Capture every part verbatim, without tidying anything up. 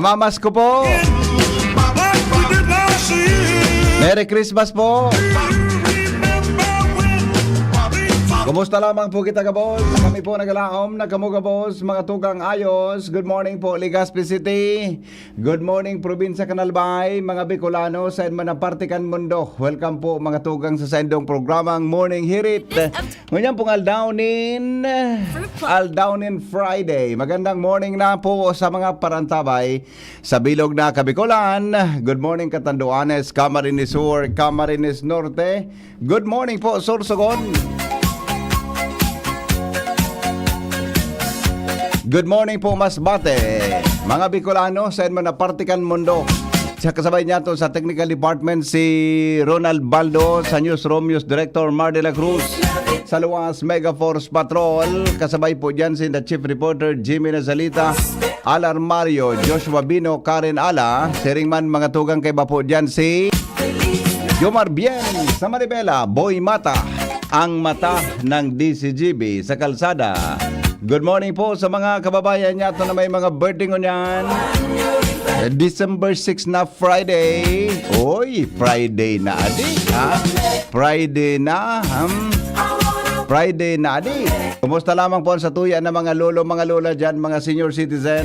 Mamas ko po. Merry Christmas po. Kumusta lamang po kita, gabos? Kami po nagalaom na kamo, gabos, mga tugang ayos. Good morning po, Legazpi City. Good morning, Probinsya kan Albay, mga Bicolano, sa man na parte kan mundo. Welcome po, mga tugang, sa saindong programang Morning Hirit. Ngunyan pong aldaw nin, aldaw nin Friday. Magandang morning na po sa mga parantabay sa bilog na Kabikolan. Good morning, Catanduanes, Camarines Sur, Camarines Norte. Good morning po, Sorsogon. Good morning po, Masbate. Mga Bicolano, sa man na parte kan mundo. Sa kasabay niyato sa technical department, si Ronald Baldo, sa newsroom, news director, Mar de la Cruz. Sa luwas, Mega Force Patrol. Kasabay po dyan si the chief reporter, Jimmy Nazalita, Alar Mario, Joshua Bino, Karen Ala. Siring man, mga tugang, kaiba po dyan si Jomar Bien sa Manibela, Boy Mata, ang mata ng D C G B sa kalsada. Good morning po sa mga kababayan niyato na may mga birthday ngunyan. December six na Friday. Oy, Friday na adi, ha? Friday na, hmm? Friday na adi. Kumusta lamang po sa tuya na mga lolo, mga lola dyan, mga senior citizen?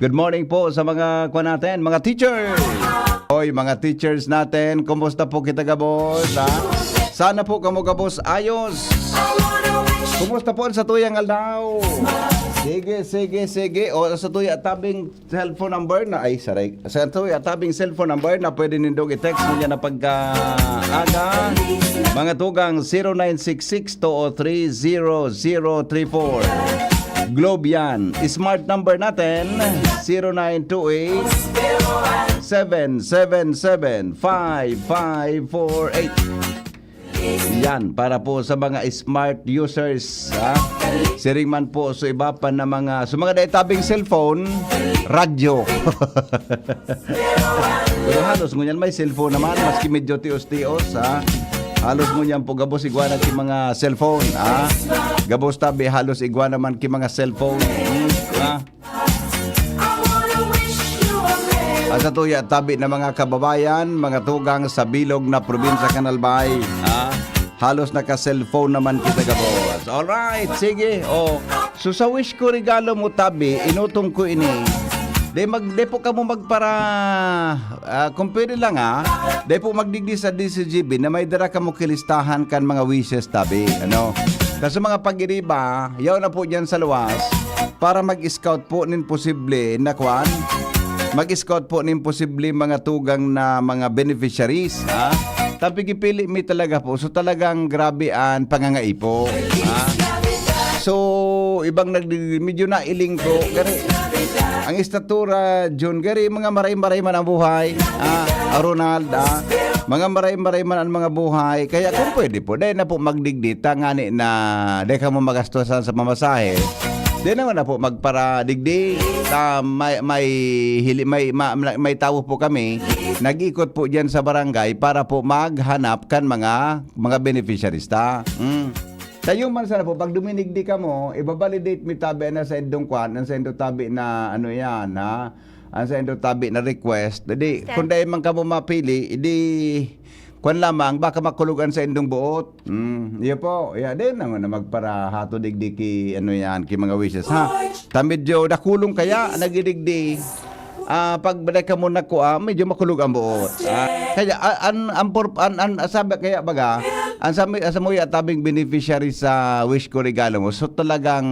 Good morning po sa mga, kuwan natin, mga teacher. Oy, mga teachers natin, kumusta po kita gabos, ha? Sana po kamo gabos ayos. Kumusta po sa tuyang aldaw? Sige, sige, sige. O, sa tuya tabing cellphone number na, ay, saray. Sa tuya tabing cellphone number na pwede nindong i-text mo niya na pagkaaga. Mga tugang, zero nine six six two oh three zero zero three four. Globe yan. Smart number natin, zero nine two eight, seven seven seven, five five four eight. Yan, para po sa mga smart users, ha? Siring man po sa iba pa na mga, sa mga daitabing cellphone, radyo. Pero halos ngunyan may cellphone naman, maski medyo tios-tios, ha? Halos ngunyan po gabos igwa na ki mga cellphone, ha? Gabos tabi, halos igwa naman ki mga cellphone. Hmm, ha? At sa tuya, tabi na mga kababayan, mga tugang sa bilog na probinsya kan Albay, ha? Halos naka-cellphone naman kita gabos. Alright, sige. Oh. So sa wish ko regalo mo, tabi, inutong ko ini. Di mag, di po kamo magpara, ah, kung pwede lang, ah, di po magdigdi sa D C G B na may dara kamo kilistahan kan mga wishes, tabi. Ano? Kasi mga pag-iriba, yaw na po dyan sa luwas para mag-scout po nin posible na kwan, mag-scout po nin posible mga tugang na mga beneficiaries, ha? Tapi gipili mi talaga po. So, talagang grabe an pangangaipo, ha? So, ibang nagdi-, medyo nailing po. Gari, ang estatura, Jun, gari, mga maray-maray man ang buhay, ha? Ah, Ronald, ha? Mga maray-maray man ang mga buhay. Kaya kung pwede po, dahil na po magdigdi, tangani na, dahil ka mo magastusan sa mamasahe, di naman na po magparadigdi. Ta, may, may, hili, may, ma, ma, may tawo po kami, nag-ikot po dyan sa barangay para po maghanap kan mga, mga beneficiaries ta. Mm. Tayo man sana po, pag duminigdi ka mo, ibabalidate mi tabi na sa indong kwan, ang sa indo tabi na ano yan, ha? Ang sa indo tabi na request. Di, Sir. Kung dahil man ka mo mapili, di, kwan lamang, baka makulog an sa indong buot. Mm, iyo po. Ya, di naman na magparahato digdi ki, ano yan, ki mga wishes, ha? Ta medyo dakulong kaya, nagidigdi. Ah, pag balay ka muna ko, ah, medyo makulog ang buot. Ah, kaya, ah, an, an, pur-, an, an, sabi kaya baga, ang sa, sa mo tabing beneficiary sa wish ko regalo mo. So talagang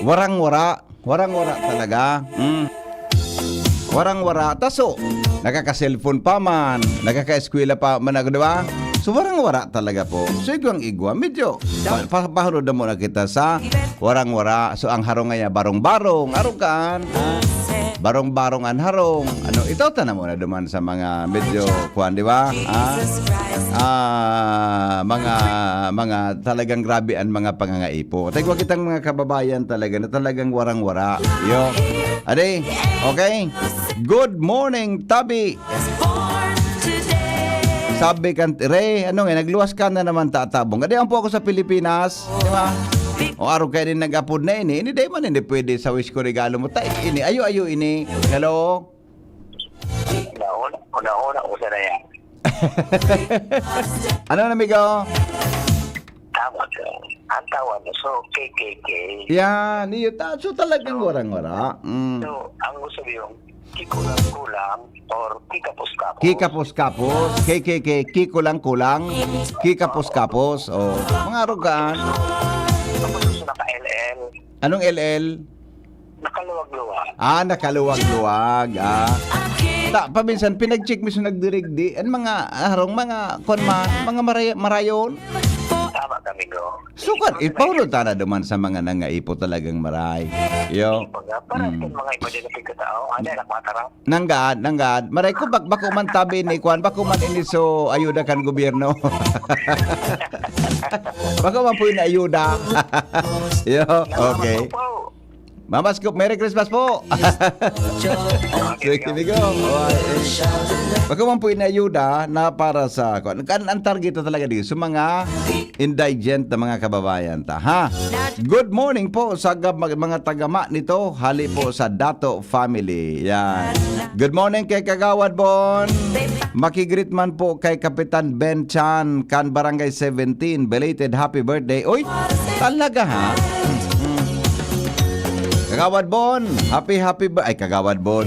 warang-wara. Warang-wara talaga. Mm. Warang-wara. Taso, nakaka-cellphone pa man, nakaka-eskwela pa man, di ba? So, warang-wara talaga po. So, igwang-igwa. Medyo, pa, pa, pahulod na muna kita sa warang-wara. So, ang harong ngayon, barong-barong. Arong kaan? Ah, barong-barong ang harong. Ano, itaw ta na muna duman sa mga medyo, kuwan, di ba? Ah, ah, mga, mga talagang grabe ang mga pangangaipo. Tagwa kitang mga kababayan talaga na talagang warang-wara. Yo. Ade, okay? Good morning, Tabi. Sabi kan Re, ano nga, nagluwas ka na naman, tatabong. Ade, ampo ako sa Pilipinas, di ba? O arog kayo nin nag-apod na ini, ini dai man ini pwede sa wish ko regalo mo. Ta, ini, ayo, ayo ini. Hello? Una-una, una-una, usa na yan. Ano na, amigo? Tama ka. Ang tawag mo, so, K K K. Yan, iyo ta. So talagang warang-wara. Mm. So, ang gusto mo yung kikulang-kulang or kikapos-kapos. Kikapos-kapos, K K K, kikulang-kulang, kikapos-kapos. Oh, mga arugaan. Tapos gusto na ka-L L. Anong L L? Nakaluwag-luwag. Ah, nakaluwag-luwag. Ah. Ta, paminsan, pinag-check mismo nagdirigdi. Ang mga, arong mga, kwan man, mga maray- marayon. Tama kami, go. So, kwan, ipahulog ta na duman sa mga nangaipo talagang maray. Yo. Mga para Mm. sa mga iba din na pagkatao, ano, anak, mga tara. Nanggad, nanggad. Maray ko, bak bako man tabi ni kwan, bako man ini so ayuda kan gobyerno. Bako man po ini ayuda. Yo, okay. Opo. Mamas ko, Merry Christmas po. Sige, amigo. Bako man po ini ayuda na para sa, kwan, kan, ang target na talaga dito, sa mga indigent na mga kababayan ta, ha? Good morning po sa gab- mga tagama nito, hali po sa Dato family. Yan. Good morning kay Kagawad Bon. Makigreet man po kay Kapitan Ben Chan kan Barangay seventeen. Belated happy birthday. Uy, talaga ha? Mm. Kagawad Bon, happy, happy bir- ay, Kagawad Bon.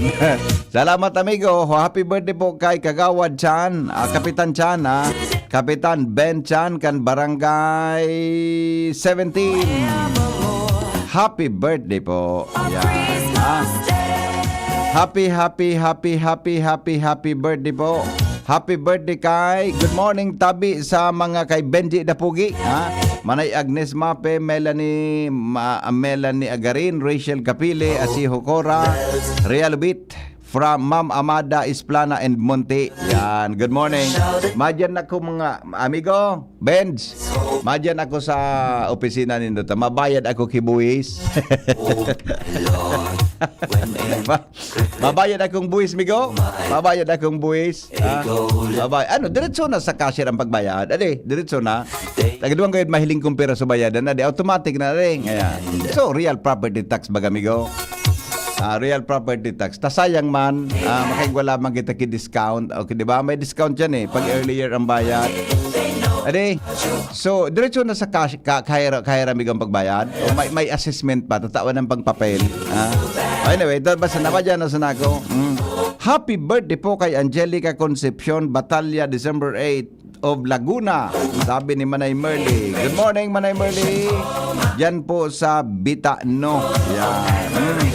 Salamat, amigo. Happy birthday po kay Kagawad Chan, ah, Kapitan Chan, ah. Kapitan Ben Chan kan Barangay seventeen. Happy birthday po. Yan. Ah. Happy, happy, happy, happy, happy, happy birthday po. Happy birthday kay, good morning, tabi sa mga kay Benji Dapugi, ha? Manay Agnes Mape, Melanie, Ma- Melanie Agarin, Rachel Capile, Asiho Cora, Real Beat, from Ma'am Amada Isplana and Monte. Yan, good morning. Madyan ako, mga amigo, Benz. Madyan ako sa opisina nindo ta. Mabayad ako ki buwis. Ma- Mabayad akong buwis, migo. Mabayad akong buwis. Ah, babay. Ano, diretso na sa cashier ang pagbayad. Adi, diretso na. Tagaduwang gayud mahiling kong pira sa bayadan. Adi, automatic na rin. Ayan. So, real property tax baga, migo. Ah, real property tax. Ta sayang man, ah, makaigwa lamang kita ki discount. Okay, di ba? May discount yan eh, pag earlier ang bayad. Adi, so, diretso na sa cash, ka, kahira, kahira, migo, ang pagbayad. O may, may assessment pa, tatawan ng pagpapel. Ah. Anyway, ito, basta namadyan na sana ako. Mm. Happy birthday po kay Angelica Concepcion Batalla, December eight of Laguna. Sabi ni Manay Merly. Good morning, Manay Merly. Diyan po sa Bitano. Yan. Mm.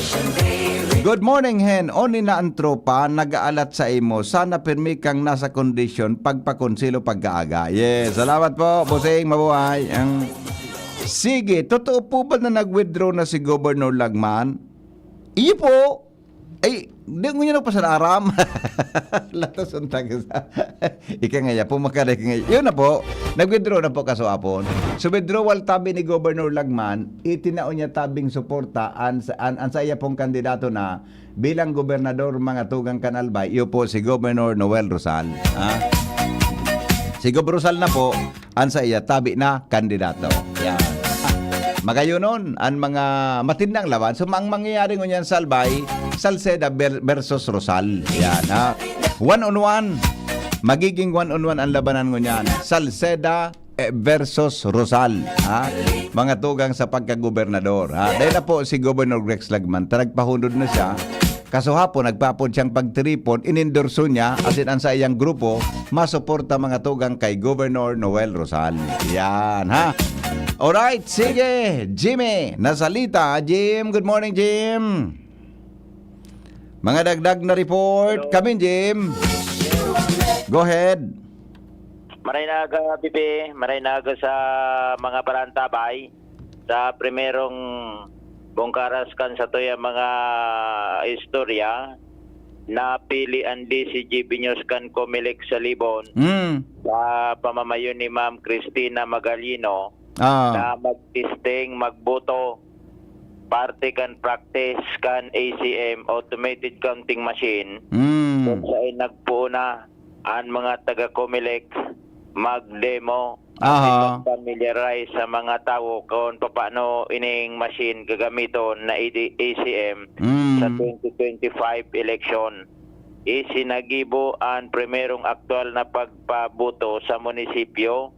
Good morning, Hen. Oni na ang tropa, nag-aalat sa imo. Sana pirmi kang nasa kondisyon pagpakonselo pagkaaga. Yes, salamat po, Bossing. Mabuhay. Ang... Sige, totoo po ba na nag-withdraw na si Governor Lagman? Iyo po. Ay, di ngunyan ako pa sa aram. Latos ang tagas. Ika nga ya po, makada ika nga. Yun na po. Nag-withdraw na po kaso apon. So withdrawal tabi ni Governor Lagman, itinao niya tabing suporta an, an, an sa iya pong kandidato na bilang gobernador mga tugang kan Albay, iyo po si Governor Noel Rosal. Ha? Si Gob Rosal na po, an sa iya tabi na kandidato. Yan. Magayonon an mga matindang laban. So, ang mangyayari ngunyan sa Albay, Salceda ber- versus Rosal. Yan, ha? One on one. Magiging one on one ang labanan ngunyan. Salceda eh, versus Rosal, ha? Mga tugang sa pagkagobernador, ha? Dahil na po si Governor Rex Lagman, taragpahunod na siya. Kaso hapon, nagpapod siyang pagtiripon, inendorso niya, asin ang sa iyang grupo, masuporta mga tugang kay Governor Noel Rosal. Yan, ha? Alright, sige, Jimmy, nasalita. Jim, good morning, Jim. Mga dagdag na report. Kami, Jim. Go ahead. Maray na aga, Bibi. Maray na aga sa mga barantabay. Sa primerong bungkaras kan sa tuya mga istorya, napili ang D C G Binyos kan Comelec sa Libon Mm. sa pamamayo ni Ma'am Christina Magalino Ah. na magtesting, magboto, parte kan practice kan A C M, automated counting machine, Mm. kung saan nagpuuna ang mga taga-Comelec, mag-demo, asin Aha. mag-familiarize sa mga tawo kun papaano ining machine gagamiton na E D, E C M sa Mm. twenty twenty-five election. Isinagibo an primerong aktuwal na pagpaboto sa munisipyo,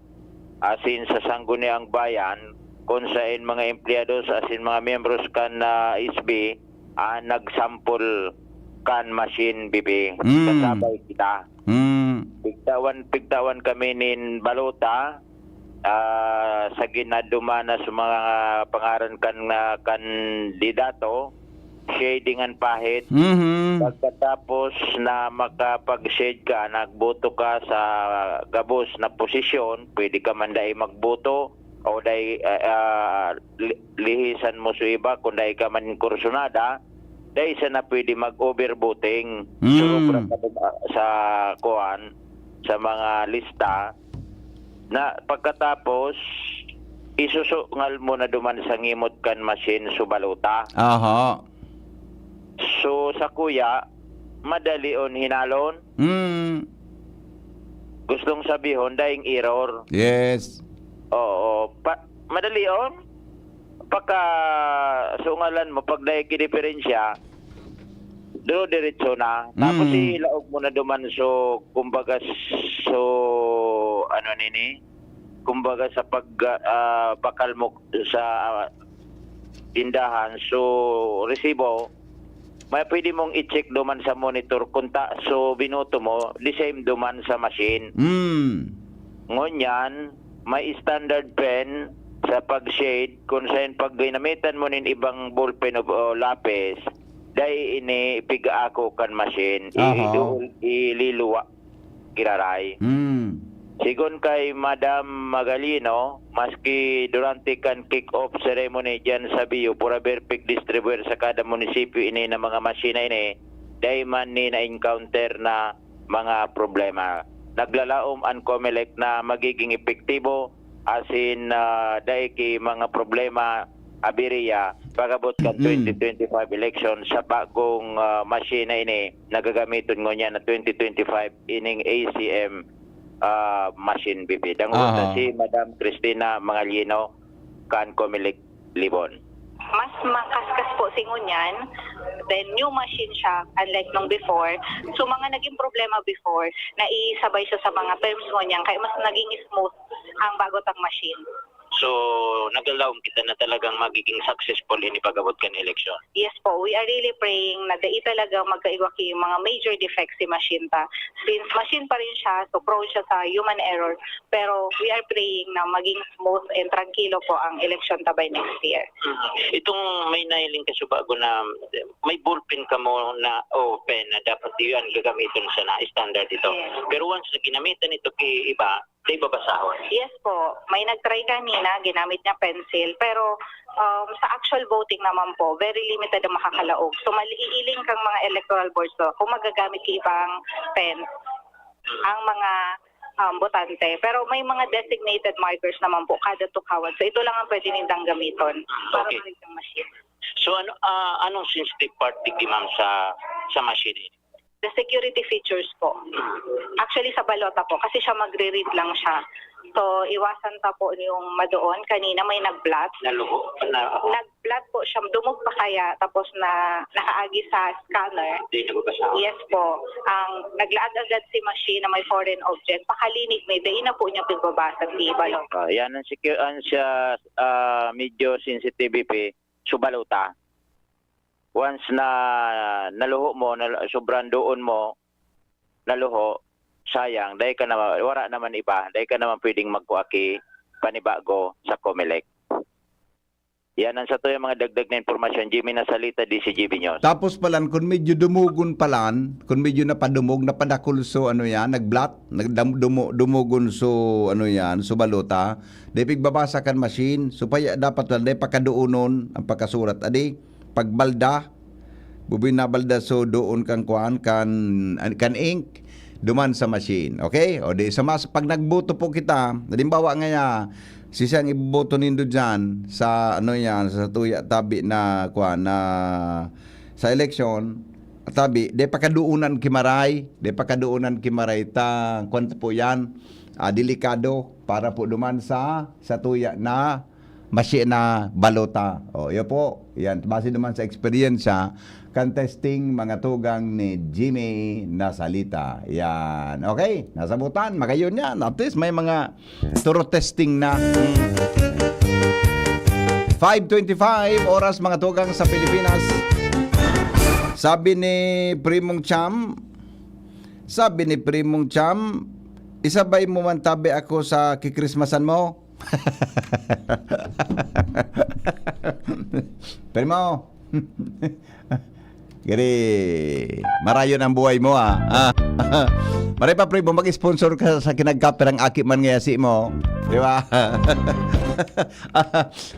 asin sa Sangguniang Bayan, kun saen mga empleyados asin mga miyembros kan, ah, S B ang nagsampol kan machine, B P. Mm. Kasabay kita. Mm. Pigtawan, pigtawan kami nin balota, ah, sa ginaduman na sa mga pangaran kan, ah, kandidato, shading an pahit. Mhm. Pagkatapos na makapag-shade ka, nagboto ka sa gabos na posisyon, pwede ka man dai magboto o dai, ah, ah, li-, lihisan mo sa iba, kung dai ka man kursunada, dai sana pwede mag-overvoting. Mm. Surobra ka dun, ah, sa kuwan, sa mga lista. Na pagkatapos, isusungal mo na duman sa ngimot kan machine so balota. Aha. So, sa kuya, madalion hinalon. Mm. Gustong sabihon, daing error. Yes. Oo. Pa-, madalion. Pagka sungalan mo, pag dai ki diferensya, duro diretso na. Tapos Mm. ilaog mo na duman so, kumbaga, so, ano nini? Kumbaga sa pag, ah, bakal mo sa, ah, tindahan, so, resibo, may pwede mong i-check duman sa monitor kung ta-, so, binoto mo, the same duman sa machine. Mm. Ngunyan, may standard pen sa pag-shade, kung saen pag ginamitan mo nin ibang ballpen o, o lapis, dai ini pig-aako kan machine, i-, Aha. iduol, ililuwa, giraray. Hmm. Sigon kay Madam Magalino, maski durante kan kick-off ceremony diyan sa Bio, pura berpik distribuer sa kada munisipyo ini na mga machine na ini, dai man ni na-encounter na mga problema. Naglalaom an Comelec na magiging epektibo, asin, ah, dai ki mga problema abiriya pag-abot kan Mm. twenty twenty-five election sa bagong, ah, machine na ini na gagamiton ngunyan na twenty twenty-five ining A C M, ah, machine, B P. Dangog ta Aha. si Madam Cristina Mangalieno kan Comelec Libon. Mas makaskas po si ngunyan, then new machine siya, unlike nung before. So, mga naging problema before, naisabay siya sa mga terms ngunyan, kaya mas naging smooth ang bago tang machine. So, naglalaom kita na talagang magiging successful ini pag-abot kan eleksyon. Yes po, we are really praying na dai talaga magkaigwa ki mga major defects si machine ta. Since machine pa rin siya, so prone siya sa human error. Pero we are praying na maging smooth and tranquilo po ang eleksyon ta by next year. Mhm. Itong may nahiling ka sa bago na may ballpen ka mo na, o pen na dapat iyan gagamiton sana, standard ito. Yes. Pero once na ginamitan ito ki iba, di babasahon. Yes po. May nag-try kanina, ginamit niya pencil. Pero, um, sa actual voting naman po, very limited ang makakalaog. So, maliiling kang mga electoral boards to kung magagamit ki ibang pen ang mga, um, botante. Pero may mga designated markers naman po kada tukawan. So, ito lang ang pwede nindang gamiton para Okay. ma-read ang machine. So, ano, ah, anong sensitive part digdi, ma'am, sa, sa machine? The security features po. Actually, sa balota po, kasi siya magre-read lang siya. So, iwasan ta po yung madoon. Kanina may nag-blot. Naluho? Na, Nag-blot po siya. Dumog pa kaya, tapos na nakaagi sa scanner. Di nababasa? Yes po. Ang naglaag agad si machine na may foreign object, pakalinig may, dai na po niya pigbabasa si balota. Ah, yan ang secure, ang siya, ah, medyo sensitivity, so balota. Once na naluho mo, na, sobrang doon mo, naluho, sayang, dai ka naman, wala naman iba, dai ka naman pwedeng magkuha ki panibago sa Comelec. Yan ang sa tuyang mga dagdag na impormasyon. Jimmy Nasalita, D C G B News. Tapos palan, kung medyo dumugon palan, kung medyo napadumog, napadakul so, ano yan, nag-blot, nagdam-, dumu-, dumugon so, ano yan, so balota, dai pigbabasa kan machine, so paya dapat lang, dai pakaduunon ang pagkasurat, adi, pagbalda, bubinabalda so doon kan kuan, kan, kan ink, duman sa machine. Okay? O di sa mas, pag nagboto po kita, halimbawa ngaya, sisang iboboto nindo dyan sa, ano yan, sa tuya tabi na, kuan, na sa eleksyon, tabi, di pakaduunan ki maray, di pakaduunan ki maray ta, kuan po yan, ah, delikado para po duman sa, sa tuya na masye na balota. O, iyo po. Yan, base naman sa eksperyensya kan testing mga tugang ni Jimmy Nasalita. Yan. Okay, nasabutan, magayon yan. At least may mga thorough testing na. Mm. Five twenty-five oras, mga tugang sa Pilipinas. Sabi ni Primong Cham, sabi ni Primong Cham, "Isabay mo man tabi ako sa kikrismasan mo." Primo. Gari, marayon ang buhay mo, ah. Ah. Maray pa, primo, mag-sponsor ka sa kinagkaperang aki man ngaya si mo. Di ba?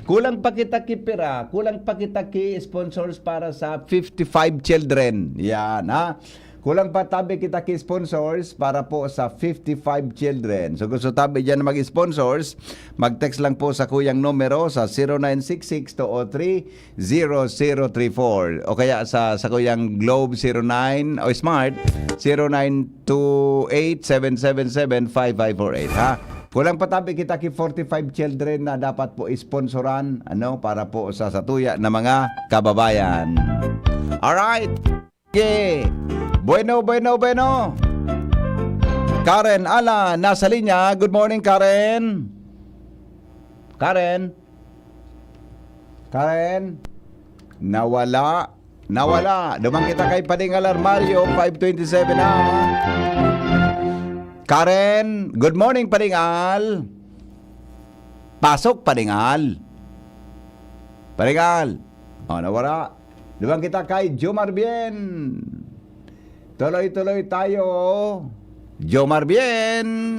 Kulang pa kita ki pera, kulang pa kita ki sponsors para sa fifty-five children. Yan, ha? Kulang pa tabi kita ki sponsors para po sa fifty-five children. So, gusto tabi dyan na mag-sponsors, mag-text lang po sa kuyang numero sa zero nine six six two oh three zero zero three four o kaya sa, sa kuyang Globe zero nine o Smart, zero nine two eight seven seven seven five five four eight, ha? Kulang pa tabi kita ki forty-five children na dapat po isponsoran, ano, para po sa satuya na mga kababayan. Alright. Okay. Bueno, bueno, bueno. Karen Ala, nasa linya. Good morning, Karen. Karen? Karen? Nawala. Nawala. Duman kita kay Pading Alarmario, five twenty-seven na. Karen, good morning, Pading Al. Pasok, Pading Al. Pading Al. O, nawala. Duman kita kay Jomar Bien. Tuloy-tuloy tayo. Jomar Bien.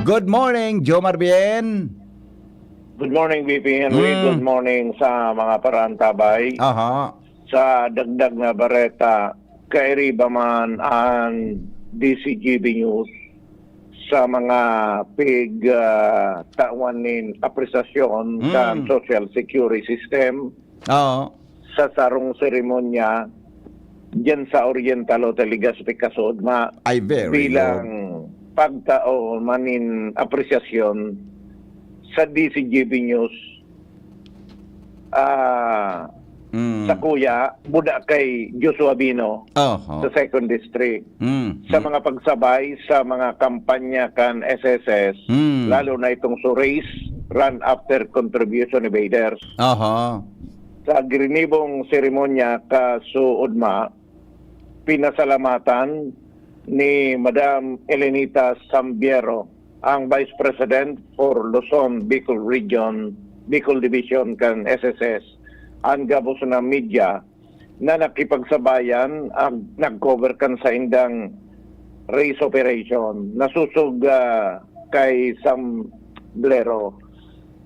Good morning, Jomar Bien. Good morning, B P Henry. Mm. Good morning sa mga paraantabay. Aha. Sa dagdag na bareta, kairiba man an D C G B News sa mga pig, ah, tawan nin apresasyon Mm. kan social security system Oo. sa sarong seremonya diyan sa Oriental Hotel Legazpi kasod ma Ay, very bilang good. pagtao manin apresyasyon sa D C G B News, ah, Mm. sa kuya, buda kay Joshua Bino Oho. sa Second District. Mm, Sa mm. mga pagsabay sa mga kampanya kan S S S, Mm. lalo na itong so race, run after contribution evaders. Oho. Sa girinibong seremonya kasuodma, pinasalamatan ni Madam Elenita Sambiero, ang Vice President for Luzon, Bicol Region, Bicol Division kan S S S, an gabos na media na nakipagsabayan ag nag-cover kan saindang race operation. Nasosog, ah, kay Sambiero,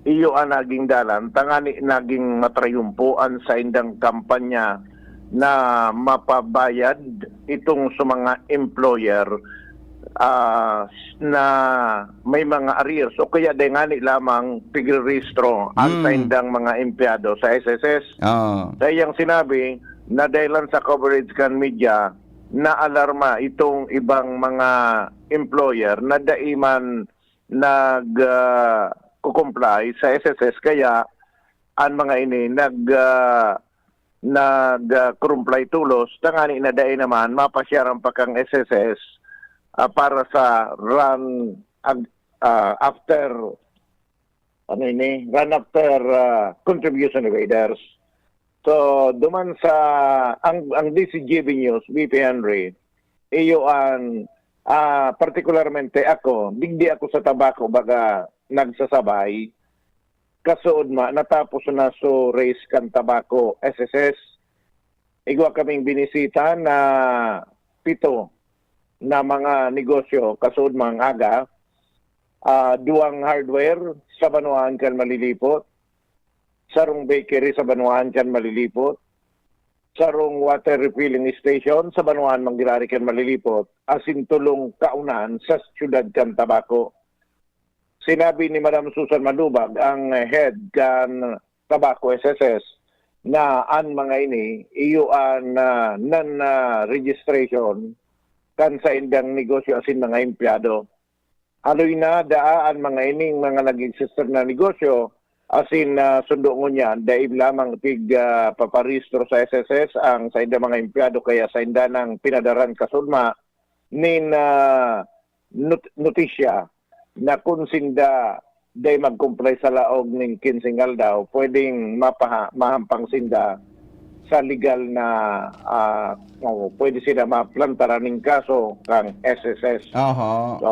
iyo an naging dalan tangani naging matrayumpo an saindang kampanya na mapabayad itong sa mga employer, ah, na may mga arrears o kaya dai ngani lamang pigre-rehistro an Mm. saindang mga empleyado sa S S S. Oo. Sa iyang sinabi, na dahilan sa coverage kan media, naalarma itong ibang mga employer na dai man nag, ah, ko-comply sa S S S, kaya an mga ini nag, ah, nag, ah, comply tolos, tangani na dai naman mapasyaran pa kang S S S, ah, para sa run ag-, ah, after, ano ini, run after, ah, contribution evaders. So, duman sa, ang, ang D C G B News, B P Henry, iyo ang, ah, partikularmente ako, digdi ako sa tabako baga nagsasabay, kasuodma, natapos na so race kan tabako, S S S. Igwa kaming binisita na pito na mga negosyo, kasuodma ang aga, ah, duwang hardware sa banwaan kan Malilipot, sarong bakery sa banwaan kan Malilipot, sarong water refilling station sa banwaan man giraray kan Malilipot, asin tolong kaunan sa siyudad kan Tabaco. Sinabi ni Madam Susan Malubag, ang head kan Tabaco S S S, na an mga ini iyo an, ah, non, ah, registration kan saindang negosyo asin mga empleyado. Haloy na daa an mga ining mga nag-exist na negosyo, asin, ah, sundo ngunyan, dai lamang pig, ah, paparehistro sa S S S ang saindang mga empleyado, kaya sainda nang pinadaran kasunma nin, ah, not-, notisya na kun sinda dai mag-comply sa laog nin kinseng aldaw, pwedeng mapaha-, mahampang sinda sa legal na, ah, o pwede sila maplantaran nin kaso kan S S S. Aha. So,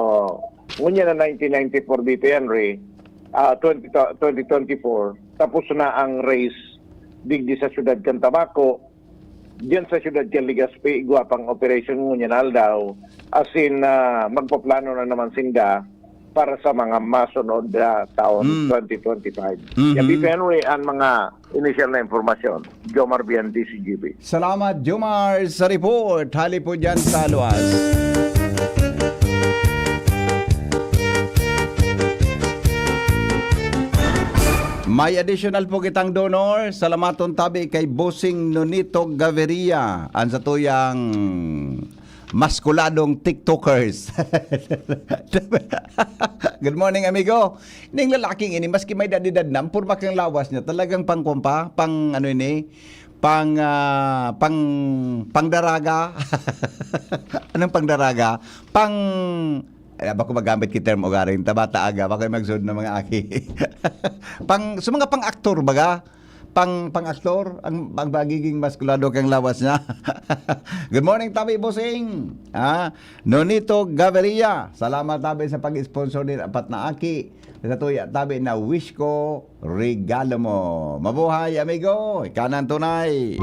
ngunyan na nineteen ninety-four, B P Henry, ah, twenty, twenty twenty-four, tapos na ang race digdi sa siyudad kan Tabaco, diyan sa siyudad kan Legazpi, igwa pang operation ngunyan na aldaw, asin, ah, magpaplano na naman sinda para sa mga masunod na taon, Mm. twenty twenty-five. Mhm. Yan, B P Henry, ang mga initial na impormasyon. Jomar Bian, D C G B. Salamat, Jomar, sa report. Hali po dyan sa luwas. May additional po kitang donor. Salamaton tabi kay Bossing Nonito Gaviria, an satuyang maskuladong TikTokers. Good morning, amigo. Ning lalaking ini, maski may edad-edad na, ang porma kan lawas niya, talagang pang, kwan pa, pang, ano ini, pang, ah, pang, pangdaraga. Anong pangdaraga? Pang, ay, bako magamit ki term ugaring ta bata aga, bako yung magsunod na mga aki. Pang, sa mga pang-aktor, baga? Pang, pang-aktor, ang, ang magiging maskulado kang lawas niya. Good morning, tabi, Bossing. Ah, Nonito Gaviria, salamat, tabi, sa pag-sponsor din apat na aki. Sa tuya, tabi, na wish ko, regalo mo. Mabuhay, amigo. Ikaw na ang tunay.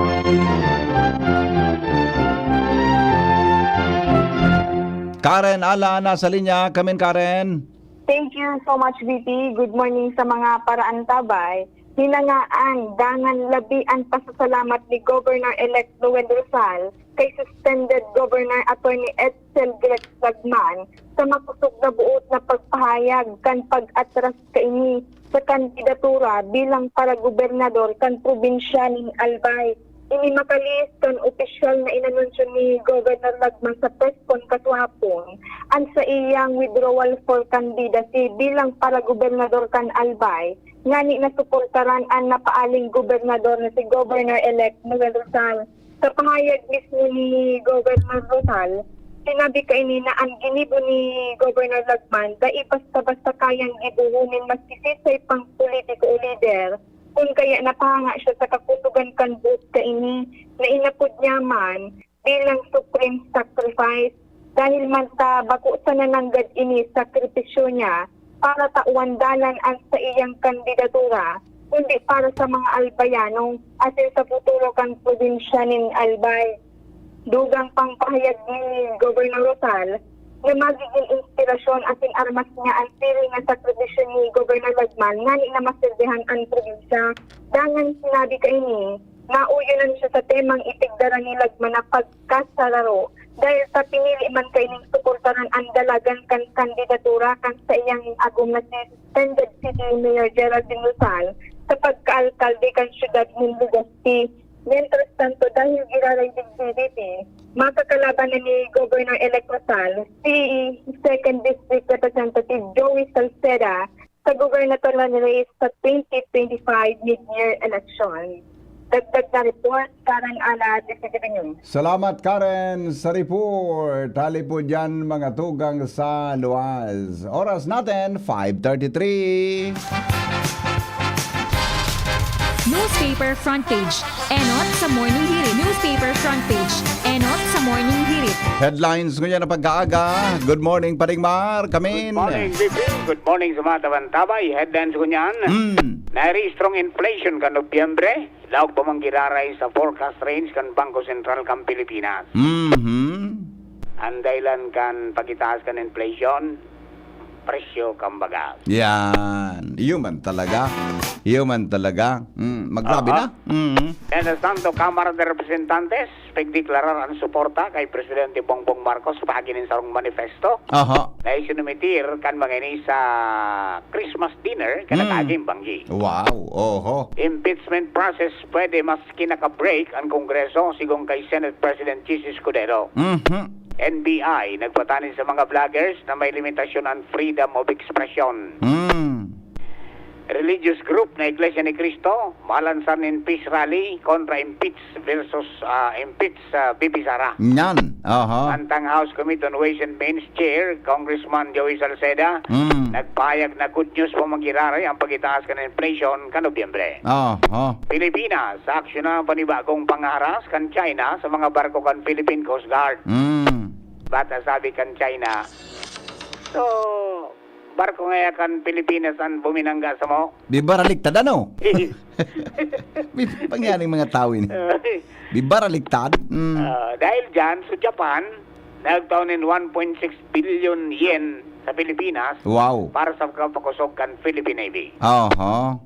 Karen Ala, nasa linya. Kamin, Karen. Thank you so much, V P. Good morning sa mga paraantabay. Hinangaan, dangan labi an pasasalamat ni Governor-elect Noel Rosal kay suspended Governor Attorney Edsel Grex Lagman sa makosog na boot na pagpahayag kan pag-atras kaini sa kandidatura bilang paragobernador kan probinsya nin Albay. Ini makalihis kan opisyal na inanunsyo ni Governor Lagman sa press con kagahapon an saiyang withdrawal for candidacy bilang paragobernador kan Albay, ngani nasuportaran an napaaling gobernador na si Governor-elect Noel Rosal. Sa pahayag mismo ni Governor Rosal, sinabi kaini na an ginibo ni Governor Lagman dai basta-basta kayang gibohon nin maski siisay pang politiko o lider, kun kaya napahanga siya sa kakusugan kan boot kaini na inapod niya man bilang supreme sacrifice, dahil man ta bako sana nanggad ini sakripisyo niya para tawan dalan an saiyang kandidatura, kundi para sa mga Albayano asin sa futuro kan probinsya nin Albay. Dugang pang pahayag ni Governor Rosal na magigin inspirasyon asin armas niya an siring na sakripisyo ni Governor Lagman ngani na maserbihan an probinsya. Dangan sinabi kaini, nauyonan siya sa temang itigdaran ni Lagman na pagkasararo dahil ta pinili man kaining suportaran an dalagan kan kandidatura kan saiyang agom na si suspended City Mayor Geraldine Rosal sa pagkaalkalde kan siyudad nin Legazpi. Mientras tanto, dahil giraray digdi, makakalaban na ni Governor-elect Rosal si Second District Representative Joey Salceda sa gubernatorial race sa twenty twenty-five mid-year election. Dagdag na report, Karen Ala, D C T V News. Salamat, Karen, sa report. Hali po dyan, mga tugang sa luwas. Oras natin, five thirty-three. Newspaper front page. Enot sa Morning Hirit. Newspaper front page. Enot sa Morning Hirit. Headlines ngunyan na pagkaaga. Good morning, Paring Mar. Kamin. Good morning, V P. Good morning sa mga tabantabay. Headlines ngunyan. Mm. Nairehistrong inflation kan Nobyembre. Laog pa man giraray sa forecast range kan Bangko Sentral kan Pilipinas. Mhm. An dahilan kan pagitaas kan inflation, presyo kan bagas. Yan. Iyo man talaga. Iyo man talaga. Mm, maggrabe Aha. na. Mm. Mientras tanto, Kamara de Representantes, pagdeklarar an suporta kay Presidente Bongbong Marcos paagi nin sarong manifesto Aha. na isinumitir kan mga ini sa Christmas dinner kan Mm. nag-aging banggi. Wow. Oho. Impeachment process pwede mas kinaka-break an Kongreso, sigon kay Senate President Chiz Escudero. Mhm. N B I nagpatanid sa mga vloggers na may limitasyon an freedom of expression. Hmm. Religious group na Iglesia ni Cristo malansan nin peace rally kontra impeach versus ah, impeach sa B P Sara. Nyan. Aha. Mantang House Committee on Ways and Means Chair, Congressman Joey Salceda, Hmm. nagpahayag na good news po manggiraray ang pagitaas kan inflation kan Nobyembre. Aha. Pilipinas, sa aksyon na panibagong pangaharas kan China sa mga barko kan Philippine Coast Guard. Hmm. Bata sabi kan China, so, barko ngaya kan Pilipinas an buminangga samo? Di ba raliktad ano? May pangyaring mga tao ini. Di ba raliktad? Mm. Ah, dahil dyan, sa Japan, nagtao nin one point six billion yen sa Pilipinas Wow. para sa pagpakusog kan Philippine Navy. Aha.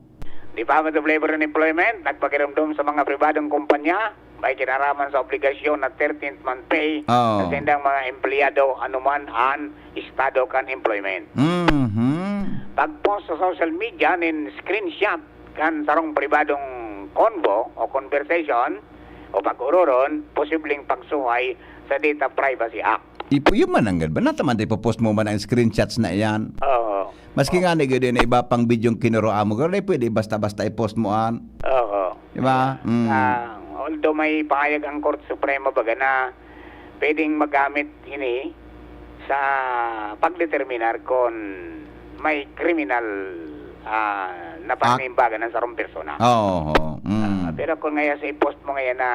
Department of Labor and Employment nagpakiramdom sa mga pribadong kumpanya may kinaraman sa obligasyon na thirteenth month pay Oo. sa sindang mga empleyado anuman an estado kan employment. Mhm. Pag-post sa social media nin screenshot kan sarong pribadong convo o conversation o pag-ororon, posibleng pagsuhay sa Data Privacy Act. Ipo yun man ang ba? Nataman tayo post mo man ang screenshots na yan. Oo. Maski nga ni gud na iba pang bidyong kinuroan mo, garo pwede basta-basta i-post mo an. Oo. Di ba? Mm. Ah, although may pahayag ang Korte Suprema baga na pwedeng magamit ini sa pagdeterminar kung may kriminal ah, na panimbagan ng sarong persona. Oo. Mm. Ah, pero kung ngaya sa i-post mo ngayon na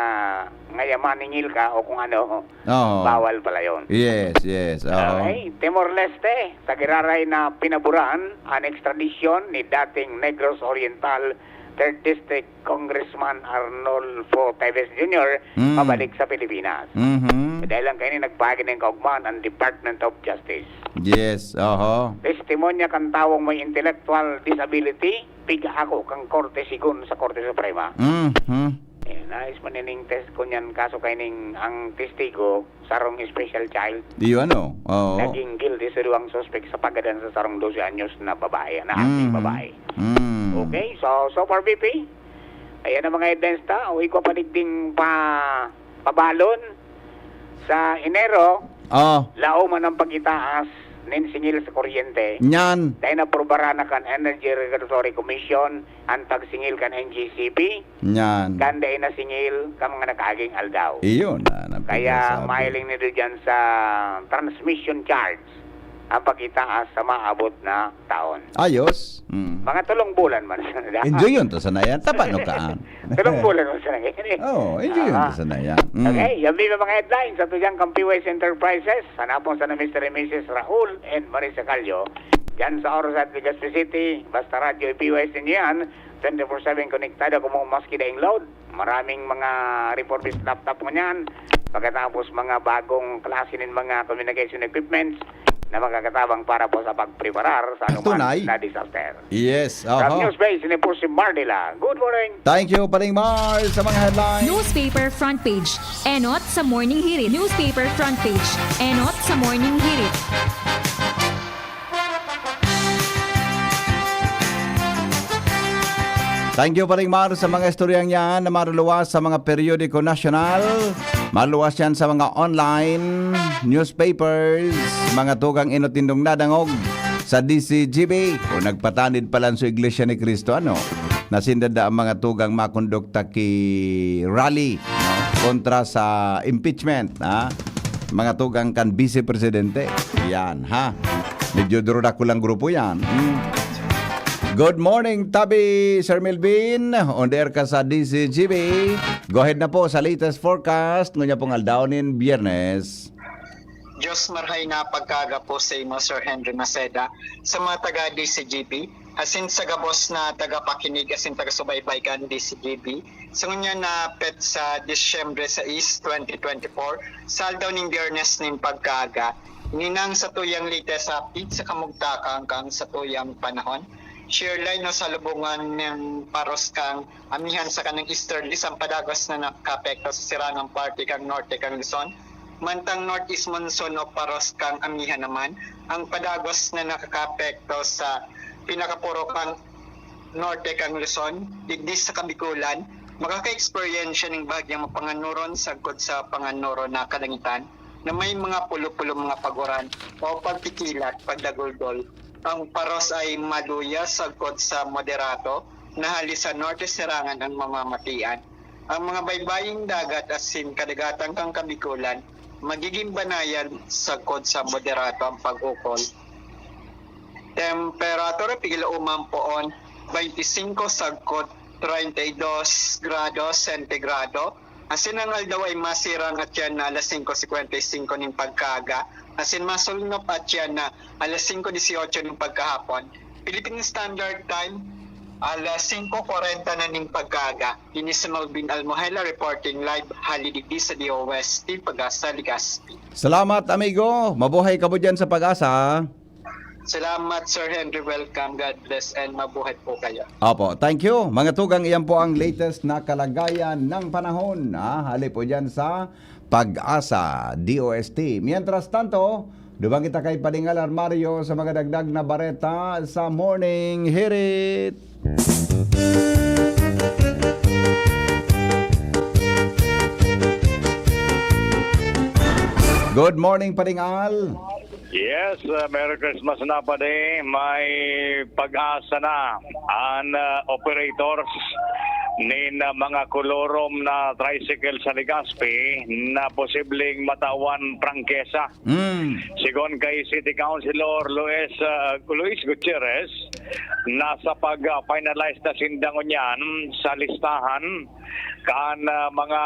ngaya maningil ka o kung ano, Oo. bawal pala yun. Yes, yes. Oo. Okay, Timor-Leste, sa giraray na pinaboran an extradition ni dating Negros Oriental Third District Congressman Arnulfo Teves Junior Mm. pabalik sa Pilipinas. Mhm. Dahil lang kayo nagbahagi ng kaugmahan ang Department of Justice. Yes, oho. Testimonya kan tawong may intellectual disability, pig-ako kan korte sigon sa Korte Suprema. Mhm. Eh, nais manining test ko niyan, kaso kaining ang testigo, sarong special child, Iyo ano? Oo. naging guilty sa duwang suspek sa paggadan sa sarong dose anyos na babae, na ating Mhm. babae. Mm. Okay, so, so far, B P, ayan ang mga headlines ta. O ikaw paligding pa, pabalon sa Enero, Oh, laom man ang pag-itaas nin singil sa kuryente. nyan. Dahil naprobaran na kan Energy Regulatory Commission ang pagsingil kan N G C P, Nyan. kan dai na singil ka mga nakaaging aldaw. Iyo na, na Kaya pinasabi. mailing nido dyan sa transmission charge ang pag-itaas sa maabot na taon. Ayos. Mm. Mga tulong bulan man sana. Enjoy yun to sana yan. Tapa no kaan. Tulong bulan man sana yan. Oh, enjoy yun Ah. to sana yan. Mm. Okay, yan din ang mga headlines sa tuyang kan P Y S Enterprises. Hanapon sana Mister and Missus Raul and Marisa Callo. Diyan sa Orosat, Legazpi City. Basta radyo, i-P Y S ninyo yan. Twenty-four seven konektado kamo maski daing load. Maraming mga refurbished laptop ngunyan. Pagkatapos mga bagong klase ng mga communication equipments na makakatabang para po sa pagpreparar sa anuman Tunay. na disaster. Yes, From oho. Newsbase, ini po si Mardila. Good morning. Thank you, Paring Mars, sa mga headlines. Newspaper front page. Enot sa Morning Hirit. Newspaper front page. Enot sa Morning Hirit. Thank you, Paring Mar, sa mga istoryang yan na maruluwas sa mga periodiko nasyonal. Maluwas yan sa mga online newspapers, mga tugang enot nindong nadangog sa D C G B o nagpatanid pa lang sa Iglesia ni Cristo, ano, na sinda da ang mga tugang makondukta ki rally, no, kontra sa impeachment, ha? Mga tugang kan Vice Presidente. Yan, ha? Medyo duro na kulang grupo yan. Hmm. Good morning, Tabi, Sir Melvin. On the air ka sa D C G B. Go ahead na po sa latest forecast. Ngunyan pong aldaw nin Biyernes. Diyos marhay na pagkaga po sa imo, Sir Henry Maceda, sa mga taga D C G B, asin sa gabos na tagapakinig asin taga-subaybay kan D C G B. Sa ngunyan na petsa Disyembre sais, twenty twenty-four, sa aldaw nin Biyernes nin pagkaaga, ini na ang satuyang latest update sa kamugtakan kan satuyang panahon. Shear line o salubungan nin paros kan amihan saka nin easterlies ang padagos na nakakaapekto sa sirangang parte kan norte kan Luzon. Mantang northeast monsoon o paros kan amihan naman ang padagos na nakakaapekto sa pinakapurok kan norte kan Luzon. Digdi sa Kabikulan, makaka-eksperyensya nin bahagyang mapanganuron sagkod sa panganuron na kalangitan. na may mga pulo-pulo mga paguran o pagkikilat, pagdaguldol. Ang paros ay maluya sagkod sa moderato na hali sa norte serangan ang mamamatian. Ang mga baybaying dagat asin kadagatan kan Kabikolan magigin banayan sagkod sa moderato ang pag-ukol. Temperatura, pigila uman poon, twenty-five sagkod treinta y dos grados sentigrado. Asin ang aldaw ay masirang atyan na alas singko singkwenta y singko nin pagkaaga. Asin masulnop atyan na alas singko disyotso nin pagkahapon. Philippine Standard Time, alas singko kwarenta na nin pagkaaga. Ini si Melvin Almohela reporting live hali digdi sa D O S T Pag-asa, Legazpi. Salamat, amigo. Mabuhay kamo diyan sa Pag-asa. Salamat, Sir Henry. Welcome. God bless and mabuhay po kayo. Opo, thank you. Mga tugang, iyan po ang latest na kalagayan ng panahon, ha? Hali po dyan sa Pag-asa, D O S T. Mientras tanto, duman kita kay Pading Al Armario sa mga dagdag na bareta sa Morning Hirit. Good morning, Pading Al. Yes, uh, Merry Christmas na, padi. May Pag-asa na an, uh, operators nin, uh, mga kolorom na tricycle sa Legazpi na posibleng matawan prangkesa. Mm. Sigon kay City Councilor Luis, uh, Luis Gutierrez, nasa pag-finalize na sinda ngunyan sa listahan kan, uh, mga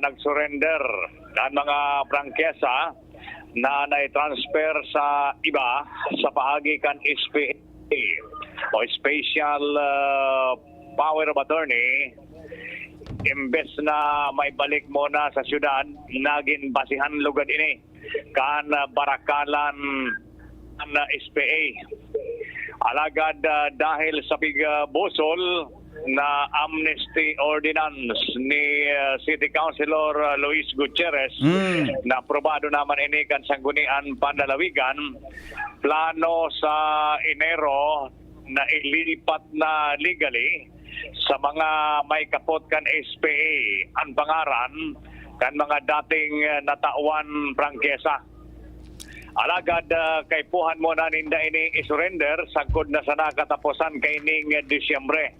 nag-surrender kan mga prangkesa na nai-transfer sa iba sa paagi kan S P A o Special, ah, Power of Attorney, imbes na maibalik muna sa syudad, nagin basihan lugad ini kan, ah, barakalan kan, ah, S P A. Alagad, ah, dahil sa pigbusol na amnesty ordinance ni, ah, City Councilor, ah, Luis Gutierrez, Mm. na aprobado naman ini kan Sangguniang Panlalawigan, plano sa Enero na ilipat na legally sa mga may kapot kan S P A an pangaran kan mga dating, ah, natawan prangkesa. Alagad, ah, kaipuhan muna ninda ini i-surrender sagkod na sana kataposan kaining Disyembre.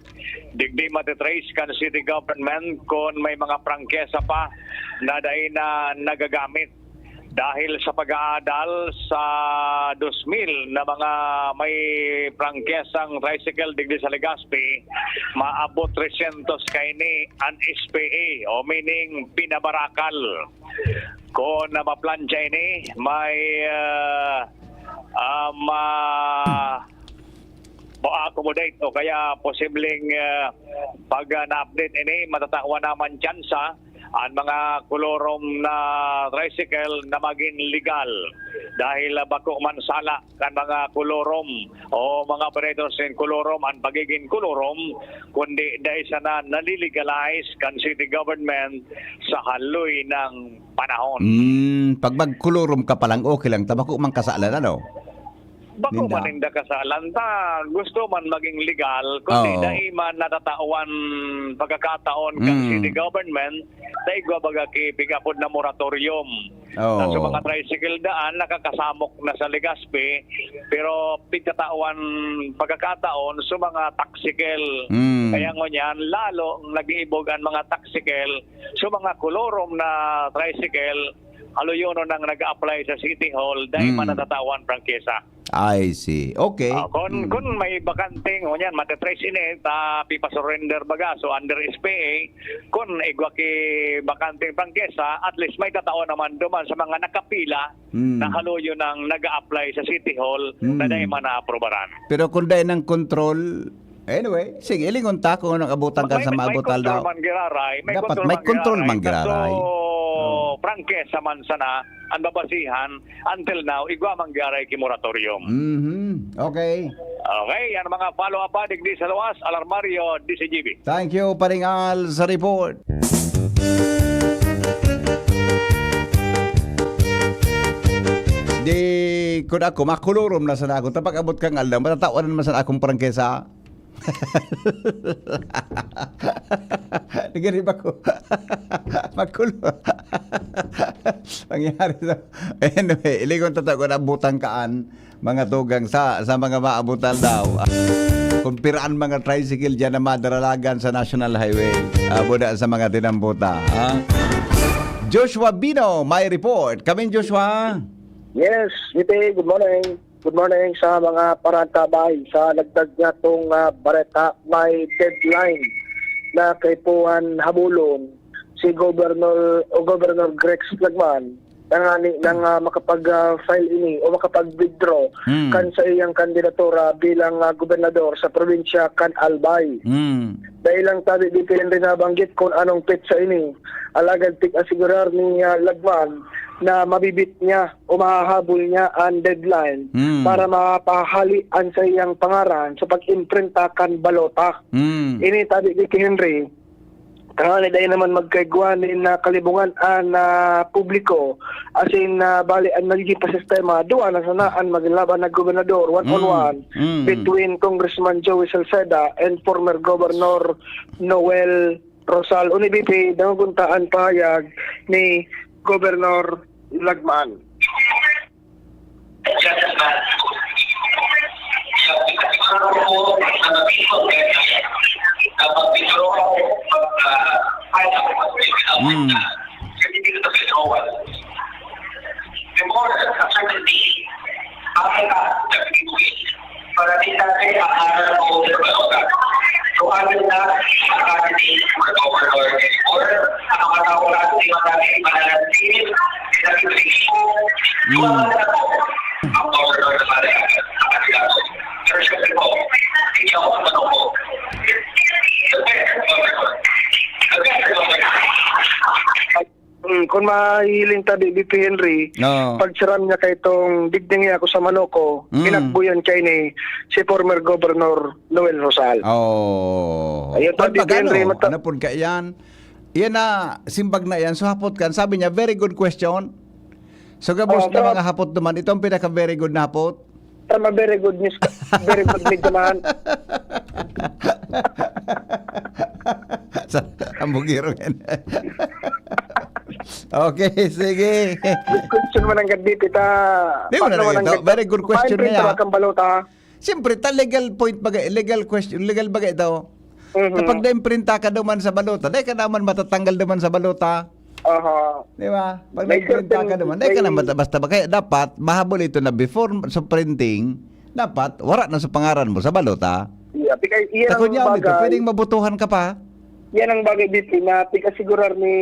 Digdi matitrace kan city government kun may mga prangkesa pa na dai na nagagamit. Dahil sa pag-aadal sa dos mil na mga may prangkesang tricycle digdi sa Legazpi, maabot tresyentos kaini an S P A, o meaning pinabarakal. Kun maplantsa ini, may, ah, ah, ma-, ma-accommodate o kaya posibleng, ah, pag, ah, na-update ini, matatawan naman tsansa an mga kolorom na tricycle na magin legal dahil, ah, bako man sala kan mga kolorom o mga operators nin kolorom an pagigin kolorom, kundi dai sana nalilegalize kan city government sa haloy na panahon. Hmm, pag magkolorom ka pa lang, okay lang ta, bako man kasalan, ano? Bako Ninda. man ninda kasalan ta, gusto man maging legal, kundi Oo. dai man natatawan pagkakataon kan Mm. city government, dai igwa baga ki pig-apod na moratorium. Oo. Na sa mga tricycle daan, nakakasamok na sa Legazpi, pero pigkatawan pagkakataon sa mga taksikel. Mm. Kaya ngunyan, lalo nag-iibog an mga taksikel sa mga kolorom na tricycle, haluyonon ang nag-a-apply sa City Hall, dai Mm. man natatawan prangkesa. I see. Okay. Ah, kun, Mm. kun may bakante, ngunyan, matitrace ini, ta pipasurrender baga, so under S P A, kun igwa ki bakanteng prangkesa, at least may tatao naman duman sa mga nakapila Mm. na haluyo nang nag-a-apply sa City Hall na Mm. dai man naaprobaran. Pero kung dai nang kontrol, anyway, sige, lingon ta kung anong abutan kan May, sa may maabutan kontrol daw. man giraray, may Dapat kontrol may man kontrol giraray. man giraray. Kaso, Oo. prangkesa man sana, ang babasihan, until now, igwa man giraray ki moratorium. Mhm. Okay. Okay, yan ang mga follow-up, ah, digdi sa luwas, Alarmario, D C G B. Thank you, Paring Al, sa report. Di, kun ako, makolorom na sana ako. Ta pag-abot kan aldaw, matatawanan man sana akong prangkesa. Nagani ba ko? Makulo. Mangyari sa, anyway, iligon ta ta kung naabutan kaan, mga tugang sa, sa mga maabutan daw. Ah, kung piraan mga tricycle dyan na madaralagan sa National Highway. Abo na sa mga tinambuta, ha? Joshua Bino, may report. Kaming Joshua. Yes, Mite, good morning. Good morning sa mga parantabay sa lagdag niyatong, ah, bareta. May deadline na kaipuhan habulon si Governor o Governor Grex Lagman, tangani nang, ah, makapag, ah, file ini o makapag-withdraw Hmm. kan sa iyang kandidatura bilang, ah, gobernador sa probinsya kan Albay. Hmm. Dai lang tabi dito yung nabanggit kung anong petsa ini, alagad pig-asigurar ni, ah, Lagman na mabibit niya o mahahabol niya ang deadline Hmm. para mapahali ang sa iyang pangaran sa pag-imprinta kan balota. Hmm. Ini tabi ni Henry, tangani dai naman magkaigwa nin, ah, kalibungan an, ah, publiko, asin, ah, bali, ang nagiging pasistema, duwa na sana an maglaban na gobernador, one on Mm. one, Mm. between Congressman Joey Salceda and former Governor Noel Rosal. Uni, B P, dangogon ta an pahayag ni Governor Lagman. Mm. Mm. Mm, kung mahihiling ta, B P Henry, Oo. pagsiram niya kay itong digdi niya ako sa Manoco, Mm. pinagbuyan kaini si former Governor Noel Rosal. Oh. Ayun, Kwan Tati baga, Henry, no? mata- Ano pud ka yan? Yan na, simbag na yan. So, hapot kan. Sabi niya, "Very good question." So, gabos Oh, na so mga hapot naman. Ito ang pinaka-very good na hapot. Tama, very good news. Very good news naman. Sa, ang bugirong yan. Okay, sige. Good question man ang gadit, ita. Di mo na Paano man ang nagkita. gadit? Very good question Paano na yan. Ang balota? Siyempre, ta legal point baga, legal question, legal baga ito. Mhm. Kapag na-imprinta ka duman sa balota, dai ka naman matatanggal duman sa balota. Aha. Di ba? Pag May na-imprinta ka certain duman, dai ka na may mata-, basta ba? Kaya dapat, mahabol ito na before sa printing, dapat, wala na sa pangaran mo sa balota. Yeah, because iyan Takot ang niya, dito, bagay. pwedeng mabutuhan ka pa. Yan ang bagay, B P, na pig-asigurar ni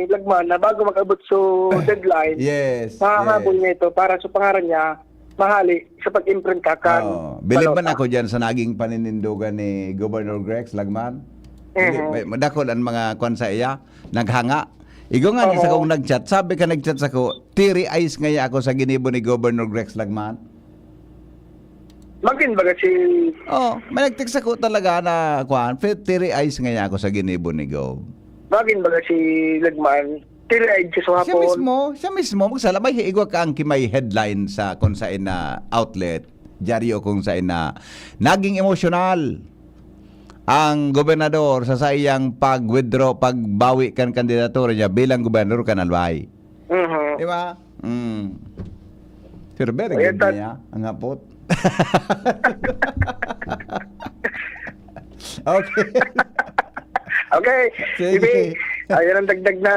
Lagman na bago mag-abot sa deadline, Yes, mahahabol yes. niya ito para sa pangaran niya, mahali sa pag-imprint ka kan Oo. Bilib man balota. ako dyan sa naging paninindogan ni Governor Grex Lagman. Hindi, Mhm. may, madakol ang mga kwan sa iya, naghanga. Igo nga ni sa Oo. kong nag-chat, sabi ka nag-chat sa ko, "Teary eyes ngaya ako sa ginibo ni Governor Grex Lagman." Magin baga si Oh, may nag-text ako talaga na, kwan, "Fe-, teary eyes ngaya ako sa ginibo ni Gov." Magin baga si Lagman, teary eyed siya sa Siya hapon. mismo, siya mismo, magsala, may igwa ka ang kimay headline sa kung saan na outlet, dyaryo kung saan na naging emosyonal ang gobernador sa saiyang pag-withdraw, pagbawi kan kandidatura niya bilang gobernador kan Albay. Mhm. Di ba? Mm. Pero very Ayan, good tat- niya, ang hapot. Okay. Okay, Sige. Ibi, ayan ang dagdag na,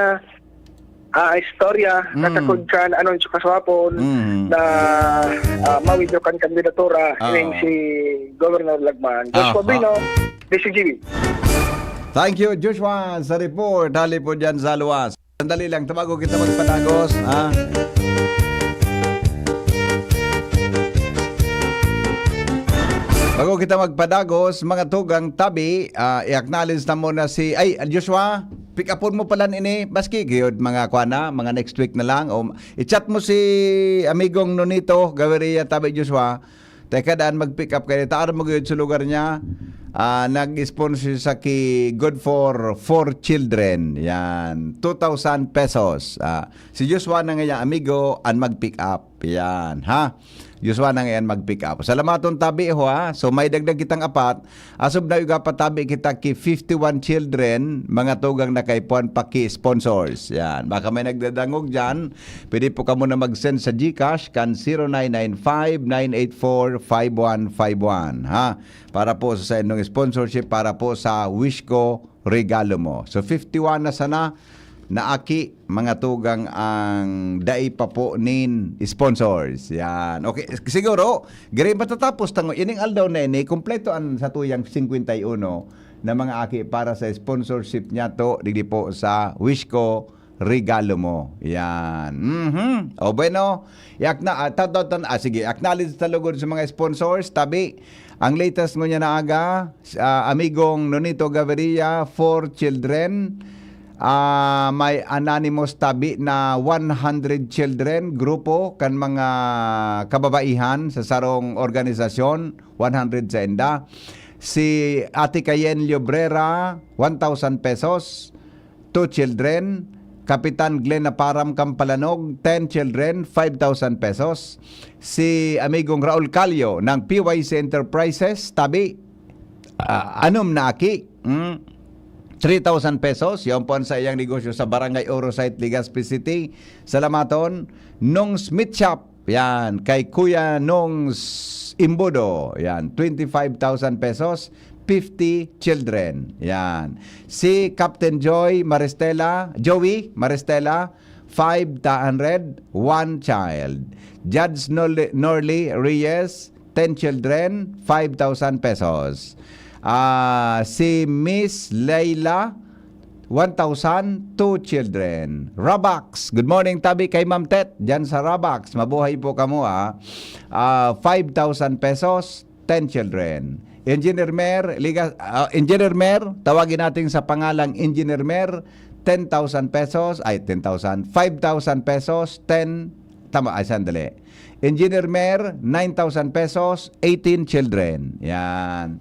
ah, istorya na Mm. kakudkan, anong tsukaswapon Mm. na, ah, mawithdraw kan kandidatura, Ah. ining si Governor Lagman. Joshua Aha. Bino, D C G B. Thank you, Joshua, sa report. Hali po dyan sa luwas. Sandali lang, ta bago kita magpadagos, ha? Bago kita magpadagos, mga tugang tabi, ah, i-acknowledge ta muna si, ay, Joshua, pick upon mo pala ini, maski gyud mga kwan na, mga next week na lang, o i-chat mo si amigong Nonito Gaviria, tabi Joshua, Teka, daan mag-pick up kayo. Taar mo gayud sa lugar niya. Ah, nag-sponsor sa ki Good for Four Children. Yan. Two thousand pesos. Ah, si Joshua na nga amigo, ang mag-pick up. Yan, ha? Joshua na ngayon mag-pick up. Salamaton tabi ho, ha. So, may dagdag kitang apat. As of now, igapatabi kita ki fifty-one children, mga tugang na kaipuhan pa ki sponsors. Yan. Baka may nagdadangog dyan, pwede po kamo na mag-send sa GCash kan zero nine nine five nine eight four five one five one, ha. Para po sa saindong sponsorship, para po sa Wish Ko Regalo Mo. So, fifty-one na sana na aki, mga tugang, ang dai pa po nin sponsors. Yan. Okay, siguro, gari matatapos tango. Ining aldaw na ini, kompleto ang satuyang singkwenta y uno na mga aki para sa sponsorship niya to, digdi po sa Wish Ko Regalo Mo. Yan. Mhm. O bueno, yak na, ah, ta- ta- ta- ah, sige, acknowledge ta lugod sa mga sponsors, tabi. Ang latest ngunyan na aga, ah, amigong Nonito Gaviria, four children. Ah, may anonymous tabi na one hundred children, grupo kan mga kababaihan sa sarong organisasyon, one hundred sa inda. Si Ate Kayen Llobrera, one thousand pesos, two children. Kapitan Glenn Aparam Kampalanog, ten children, five thousand pesos. Si amigong Raul Calio ng P Y C Enterprises, tabi, ah, anom na aki, mm, three thousand pesos. Yan po ang sa iyang negosyo sa Barangay Oro Site, Legazpi City. Salamaton. Nung Smith Shop, yan, kay Kuya Nongs Imbodo, yan, twenty-five thousand pesos, fifty children. Yan. Si Captain Joy Maristela, Joey Maristela, five hundred, one child. Judge Norly, Norly Reyes, ten children, five thousand pesos. Ah, si Miss Leila, one thousand, two children. Rabax, good morning, tabi kay Ma'am Tet, dyan sa Rabax. Mabuhay po kamo, ah. Ah, five thousand pesos, ten children. Engineer Mer, Liga, ah, Engineer Mer, tawagin natin sa pangalang Engineer Mer, ten thousand pesos, ay, ten thousand, five thousand pesos, ten, tama, ay, sandali. Engineer Mer, nine thousand pesos, eighteen children. Yan.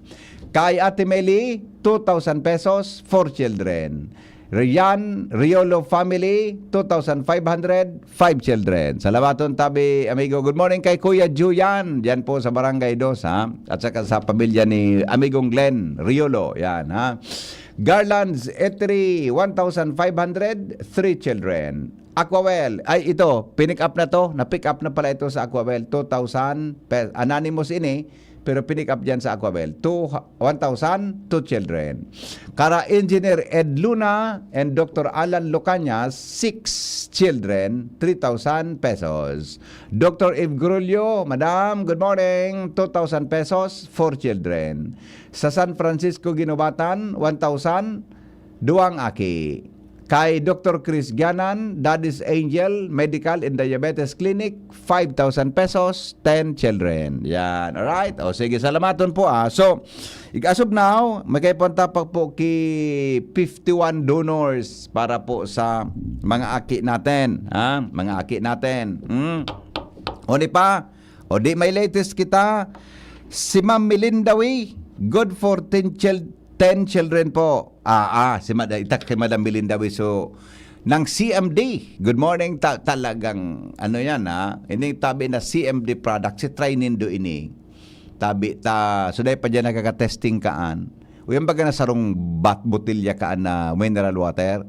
Kay Ate Meli, two thousand pesos, four children. Rian Riolo family, two thousand five hundred, five children. Salamat, tabi, amigo. Good morning kay Kuya Juyan, diyan po sa Barangay Dos, ha? At saka sa pamilya ni amigong Glenn Riolo, yan, ha? Garlands Etri, one thousand five hundred, three children. Aquawell, ay ito, pinick up na to, na-pick up na pala ito sa Aquawell, two thousand, pe-, anonymous ini, pero pinick up dyan sa Aquawell, two, one thousand, two children. Kara Engineer Ed Luna and Doctor Alan Lucanyas, six children, three thousand pesos. Doctor Eve Grulio, Madam, good morning, two thousand pesos, four children. Sa San Francisco Ginubatan, one thousand, duwang aki. Kay Doctor Chris Gianan, Daddy's Angel Medical and Diabetes Clinic, five thousand pesos, ten children. Yan, alright? O sige, salamaton po, ah. So, ig-, as of now, magkaipunta pa po ki fifty-one donors para po sa mga aki natin, ha? Mga aki natin. Hmm? O di pa? O di may latest kita, si Ma'am Melinda Wee, good for ten chil-, ten children po. Ah, ah, si Mad-, itak kay Madam Melinda Wee. So, ng C M D, good morning, ta-, talagang, ano yan, ha? Ini tabi na C M D product, si try nindo ini. Tabi ta, so dahil pa dyan nagkaka-testing kaan. O yan baga na sarong bat-, botilya kaan na mineral water.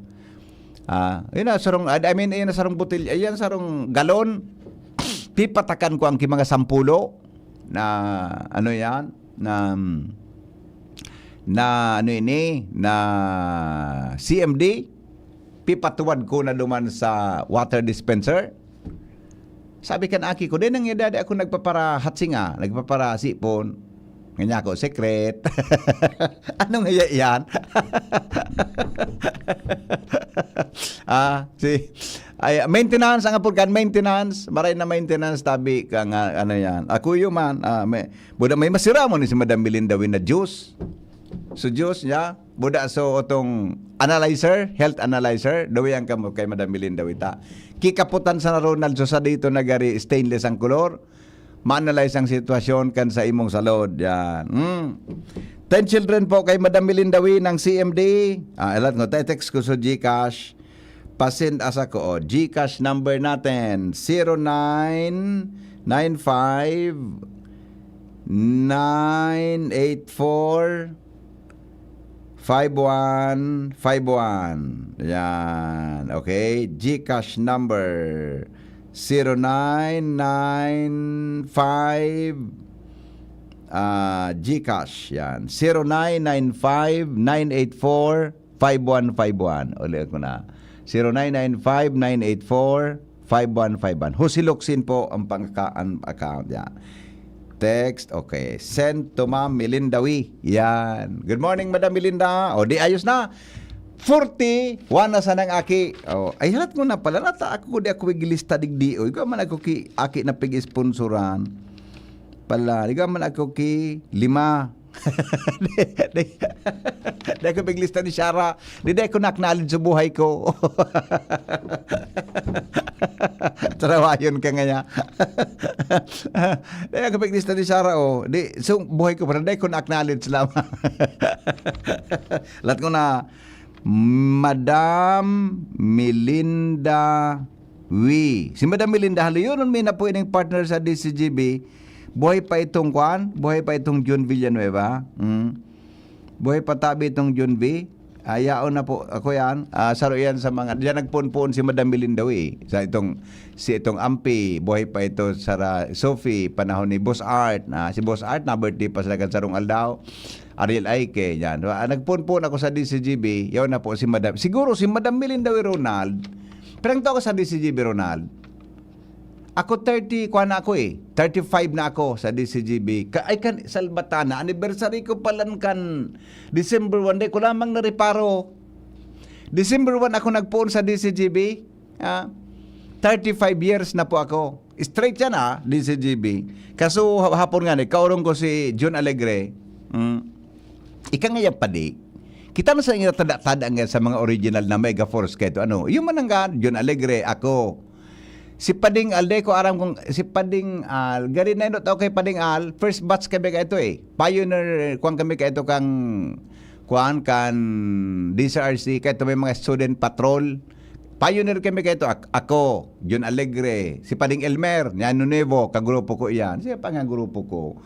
Ah, yun na, sarong, I mean, yun na sarong botilya, yan sarong galon. Pipatakan ko ang ki mga sampulo na, ano yan, na, na, ano ini, na C M D. Pipatuwad ko na duman sa water dispenser. Sabi kan aki ko, "Dai nang yadadi ako nagpaparahatsinga, nagpaparasipon." Ngani ako, "Secret." Ano nga yan? Ah, si, ay, maintenance, ang apod kan maintenance, maray na maintenance, tabi ka nga, ano yan. Ako yun man, ah, may, buda may masira mo ni si Madam Melinda Wee na juice. So, juice niya, buda so otong analyzer, health analyzer, dawi ang kamo kay Madam Melinda Wee ta. Kikaputan sa na Ronald, so sa dito nagari stainless ang kolor, ma-analyze ang sitwasyon kan sa imong salod. Yan. Hmm. Ten children po kay Madam Melinda Wee ng C M D. Ah, elat ko, te-text ko sa GCash. Pasend asa ko, oh, GCash number natin, zero nine nine five nine eight four five one five one. Yan. Okay? GCash number zero nine nine five, ah, GCash. Yan. Zero nine nine five nine eight four five one five one. Ulit ko na. Zero nine nine five nine eight four five one five one. Jose Locsin po ang pangka-, ang account niya. Text, okay. Send to Ma'am Melinda Wee. Yan. Good morning, Madam Melinda. O, di ayos na. Forty-one na sanang aki. O, ay, halat ko na pala. Nata ako, di ako iglista digdi. O, ikaw man ako ki, aki na pig-sponsoran. Pala, ikaw man ako ki lima. Di, di, di ako piglista ni Shara. Di, di ako na-acknowledge sa buhay ko. Trawayon ka ngaya. Di ako piglista ni Shara, oh. Di, so, buhay ko, pero di ako na-acknowledge lamang. Lahat ko na, Madam Melinda Wee. Si Madam Melinda, haliyonon mi na pwedeng partner sa D C G B. Buhay pa itong kwan? Buhay pa itong Jun Villanueva? Mm. Buhay pa tabi itong Jun V? Ah, yaon na po. Ako yan. Ah, saro yan sa mga, diyan nagpunpun si Madam Melinda Wee. Sa itong, si itong Ampi, buhay pa ito, Sara Sophie, panahon ni Boss Art. Ah, si Boss Art, na birthday pa sila kan sarong aldaw. Ariel Aike, yan. Ah, nagpunpun ako sa D C G B, yaon na po si Madam. Siguro si Madam Melinda Wee, Ronald. Pero ang tao ko sa D C G B, Ronald. Ako thirty, kuha na ako eh. Thirty-five na ako sa D C G B. Ka, ay kan, Salbatana, anniversary ko pala kan December one, di ko lamang nareparo. December one ako nagpoon sa D C G B. Ah, thirty-five years na po ako. Straight yan ah, D C G B. Kaso ha-, hapon nga ni, kaurong ko si Jun Alegre. Mm. Ika nga yan, padi. Kita na sa inyo tada-tada nga sa mga original na Mega Force kaito. Ano? Yung manangga, Jun Alegre, ako. Si Pading Al, di ko aram kung si Pading Al, gari na yun, okay, Pading Al, first batch kami kaito eh. Pioneer, kwan kami kaito kang, kwan, kan D C R C, kaito may mga student patrol. Pioneer kami kaito, ak-, ako, Jun Alegre, si Pading Elmer, yan Nuevo, kagrupo ko iyan. Siya pa nga grupo ko.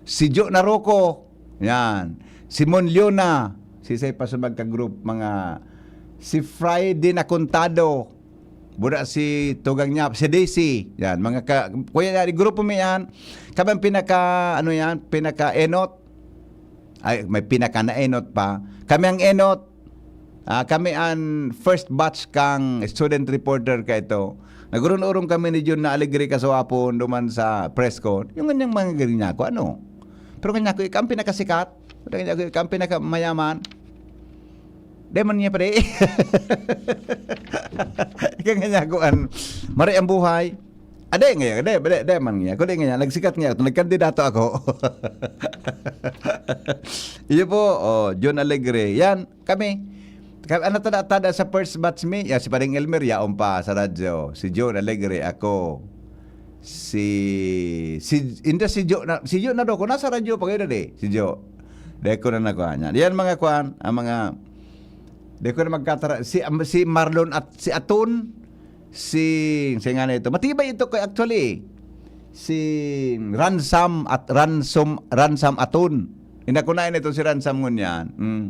Si Jo Naroco, yan. Si Mon Leona, si Say Pasubag kagrup, mga, si Friday na Contado, Buda si Tugang niya, si Daisy. Yan, mga ka, kuya, yan, grupo mi yan. Kami ang pinaka, ano yan, pinaka enot. Ay, may pinaka na enot pa. Kami ang enot. Ah, kami ang first batch kang student reporter kaito. Nagurun-urong kami ni Jun na Alegre kaswapon duman sa press con. Yung ganyang mga gari niya ako, ano? Pero kanya ko, ikaw ang pinakasikat. Pero kanya ko, ikaw ang pinakamayaman. Di man niya, pre. Ika nga niya, kuan. Mari ang buhay. Ade nga, ade, ade, ade man niya. Kundi nga, nagsikat nga ako, nagkandidato ako. Iyo po, oh, Jun Alegre. Yan, kami. Kami, ano, tada, tada sa first batch mi, ya, si Pading Elmer, yaon pa sa radyo. Si Jun Alegre, ako. Si, si, inda si Jo na, si Jo na daw, kung nasa radyo pa kayo na di, si Jo. Dahil ko na nakuha niya. Yan mga kuan, ang mga, dahil ko na magkatara, si, si Marlon at si Aton, si, si nga na ito. Matibay ito kay actually. Si Ransom at Ransom, Ransom Aton. Inakunayan ito si Ransom ngunyan. Mm.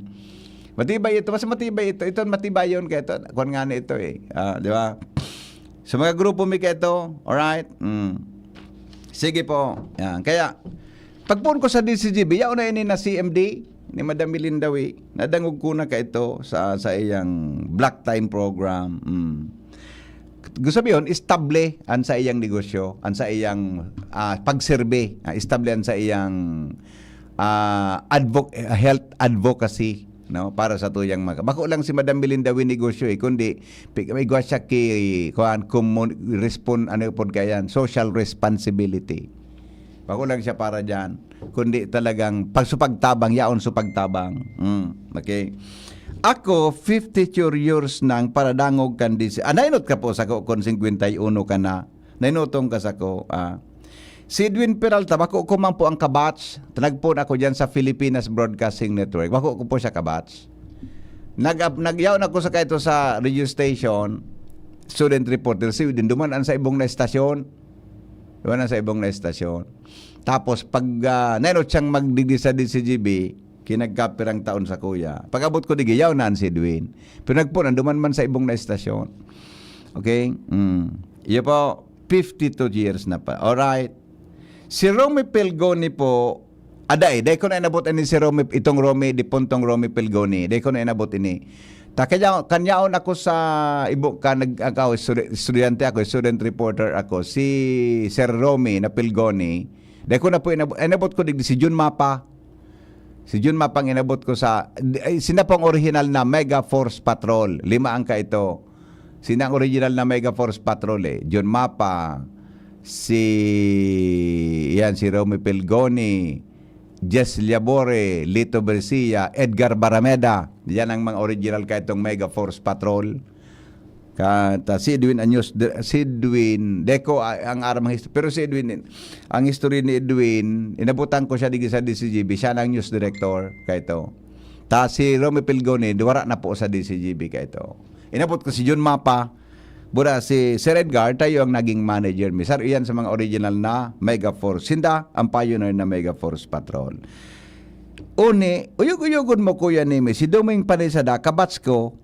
Matibay ito, mas matibay ito. Ito ang matibay yun kaya ito. Kuan nga na ito eh. Ah, di ba? Sa mga grupo mi kaito, alright? Mm. Sige po. Yan. Kaya, pagpoon ko sa D C G B, yaon na ini na C M D ni Madam Melinda Wee. Nadangog ko na kaito sa, sa iyang Black Time program. Mm. Gusto sabihin, estable ang sa iyang negosyo, ang sa iyang, ah, pagserbe, ah, estable ang sa iyang, ah, advoc-, health advocacy, no, para sa tuyang mga, bako lang si Madam Melinda Wee negosyo eh, kundi pi-, may igwa siya ki, kuan, kumun-, respon-, ano pod kayan, social responsibility. Bako lang siya para dyan, kundi talagang pagsupagtabang, yaon supagtabang. Mm, okay. Ako, fifty-two years nang paradangog kan D C. Ah, nainot ka po sa ko, kung singkwenta y uno ka na. Nainutong ka sa ko, ah. Si Edwin Peralta, bako ko man po ang kabatch. Nagpoon ako dyan sa Filipinas Broadcasting Network. Bako ko po siya kabatch. Nag-, nag-, yaon ako sa kaito sa radio station, student reporter, si Edwin, duman an sa ibong na estasyon. Duman na sa ibong na estasyon. Tapos pag, ah, nainot siyang magdigdi sa D C G B, kinagkapirang taon sa kuya. Pag-abot ko digi, yaw na an si Edwin. Pero nagpunan, duman man sa ibong na estasyon. Okay? Mm. Iyo po, fifty-two years na pa. Alright. Si Romy Pelgoni po, ah, dai, dai ko na inabot ini si Romy, itong Romy, dipuntong Romy Pelgoni. Dai ko na inabot ini. Ta kaya, kanyaon ako sa ibo-, ka, nag-, ako, estu-, estudyante ako, student reporter ako. Si Sir Romy na Pelgoni, dai ko na po inabot, inabot ko digdi si Jun Mapa. Si Jun Mapa ang inabot ko sa, ay, sina po ang original na Mega Force Patrol. Lima ang kaito. Sina ang original na Mega Force Patrol eh? Jun Mapa, si, yan, si Romy Pelgoni, Jess Liabore, Lito Bercia, Edgar Barameda. Yan ang mga original kaitong Mega Force Patrol. Ka, ta, si Edwin Anyos, de-, si Edwin Deco, a-, ang aram ang histo-, pero si Edwin, ang history ni Edwin, inabutan ko siya digi sa D C G B, siya na ang news director, kaito. Ta si Romy Pelgoni, wara na po sa D C G B, kaito. Inabot ko si Jun Mapa, bura si Sir Edgar, tayo ang naging manager mi. Sir, iyan sa mga original na Mega Force. Sinda, ang pioneer na Mega Force Patrol. Uni, uyog-uyogon mo, Kuya Nemi, si Doming Panisada, kabats ko.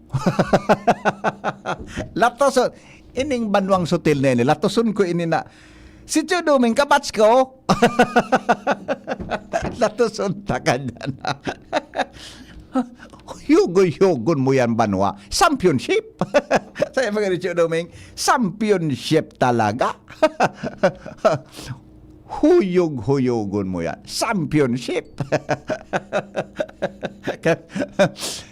Latoson, ining banwang sutil na ini, latoson ko ini na, si Tio Doming, kabats ko. Latoson ta ka dyan. Yugon-yugon mo yan, banwa. Championship. Sa mga ni Tio Doming, championship talaga. Huyog-huyogon mo yan. Championship.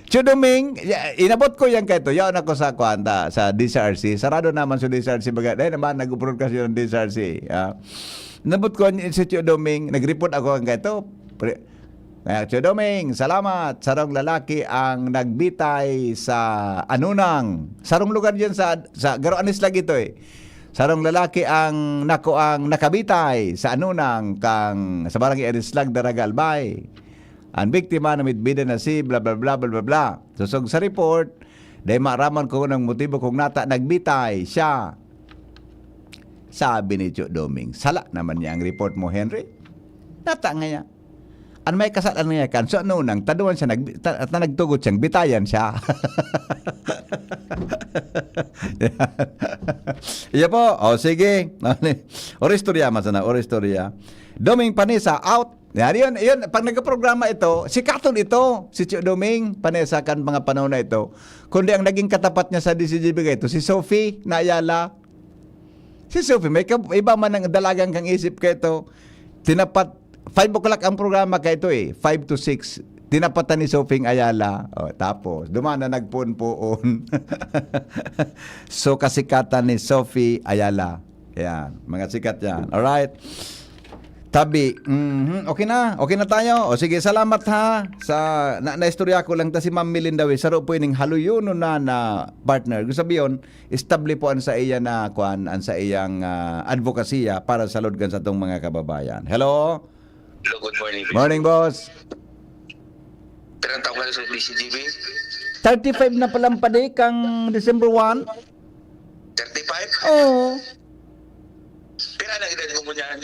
Tio Doming, ya-, inabot ko yan kaito. Yaon ako sa, kuwan ta, sa D Z R C. Sarado naman sa D Z R C. Baga, dahil naman, nag-broadcast yun ng D Z R C. Ah. Inabot ko yan si Tio Doming. Nag-report ako ang kaito. Pre-, ah, Tio Doming, salamat. Sarong lalaki ang nagbitay sa Anunang. Sarong lugar dyan sa, sa Garoanis lagi to eh. Sarong lalaki ang nakuang nakabitay sa Anunang kang, sa Barangay Arislag, Daraga, Albay. Ang biktima na midbida na si bla, bla, bla, bla, bla, bla. Sosog sa report, dai maaraman kung anong motibo kung nata nagbitay siya. Sabi ni Tio Doming, "Sala naman niya ang report mo, Henry." Nata nga niya. An may kasal, ano niya kan? So, ano nang taduan siya, nag-, ta-, ta-, nagtugot siyang bitayan siya. Iya po. O, sige. Ori istorya, masana. Ori istorya. Doming Panisa, out. Yan, yun, yun. Pag nagkaprograma ito, si Katon ito, si Tio Doming Panisa kan mga panahon na ito. Kundi ang naging katapat niya sa D C G B ito, si Sophie na Ayala. Si Sophie, may ka-, iba man ang dalagan kang isip ka ito. Tinapat, five o'clock ang programa ka ito eh. Five to six. Tinapatan ni Sophie ang Ayala. O, tapos, duman na nagpoon-poon. So, kasikatan ni Sophie Ayala. Yan, mga sikat yan. Alright. Tabi. Mhm. Okay na. Okay na tayo. O sige, salamat ha. Sa, na, naistorya ko lang ta si Ma'am Melinda Wei. Saro po ining haluyonon na, na partner. Gusto sabihin, estable po ang sa iya na, kuan, ang sa iyang, ah, advokasya para sa lugod kan satong mga kababayan. Hello? Hello, good morning. Morning, boss. Pirang taon ka na sa D C G B? Thirty-five na pala, padi, kang December one. Thirty-five? Oo. Pira na edad mo ngunyan?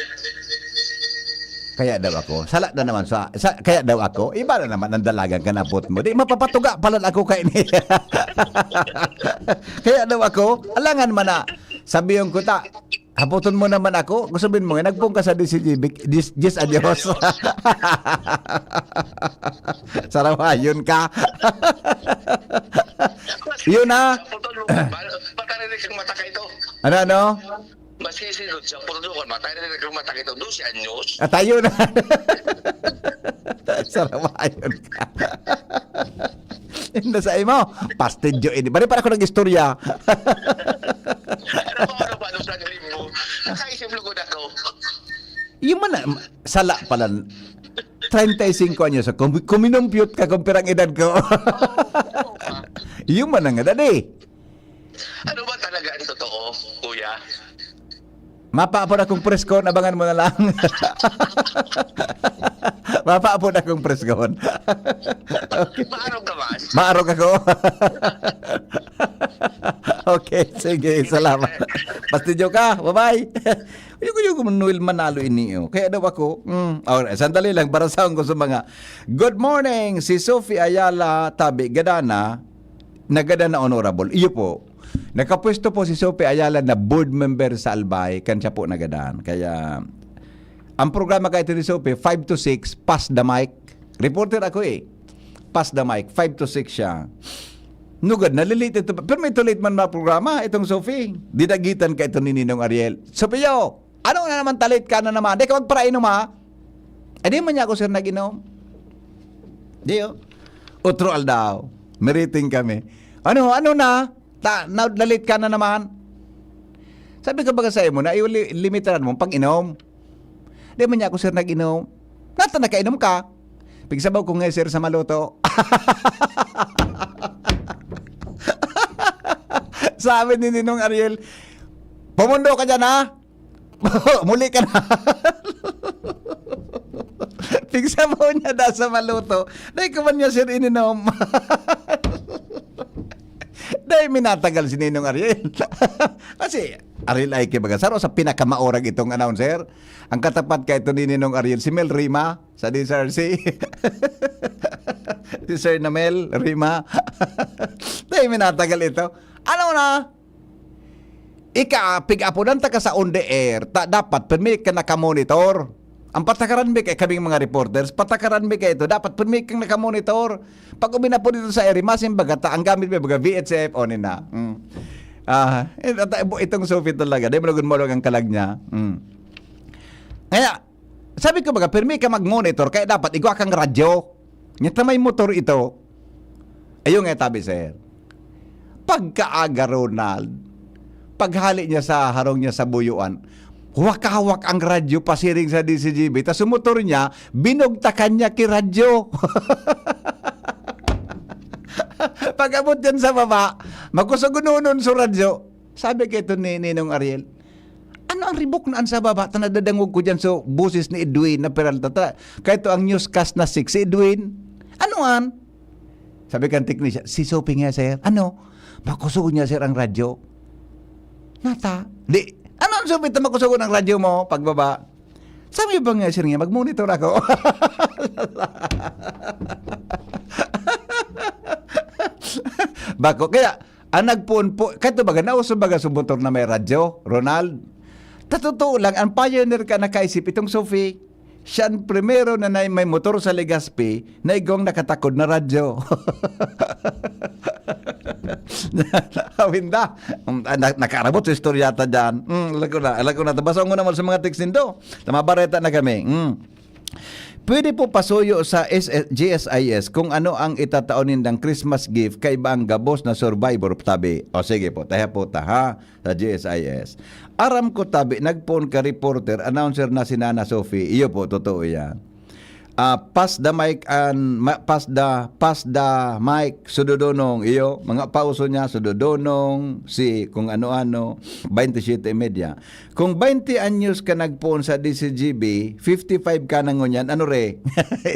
Kaya daw ako. Sala na naman sa, sa, kaya daw ako. Iba na naman ang dalagan kanapot mo. Di mapapatuga pala ako kay ni. Kaya daw ako. Alangan man na. Sabiyon ko ta. Hapoton mo naman ako. Gusto mo nga, nagpung ka sa D C G B. Dis-, dis, adios. Sarawayon ka. Yun na. Hapoton mo, ba-, patarinig ang mata ka ito. Ano, ano? Masisilod siya, pero doon, matay na nagkamatay ito, doon si Anyos. At ayun na. Sarawayon ka. Hindi sa imo. Pastidyo ini. Bari pa ako nag-istorya. Ano ba, ano ba, ano sa limbo? Nakaisip lugod ako. Yung man na, sala pala. Treinta y cinco anyos ako. Kumi-, kuminumpyut ka kung pirang edad ko. Yung man ang edad eh. Ano ba talaga ang totoo, kuya? Mapaapod akong preskon, abangan mo na lang. Mapaapod akong preskon. Okay. Maarog ka man? Maarog ako. Okay, sige, salamat. Pastidyo ka, bye-bye. Ayoko, ayoko, Noel, manalo ini, oh. Kaya daw ako, mm, oh, sandali lang, barasahan ko sa mga, "Good morning, si Sophie Ayala, tabi, gadana, nagadan na honorable." Iyo po. Nakapwesto po si Sophie Ayala na board member sa Albay, kan siya po nagadan. Kaya, ang programa kaito ni Sophie, five to six, pass the mic. Reporter ako eh. Pass the mic, five to six siya. Nugad, nalilate ito. Pero may tulit man mga programa, itong Sophie. Dinagitan ka ito ni Ninong Ariel. "Sophie, yo, ano na naman, talit ka na naman? Di ka magparainom, ha?" "Eh, di man niya ako, sir, nag-inom." Di, oh. Otro aldaw, meriting kami. "Ano, ano na? Ta, na, nalit ka na naman?" Sabi ko, "Baga sa'yo mo na, ilimitaran mo pag-inom." "Di man niya ako, sir, nag-inom." "Nata nakainom ka?" "Pigsabaw ko nga, sir, sa maluto." Sabi ni Ninong Ariel, "Pumundo ka dyan, ha? Muli ka na." Pigsabaw niya da sa maluto. Dahil ka man niya, sir, ininom. Dahil minatagal si Ninong Ariel. Kasi, Ariel ay kibaga. Saro sa pinakamaorag itong announcer. Ang katapat ka ito ni Ninong Ariel, si Mel Rima, sa D S R C. Si Sir na Mel Rima. Dahil minatagal ito. Ano na? Ika, pig-apodan ta ka sa on the air, ta, dapat permi ka nakamonitor. Ang patakaran mi kay kaming mga reporters, patakaran mi kay ito, dapat permi kang nakamonitor. Pag uminapo dito sa ere, masimbaga ta, ang gamit mi, baga V H F, o, ni na. Mm. Ah, it-, at-, itong Sophie talaga, dahil malugod-malog ang kalag niya. Mm. Kaya, sabi ko, baga, permi ka mag-monitor, kaya dapat igwa kang radyo. Nya ta may motor ito. Ayun nga, tabi, sir. Pagkaaga, Ronald, paghali niya sa harong niya sa buyuan, hawak-hawak ang radyo pasiring sa D C G B. Tas sumotor niya, binugtakan niya ki radyo. Pag-abot yan sa baba, makusugunonon sa radyo. Sabi kay ito ni Ninong Ariel, "Ano ang ribok na an sa baba? Ta nadadangog ko dyan so boses ni Edwin na Peralta. Ta, kaya ito ang newscast na six, si Edwin. Ano an?" Sabi kan teknisyan, "Si Sophie nga, sir." "Ano?" "Makusog niya, sir, ang radyo." "Nata?" "Di." "Ano ang Sophie? Ta makusog ang radyo mo pagbaba." "Sabi ba nga, sir, nga mag-monitor ako?" Bako, kaya, ang nagpoon po, kato baga, nauso baga sa motor na may radyo, Ronald? Ta totoo lang, ang pioneer ka nakaisip itong Sophie. Siya ang primero na, na may motor sa Legazpi na igwang nakatakod na radyo. Awinda. Um, ah, na, nakaarabot sa istorya ta dyan. Mm, alam ko na, alam ko na. Tabasa ko naman sa mga text nindo. Tama, bareta na kami. Mm. Pwede po pasuyo sa S S, G S I S kung ano ang itatao nindang Christmas gift kay ba ang gabos na survivor, tabi. O sige po, taha po ta, ha, sa G S I S. Aram ko, tabi, nagpoon ka reporter, announcer na si Nana Sophie. Iyo po, totoo yan. Ah, pass the mic and ma-, pass the, pass the mic, Sudodonong. Iyo, mga pauso niya, Sudodonong, si kung ano-ano, twenty-seven y media. Kung twenty anyos ka nagpoon sa D C G B, fifty-five ka na ngunyan, ano re?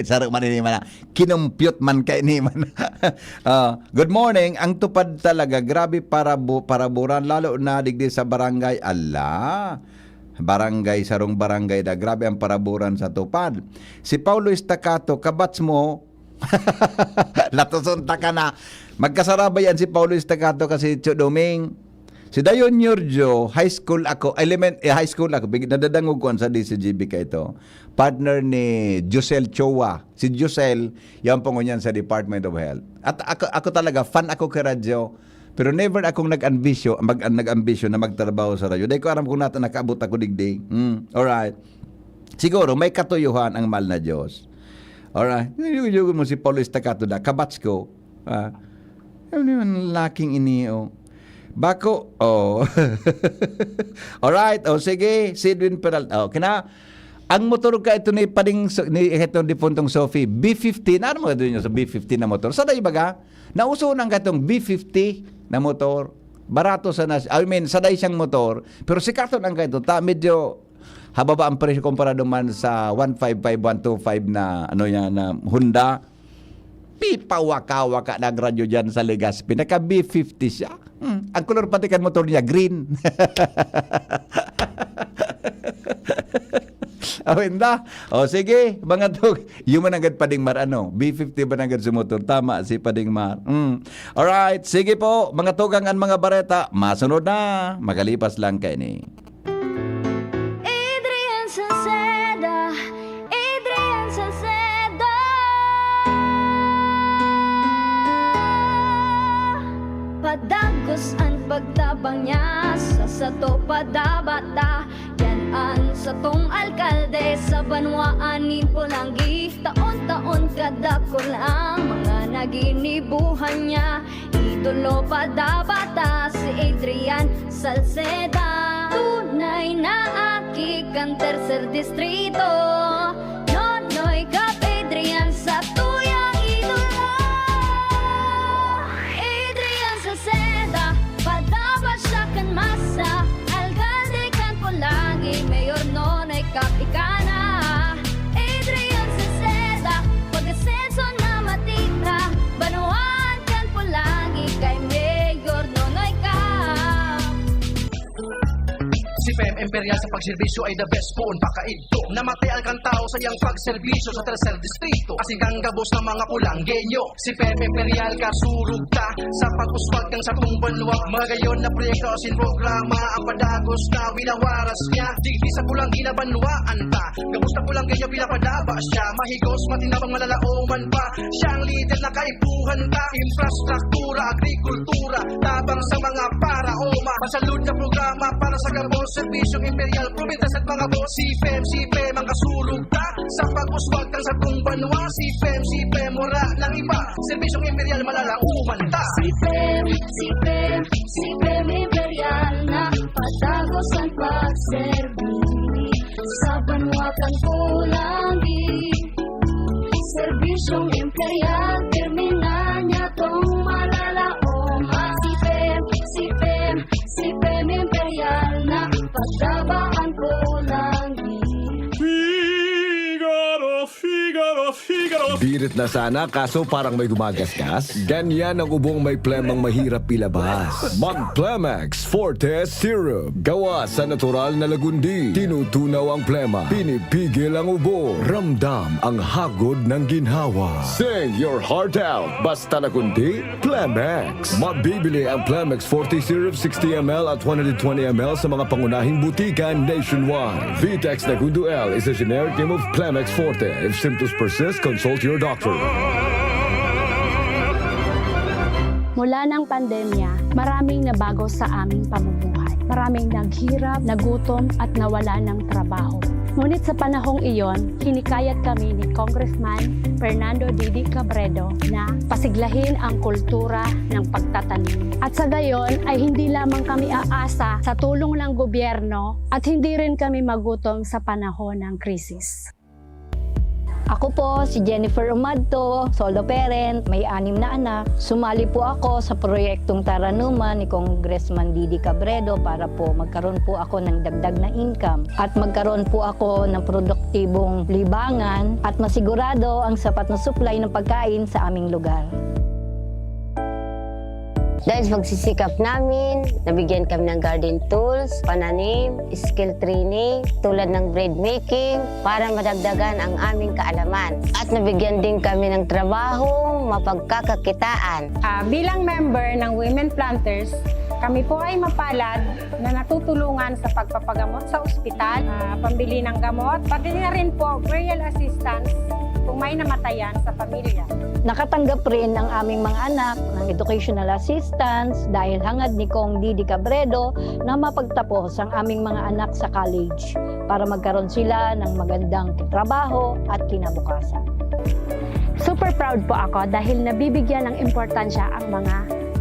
Saro man ini man na, kinumpyot man ka ini man. Ah, good morning. Ang tupad talaga, grabe parabu-, paraburan, lalo na digdi sa barangay. Ala, barangay, sarong barangay na, grabe ang paraburan sa tupad. Si Paulo Estacato, kabats mo, latoson ta ka na. Magkasarabay yan si Paulo Estacato kasi Cho Doming. Si Dayon Yorjo, high school ako, element-, eh, high school ako, big-, nadadangog ko sa D C G B ka ito. Partner ni Josel Choa. Si Josel, yan po ngunyan sa Department of Health. At ako, ako talaga, fan ako kay radyo. Pero never akong nag-ambisyo, mag-, nag-ambisyon na magtrabaho sa radyo. Dahil ko aram kung nata nakaabot ako digdi. Hmm, alright. Siguro, may katuyuhan ang mahal na Diyos. Alright. Yung, yung mo si Paulo Estacato na, kabats ko. Ah, ano naman laking ini, oh. Bako, oh. Alright, oh, sige, si Edwin Peralta. Oh, kina, ang motor ka ito ni Pading So-, ni itong dipuntong Sophie, B fifty. Na ano mo ito nyo sa B fifty na motor? Sa dai baga, nauso nang katong B fifty na motor. Barato sana, I mean, sa dai siyang motor, pero sikaton ang kaito. Ta, medyo hababa ang presyo komparado man sa one five five, one two five na, ano yan, na Honda. Pipawaka-waka na ang radyo dyan sa Legazpi. Naka B fifty siya. Hmm. ang kolor pati kan motor niya, green. Awen da. O sige, mga tug-, yun man nanggad Pading Mar, ano, B fifty ba nanggad sa motor? Tama, si Pading Mar. Mm. Alright, sige po, mga tugang an mga bareta, masunod na. Makalipas lang kaini. Adrian Salceda, Adrian Salceda. Padagos an pagtabang niya sa sato padabata. Yan an satong alkalde sa banwaan nin Polangui. Taon-taon kadakul ang mga naginibuhan niya. Idolo padabata si Adrian Salceda. Tunay na aki kan Tercer Distrito. Nonoy Cap Adrian sa tuyang idolo. Adrian Salceda, padaba siya kan masa. Alkalde kan Polangui, Mayor Nonoy Cap ika na. Adrian Salceda, pag-asenso na matira. Banwaan kan Polangui kay Mayor Nonoy Cap. Si P M Imperial sa pagserbisyo ay the best poon pakaidto. Namatay ang kantao sa iyang pagserbisyo sa Tercer Distrito. Asin kang gabos ng mga Polanggueño. Si P M Imperial kasurog ta sa pag-uswag kan satong banwa. Mga gayon na proyekto asin programa ang padagos na winawaras niya. Digdi sa Polangui na banwaan ta. Gabos na Polanggueño pinapadaba siya. Mahigos, matinabang, malalaoman pa. Siya ang lider na kaipuhan ta. Infrastruktura, agrikultura, tabang sa mga paraoma. Masalud na programa para sa gabos, serbisyong imperial, probinsya sa mga boss. Si P M, si P M ang kasurog ta sa pag-uswag kan satong banwa. Si P M, si P M, wala nang iba. Serbisyong imperial, malalaoman ta. Si P M, si P M, si P M Imperial na padagos ang pagserbi sa banwa kan Polangui. Serbisyong imperial, terminal niya tong malalaoman. Si P M, si P M, si P M Imperial na padaba an Polangui. Figaro, Figaro, Figaro. Birit na sana, kaso parang may gumagasgas. Ganyan ang ubong may plemang mahirap ilabas. Mag-Plemex Forte Syrup. Gawa sa natural na lagundi. Tinutunaw ang plema. Pinipigil ang ubo. Ramdam ang hagod ng ginhawa. Sing your heart out. Basta lagundi, Plemex. Mabibili ang Plemex Forte Syrup sixty M L at one hundred twenty M L sa mga pangunahing butika nationwide. Vitex Nagundo L is a generic name of Plemex Forte. If symptoms persist, consult your doctor. Mula ng pandemya, maraming nabago sa aming pamumuhay. Maraming naghirap, nagutom, at nawala ng trabaho. Ngunit sa panahong iyon, hinikayat kami ni Congressman Fernando Didi Cabredo na pasiglahin ang kultura ng pagtatanim. At sa gayon ay hindi lamang kami aasa sa tulong ng gobyerno at hindi rin kami magutom sa panahon ng krisis. Ako po si Jennifer Umadto, solo parent, may anim na anak. Sumali po ako sa proyektong Taranuman ni Congressman Didi Cabredo para po magkaroon po ako ng dagdag na income at magkaroon po ako ng produktibong libangan at masigurado ang sapat na supply ng pagkain sa aming lugar. Dahil sa pagsisikap namin, nabigyan kami ng garden tools, pananim, skill training, tulad ng bread making, para madagdagan ang aming kaalaman. At nabigyan din kami ng trabaho, mapagkakakitaan. Ah, bilang member ng Women Planters, kami po ay mapalad na natutulungan sa pagpapagamot sa ospital, ah, pambili ng gamot, pati na rin po burial assistance kung may namatayan sa pamilya. Nakatanggap rin ang aming mga anak ng educational assistance dahil hangad ni Cong Didi Cabredo na mapagtapos ang aming mga anak sa college para magkaroon sila ng magandang trabaho at kinabukasan. Super proud po ako dahil nabibigyan ng importansya ang mga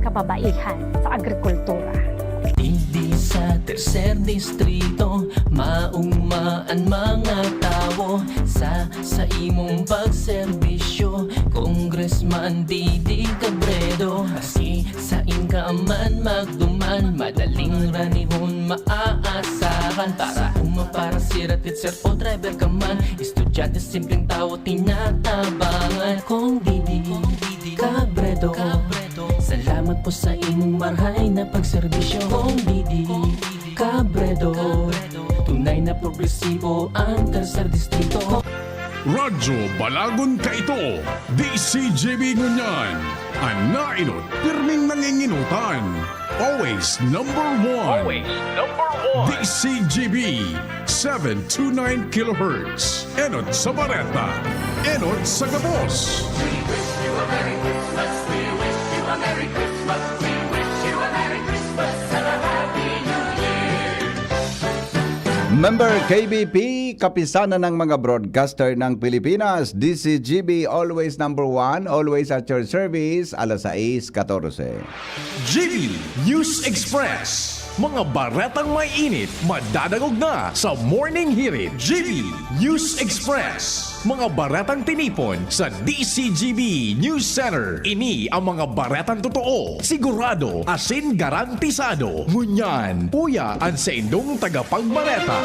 kababaihan sa agrikultura. Digdi sa Tercer Distrito, mauma an mga tawo sa, sa imong pagserbisyo. Congressman Didi Cabredo, maski sain ka man magduman, madaling ranihon maaasahan. Para uma, para sira, teacher o driver ka man, estudyante, simpleng tawo, tinatabangan. Cong Didi Cabredo, salamat Sa imong marhay na pagserbisyo, Kong Didi Cabredo. Tunay na progresibo ang Tercer Distrito. Radyo Balagon Kaito, D C G B ngunyan. An nainot, pirming nanginginutan. Always number one. Always number one. D C G B, seven two nine kilohertz. Enot sa bareta. Enot sa gabos. We wish you a Merry Christmas. We wish you a Merry Christmas. We wish you a Merry Christmas and a Happy New Year. Member K B P, Kapisanan ng mga Broadcaster ng Pilipinas, D C G B, always number one, always at your service, alas sais katorse. G B News Express. Mga baretang may init, madadangog na sa Morning Hirit. G B News Express. Mga baretang tinipon sa D C G B News Center. Ini ang mga baretang totoo, sigurado, asin garantisado. Ngunyan, puya an saindong tagapagbareta.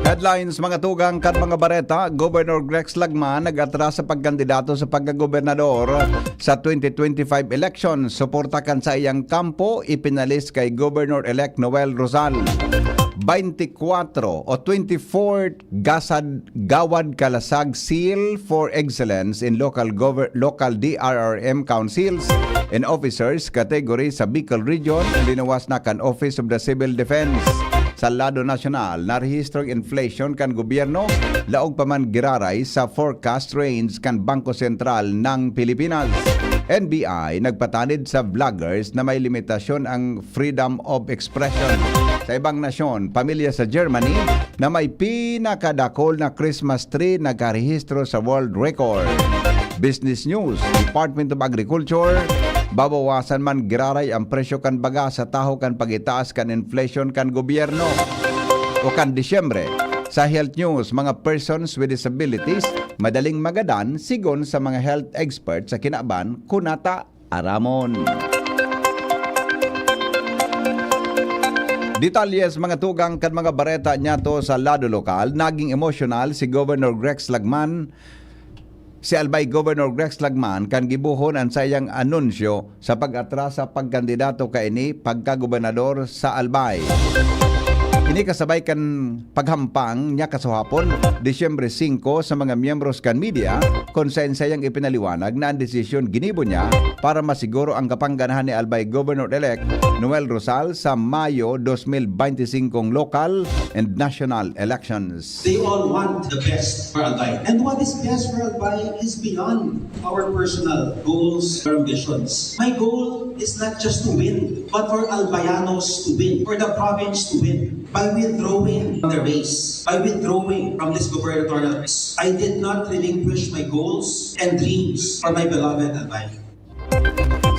Headlines, mga tugang kan mga bareta. Governor Rex Lagman nag-atras sa pagkandidato sa pagkagobernador sa twenty twenty-five election. Suporta kan saiyang kampo, ipinalis kay Governor-elect Noel Rosal. Twenty-four o twenty-four Gasad, Gawad Kalasag Seal for Excellence in Local Gover-, Local D R R M Councils and Officers category sa Bicol Region, linuwas na kan Office of the Civil Defense. Sa lado nasyonal, narehistrong inflation kan gobyerno, laog pa man giraray sa forecast range kan Bangko Sentral ng Pilipinas. N B I nagpatanid sa vloggers na may limitasyon ang freedom of expression. Sa ibang nasyon, pamilya sa Germany na may pinakadakol na Christmas tree nagkarehistro sa world record. Business News, Department of Agriculture, babawasan man giraray ang presyo kan baga sa tahaw kan pag-itaas kan inflation kan gobyerno o kan Disyembre. Sa health news, mga persons with disabilities madaling magadan sigon sa mga health expert sa kinaban, kunata aramon. Detalye sa mga tugang kan mga bareta niyato sa lado lokal, naging emosyonal si Governor Rex Lagman, si Albay Governor Rex Lagman kan gibohon an saiyang anunsyo sa pag-atras sa pagkandidato kaini pagkagobernador sa Albay. Ini kasabay kan paghampang niya kasuhapon, Disyembre singko, sa mga miyembros kan media, kun saen saiyang ipinaliwanag na an desisyon ginibo niya para masiguro ang kapangganahan ni Albay Governor-elect Noel Rosal sa Mayo dos mil beinti singkong local and national elections. They all want the best for Albay. And what is best for Albay is beyond our personal goals or ambitions. My goal is not just to win, but for Albayanos to win, for the province to win. By withdrawing from the race, by withdrawing from this gubernatorial race, I did not relinquish my goals and dreams for my beloved Albay.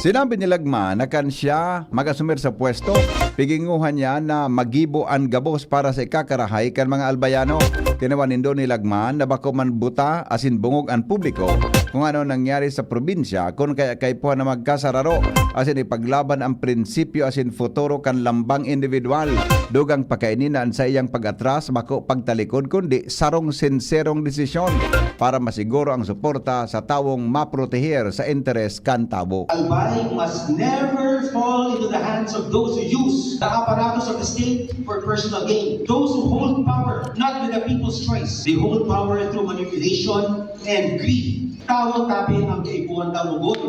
Sinabi ni Lagman na kan siya mag-asumir sa pwesto, piginguhan niya na magibo an gabos para sa ikakarahay kan mga Albayano. Tinawan nindo ni Lagman na bako man buta asin bungog an publiko kung ano nangyari sa probinsya, kun kaya kaipuhan na magkasararo asin ipaglaban ang prinsipyo asin futuro kan lambang individual. Dugang pa kaini na an saiyang pag-atras bako pagtalikod kundi sarong sinserong desisyon para masiguro ang suporta sa tawong maproteher sa interes kan tawo. Albay must never fall into the hands of those who use the apparatus of the state for personal gain. Those who hold power not with the people's choice, they hold power through manipulation and greed. Tawo tapi ang kaipuhan tawo gol.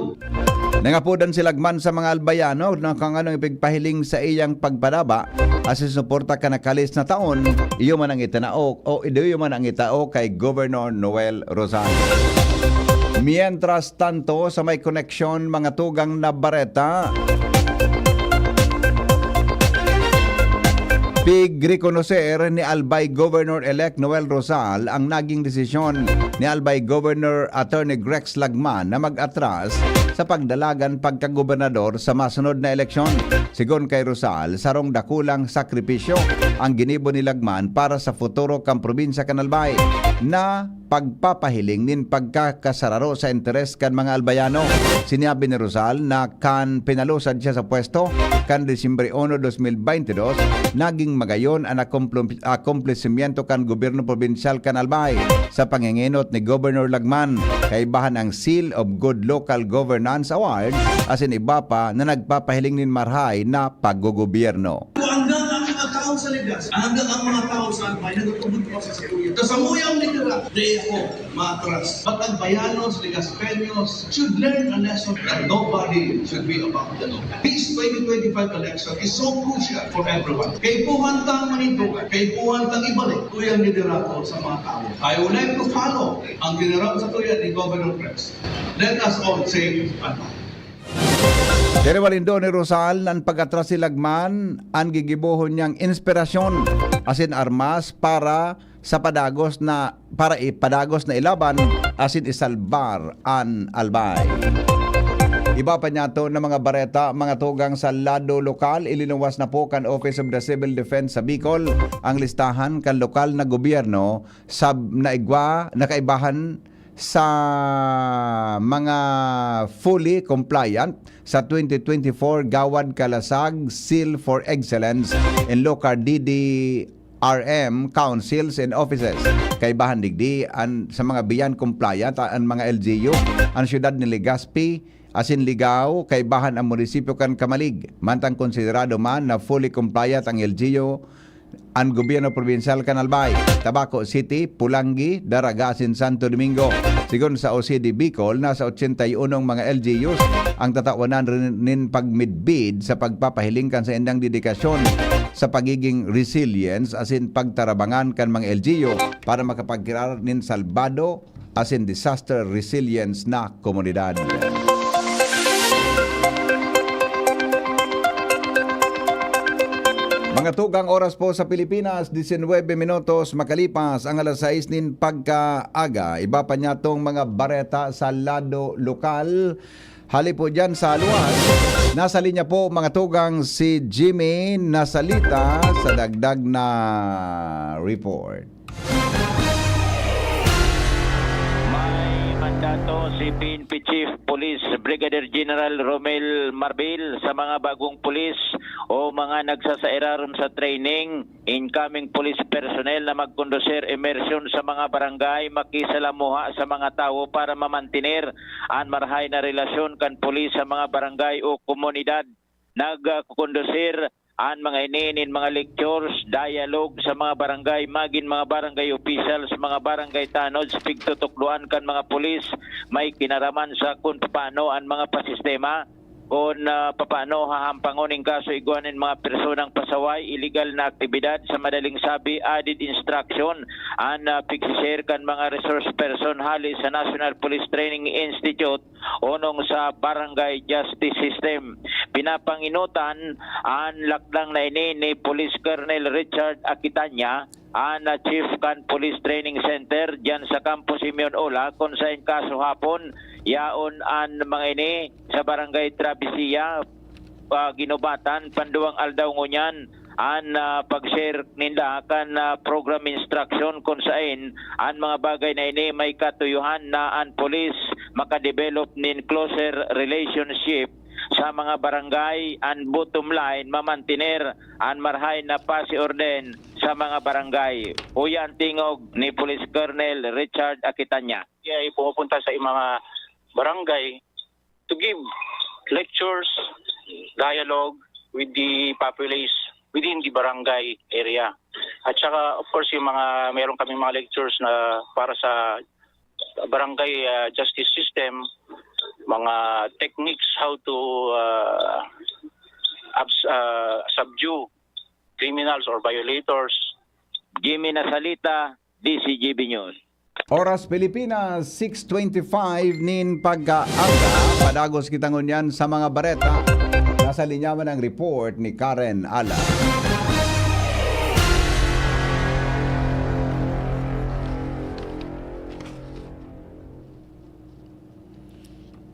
Nangapodan si Lagman sa mga Albayano na kung anong ipigpahiling sa iyang pagpadaba asin suporta kan nakalis na taon, iyo man ang itinao o iyo man ang itao kay Governor Noel Rosal. Mientras tanto, sa may koneksyon, mga tugang na bareta, pigrekonoser ni Albay Governor-elect Noel Rosal ang naging desisyon ni Albay Governor Attorney Rex Lagman na mag-atras sa pagdalagan pagkagobernador sa masunod na eleksyon. Sigon kay Rosal, sarong dakulang sakripisyo ang ginibo ni Lagman para sa futuro kan probinsya kan Albay na pagpapahiling nin pagkakasararo sa interes kan mga Albayano. Sinabi ni Rosal na kan pinalusad siya sa pwesto, kan Disyembre uno, dos mil baynte dos, naging magayon an akomplom-, akomplesimiento kan gobyerno probinsyal kan Albay sa pangengenot ni Governor Lagman, kaibahan ang Seal of Good Local Governance Award, asin iba pa na nagpapahiling nin marhay na paggogobyerno. Hanggang ang mga tao sa Legazpi, hanggang ang mga tao sa Albay, nagtutubod po sa Sibuyas. Sa samuyang literal, di ako matras. But Albayanos, Legazpeños should learn a lesson that nobody should be above the law. This twenty twenty-five election is so crucial for everyone. Kaipuhan tang manindugan, kaipuhan tang ibalik tuyang liderato sa mga tao. I would like to follow ang ginaraw sa tuya ni Governor Pres. Let us all save Albay. Pero walindo ni Rosal na an pag-atras ni Lagman an gigibohon niyang inspirasyon asin armas para sa padagos na, para ipadagos na ilaban asin isalbar an Albay. Iba pa niyato na mga bareta, mga tugang sa lado lokal, ilinuwas na po kan Office of the Civil Defense sa Bicol ang listahan kan lokal na gobyerno sa naigwa na kaibahan sa mga fully compliant sa twenty twenty-four Gawad Kalasag Seal for Excellence in Local D D R M Councils and Offices. Kaibahan digdi an, sa mga biyan compliant an mga L G U, an siyudad ni Legazpi asin Ligao, kaibahan ang munisipyo kan Camalig. Mantang konsiderado man na fully compliant ang L G U, an gobyerno probinsyal kan Albay, Tabaco City, Polangui, Daraga asin Santo Domingo. Sigon sa O C D Bicol, nasa ochenta y unong mga L G Us ang tatawanan rin nin pagmidbid sa pagpapahiling kan saindang dedikasyon sa pagiging resilience asin pagtarabangan kan mga L G U para makapagkiraar nin salbado asin disaster resilience na komunidad. Mga tugang, oras po sa Pilipinas, disinwebe minutos makalipas ang alas sais nin pagkaaga. Iba pa niya tong mga bareta sa lado lokal. Hali po dyan sa luwas. Nasa linya po, mga tugang, si Jimmy Nasalita sa dagdag na report. May mandato si P N P Chief Police Brigadier General Romel Marbil sa mga bagong pulis o mga nagsasairarom sa training, incoming police personnel na magkondusir immersion sa mga barangay, makisalamuha sa mga tawo para mamantener an marahay na relasyon kan pulis sa mga barangay o komunidad. Nagkukondusir an mga ini nin mga lectures, dialogue sa mga barangay, magin mga barangay officials, mga barangay tanods, pigtutukdoan kan mga pulis, may kinaraman sa kun papaano an mga pasistema, kun, ah, papaano hahampangon in kaso igwa nin mga personang pasaway, iligal na aktibidad, sa madaling sabi, added instruction an, ah, pigsi-share kan mga resource person hali sa National Police Training Institute onong sa barangay justice system. Pinapanginutan an lakdang na ini ni Police Colonel Richard Aquitania, an, ah, chief kan Police Training Center diyan sa Campo Simeon Ola, kun saen kaso hapon yaon an mga ini sa barangay Travesía, ah, ginubatan panduwang aldaw ngunyan an, ah, pag-share ninda kan, ah, program instruction kun saen an mga bagay na ini may katuyohan na an pulis makadevelop nin closer relationship sa mga barangay. An bottom line, mamantener an marahay na pasi orden sa mga barangay. Uya an tingog ni Police Colonel Richard Aquitania. Ay pumupunta sa mga barangay to give lectures, dialogue with the populace within the barangay area. At saka, of course, yung mga, meron kaming mga lectures na para sa barangay, ah, justice system, mga techniques how to, ah, abs-, ah, subdue criminals or violators. Jimmy Nasalita, D C G B News. Oras Pilipinas, six twenty-five nin pagkaaga. Padagos kita ngunyan sa mga bareta. Nasa linya man ang report ni Karen Ala.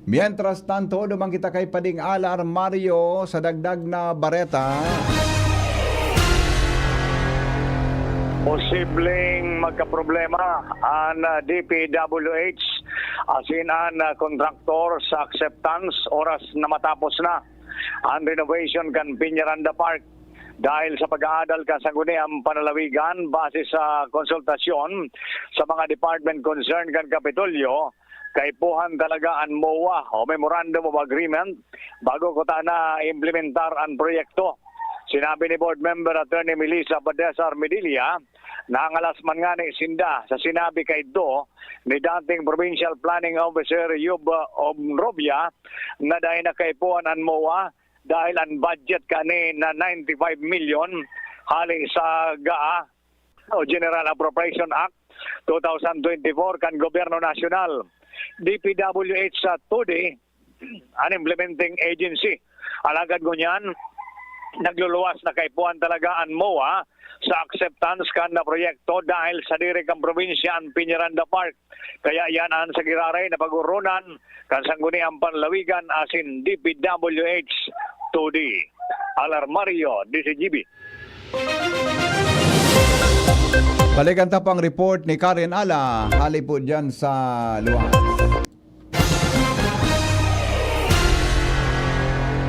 Mientras tanto, duman kita kay Pading Alar Mario sa dagdag na bareta. Posibleng magkaproblema an, ah, D P W H asin an, ah, kontraktor sa acceptance oras na matapos na An renovation kan Peñaranda Park dahil sa pag-aadal kan Sangguniang Panlalawigan, base sa konsultasyon sa mga department concern kan Kapitolyo, kaipuhan talaga an MOA o Memorandum of Agreement bago kutana implementar an proyekto. Sinabi ni Board Member Attorney Melissa Badesar Medilla, nangalas man ngani sinda sa sinabi kaidto ni dating Provincial Planning Officer Yub Obnrobia na dai na kaipuhan an MOA dahil an budget kani na ninety-five million hali sa GAA o General Appropriation Act two thousand twenty-four kan Gobyerno Nasyonal. D P W H sa two D an implementing agency. Alagad ngunyan, nagluluwas na kaipuhan talaga an MOA sa acceptance kan na proyekto dahil sadiri kan probinsya an Peñaranda Park. Kaya yan an sa giraray na pag-urunan kan Sangguniang Panlawigan asin D P W H two D. Alarmario, D C G B. Balikan ta pang report ni Karen Ala, hali po dyan sa Luangas.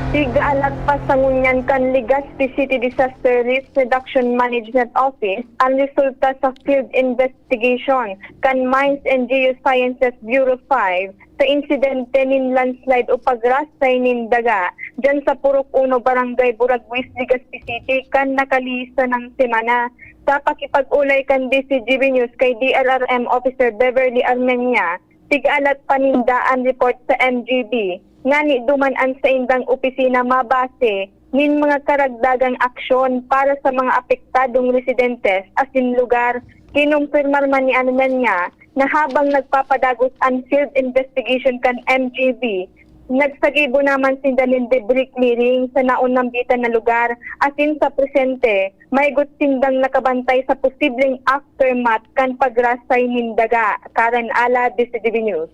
Tig-alat pa sa ngunyan kan Legazpi City Disaster Risk Reduction Management Office an resulta sa field investigation kan Mines and Geosciences Bureau five sa insidente nin landslide o pagrasay nin daga dyan sa Purok Uno, Barangay Buragwis, Legazpi City, kan nakalihis sanang semana. Sa pakipag-olay kan D C G B News kay D R R M Officer Beverly Armenia, tig-alat pa ninda an report sa M G B, ngani duman an saindang opisina mabase nin mga karagdagang aksyon para sa mga apektadong residentes asin lugar. Kinumpirmar man ni Armenia na habang nagpapadagos an field investigation kan M G B, nagsagibo naman sinda nin debris clearing sa naon nambitan na lugar, asin sa presente, maigot sindang nakabantay sa posibleng aftermath kan pagrasay nin daga. Karen Ala, D C T V News.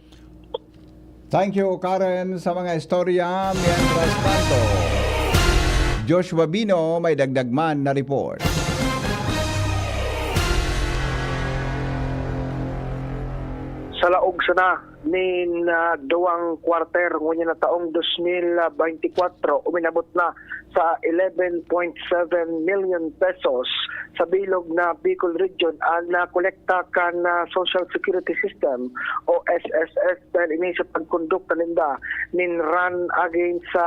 Thank you, Karen, sa mga istorya. Mientras tanto, Joshua Bino, may dagdag man na report. Sa laog sana nin, ah, duwang kwarter ngunyan na taong dos mil beintikwatro, uminabot na sa eleven point seven million pesos sa bilog na Bicol Region an nakolekta kan, ah, Social Security System o S S S dahil ini sa pagkondukta ninda nin run against sa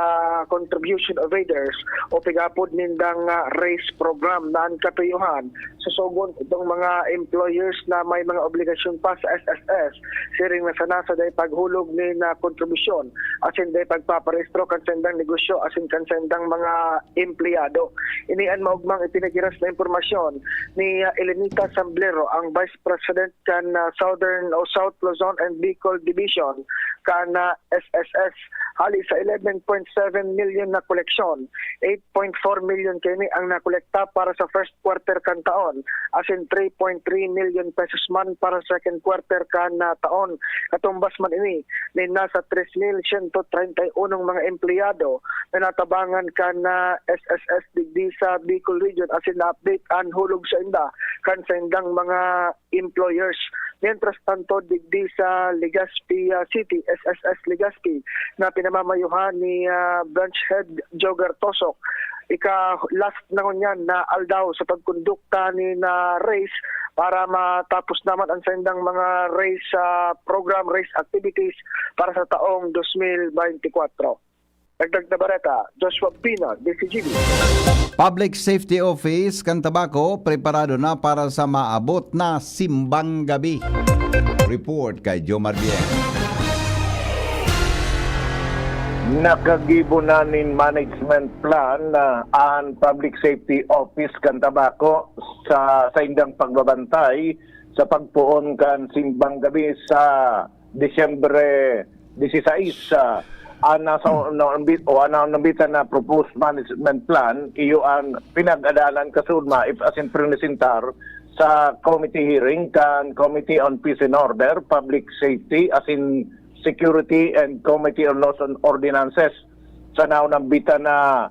contribution evaders o pigapod nindang, ah, race program na an katuyuhan susugon itong mga employers na may mga obligasyon pa sa S S S, siring na sana sa dai paghulog nin, ah, kontribusyon asin dai pagpaparehistro kan saindang negosyo asin kan saindang mga empleyado. Ini an maogmang ipinagiras na impormasyon ni, ah, Elenita Samblero, ang Vice President kan, ah, Southern o South Luzon and Bicol Division kan, ah, S S S. Hali sa eleven point seven million na koleksyon, eight point four million kaini ang nakolekta para sa first quarter kan taon, asin three point three million pesos man para sa second quarter kan, ah, taon. Katumbas man ini nin nasa tres mil siyento treinta y unong mga empleyado na natabangan kan, ah, S S S digdi sa Bicol Region asin na-update an hulog sainda kan saindang mga employers. Mientras tanto, digdi sa Legazpi, ah, City, S S S Legazpi, na pinamamayohan ni, ah, Branch Head Jogar Tosok, ika-last na ngunyan na aldaw sa pagkondukta nin, ah, race para matapos naman ang saindang mga race, ah, program, race activities para sa taong dos mil beintikwatro. Dagdag na bareta, Joshua Pina, D C G B. Public Safety Office kan Tabaco preparado na para sa maabot na simbang gabi. Report kay Jomar Bien. Nakagibo na nin management plan na an Public Safety Office kan Tabaco sa saindang pagbabantay sa pagpoon kan simbang gabi sa Disyembre dieciséis, ah, an nasa, na, o an naambitan na proposed management plan, iyo an pinag-adalan kasunod maip asin prinisentar sa committee hearing kan Committee on Peace and Order, Public Safety, asin Security and Committee on Laws and Ordinances sa naunambitan na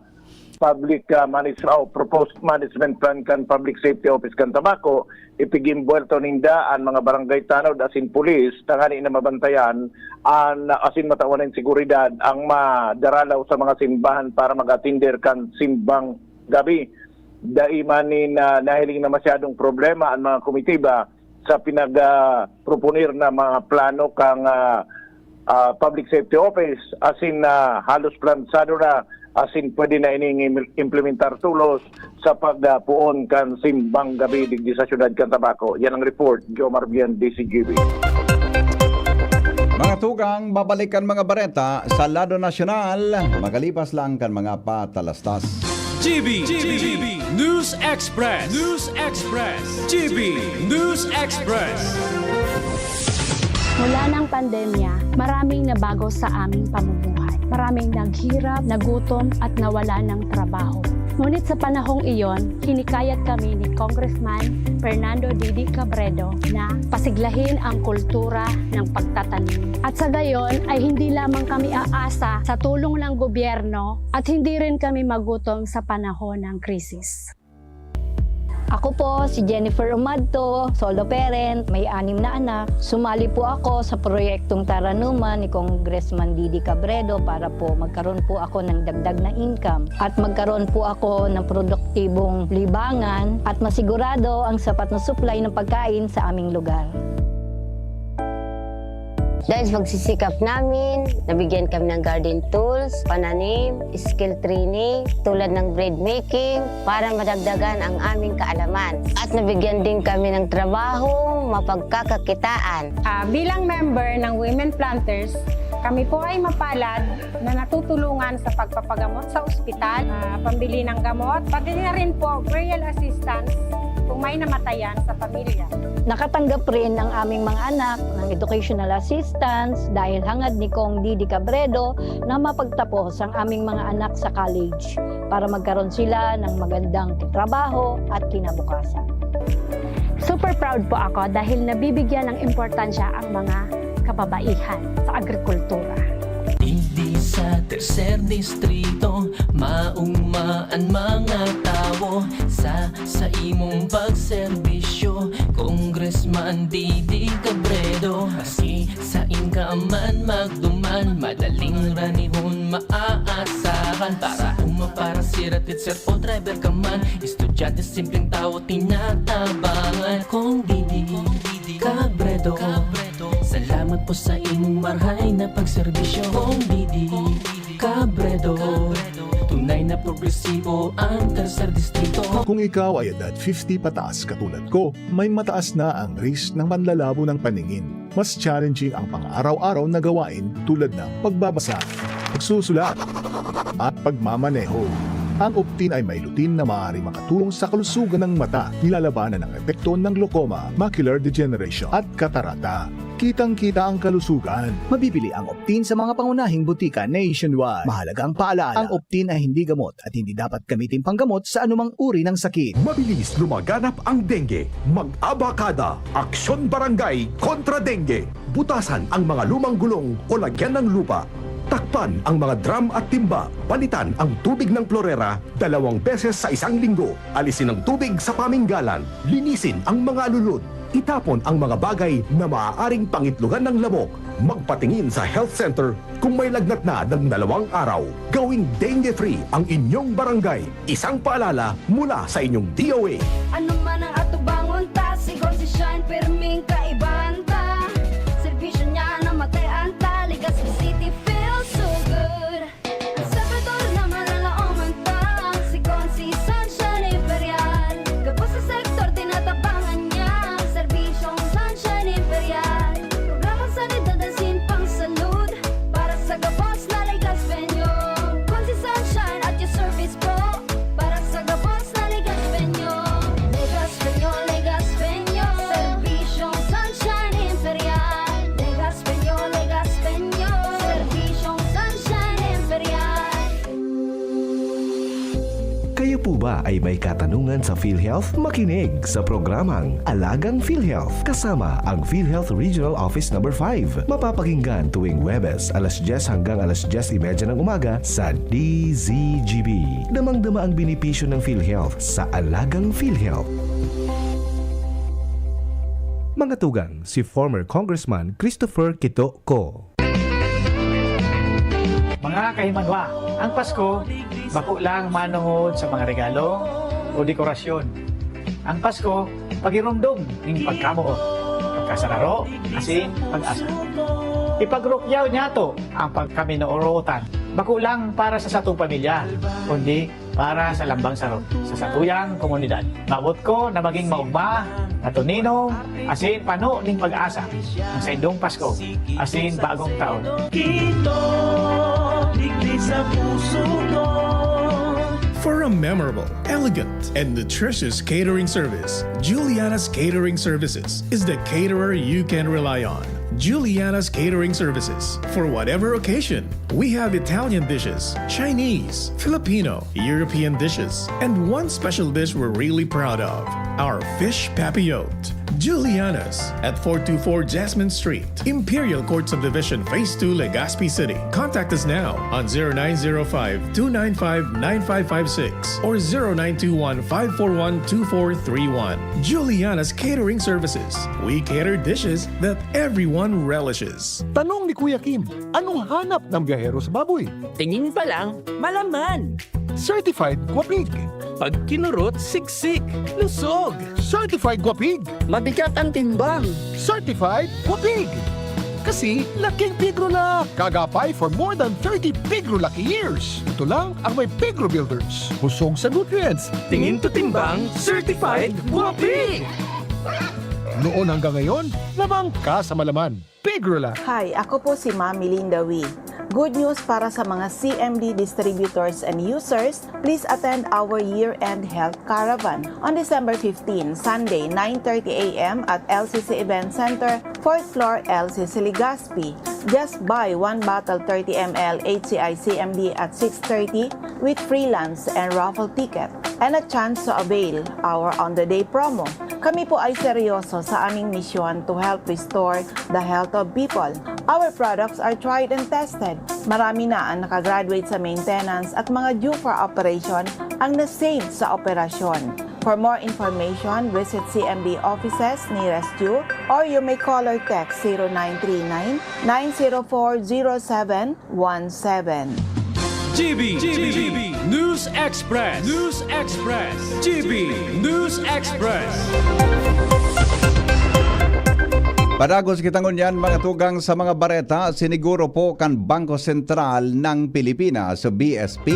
public, ah, manage-, o proposed management plan kan Public Safety Office kan Tabaco, ipig-imbuwelto ninda an mga barangay tanod asin pulis tangani na mabantayan an, asin matawan nin seguridad ang madaralaw sa mga simbahan para mag-atender kan simbang gabi. Dai man nin, ah, nahiling na masyadong problema an mga komitiba sa pinag, ah, proponer na mga plano kan, ah, ah, Public Safety Office, asin, ah, halos plansado na, asin pwede na ining im-, implementar tolos sa pagpoon kan simbang gabi digdi sa siyudad kan Tabaco. Yan ang report, Jomar Bian, D C G B. Mga tugang, babalik ang mga bareta sa lado nasyonal, makalipas lang kan mga patalastas. G B, G B, News Express, News Express, G B, News Express. Mula ng pandemya, maraming nabago sa aming pamumuhay. Maraming naghirap, nagutom, at nawala ng trabaho. Ngunit sa panahong iyon, hinikayat kami ni Congressman Fernando Didi Cabredo na pasiglahin ang kultura ng pagtatanim. At sa gayon ay hindi lamang kami aasa sa tulong ng gobyerno at hindi rin kami magutom sa panahon ng krisis. Ako po si Jennifer Umadto, solo parent, may anim na anak. Sumali po ako sa proyektong Taranuman ni Congressman Didi Cabredo para po magkaroon po ako ng dagdag na income at magkaroon po ako ng produktibong libangan at masigurado ang sapat na supply ng pagkain sa aming lugar. Dahil sa pagsisikap namin, nabigyan kami ng garden tools, pananim, skill training, tulad ng bread making, para madagdagan ang aming kaalaman. At nabigyan din kami ng trabahong mapagkakakitaan. Ah, bilang member ng Women Planters, kami po ay mapalad na natutulungan sa pagpapagamot sa ospital, ah, pambili ng gamot, pati na rin po burial assistance kung may namatayan sa pamilya. Nakatanggap rin ang aming mga anak ng educational assistance dahil hangad ni Cong Didi Cabredo na mapagtapos ang aming mga anak sa college para magkaroon sila ng magandang trabaho at kinabukasan. Super proud po ako dahil nabibigyan ng importansya ang mga kababaihan sa agrikultura. Digdi sa tercer distrito, maogma an mga tawo sa, sa imong pagserbisyo, Congressman Didi Cabredo. Maski sain ka man magduman, madaling ranihon maaasahan. Para uma, para sira, teacher o driver ka man, estudyante, simpleng tawo, tinatabangan. Cong Didi Cabredo, salamat po sa imong marahay na pagserbisyo. Cong Didi Cabredo, tunay na progresibo ang Tercer Distrito. Kung ikaw ay edad fifty pataas katulad ko, may mataas na ang risk ng panlalabo ng paningin. Mas challenging ang pang-araw-araw na gawain tulad ng pagbabasa, pagsusulat, at pagmamaneho. Ang Optin ay may lutein na maaaring makatulong sa kalusugan ng mata, nilalabanan ang epekto ng glaucoma, macular degeneration, at katarata. Kitang-kita ang kalusugan. Mabibili ang Optin sa mga pangunahing butika nationwide. Mahalagang paalala, ang Optin ay hindi gamot at hindi dapat gamitin panggamot sa anumang uri ng sakit. Mabilis lumaganap ang dengue. Mag-abakada, Aksyon Barangay kontra Dengue. Butasan ang mga lumang gulong o lagyan ng lupa. Takpan ang mga drum at timba. Palitan ang tubig ng plorera dalawang beses sa isang linggo. Alisin ang tubig sa paminggalan. Linisin ang mga alulod. Itapon ang mga bagay na maaaring pangitlogan ng lamok. Magpatingin sa health center kung may lagnat na ng dalawang araw. Gawing dengue-free ang inyong barangay. Isang paalala mula sa inyong D O A. Ano man ang atubangon ta, si Gonzi Shine, pirming kaibahan ta. Serbisyo niya na matayan ta, Legazpi City feels so good. Ang Salvador na malalaoman ta, si Gonzi Sunshine Imperial. Gabos sa sektor, tinatabangan niya. Serbisyong Sunshine Imperial. Programang sanidad asin pangsalud. Para sa gabos na Legazpeño. Gonzi Sunshine at your service po. Para sa gabos na Legazpeño. ay may katanungan sa PhilHealth? Makinig sa programang Alagang PhilHealth kasama ang PhilHealth Regional Office Number five. Mapapakinggan tuwing Huwebes, alas diyes hanggang alas diyes y media ng umaga sa D Z G B. Damang-dama ang benepisyo ng PhilHealth sa Alagang PhilHealth. Mga tugang, si former Congressman Christopher Quito Co. Mga kahimanwa, ang Pasko, bako lang manongod sa mga regalo o dekorasyon. Ang Pasko, pagiromdom ning pagkamoot, pagkasararo, asin pag-asa. Ipagrukyaw niyato ang pagkaminoorotan, bako lang para sa satong pamilya, kundi para sa lambang saro sa satuyang komunidad. Mabot ko na maging maugma, matuninong, asin pano ning pag-asa ang saindong Pasko asin Bagong Taon. Kito, digdi sa puso ko. For a memorable, elegant, and nutritious catering service, Juliana's Catering Services is the caterer you can rely on. Juliana's Catering Services. For whatever occasion, we have Italian dishes, Chinese, Filipino, European dishes, and one special dish we're really proud of, our fish papillote. Juliana's at four two four Jasmine Street, Imperial Court Subdivision, Phase two, Legazpi City. Contact us now on zero nine zero five, two nine five, nine five five six or zero nine two one, five four one, two four three one. Juliana's Catering Services. We cater dishes that everyone relishes. Tanong ni Kuya Kim, anong hanap ng biyahero sa baboy? Tingin pa lang, malaman. Certified Guapig. Pag kinurot, siksik, lusog. Certified Guapig. Mabigat ang timbang. Certified Guapig. Kasi laking pigro na. Kagapay for more than thirty pigro lucky years. Ito lang ang may pigro builders. Busog sa nutrients. Tingin to timbang, certified guapig. Noon hanggang ngayon, lamang ka sa malaman. Pigro lang. Hi, ako po si Ma'am Melinda Wee. Good news para sa mga C M D distributors and users, please attend our year-end health caravan on December fifteen, Sunday, nine thirty a m at L C C Event Center, fourth floor, L C C Legazpi. Just buy one bottle thirty M L H C I C M D at six thirty with free lunch and raffle ticket and a chance to avail our on-the-day promo. Kami po ay seryoso sa aming misyon to help restore the health of people. Our products are tried and tested. Marami na ang nakagraduate sa maintenance at mga due for operation ang na-save sa operasyon. For more information, visit C M D offices nearest you or you may call or text zero nine three nine, nine zero four, zero seven one seven. G B, G B, News Express. News Express. G B, News Express. Padagos kita ngunyan, mga tugang, sa mga bareta. Siniguro po kan Bangko Sentral ng Pilipinas, o B S P,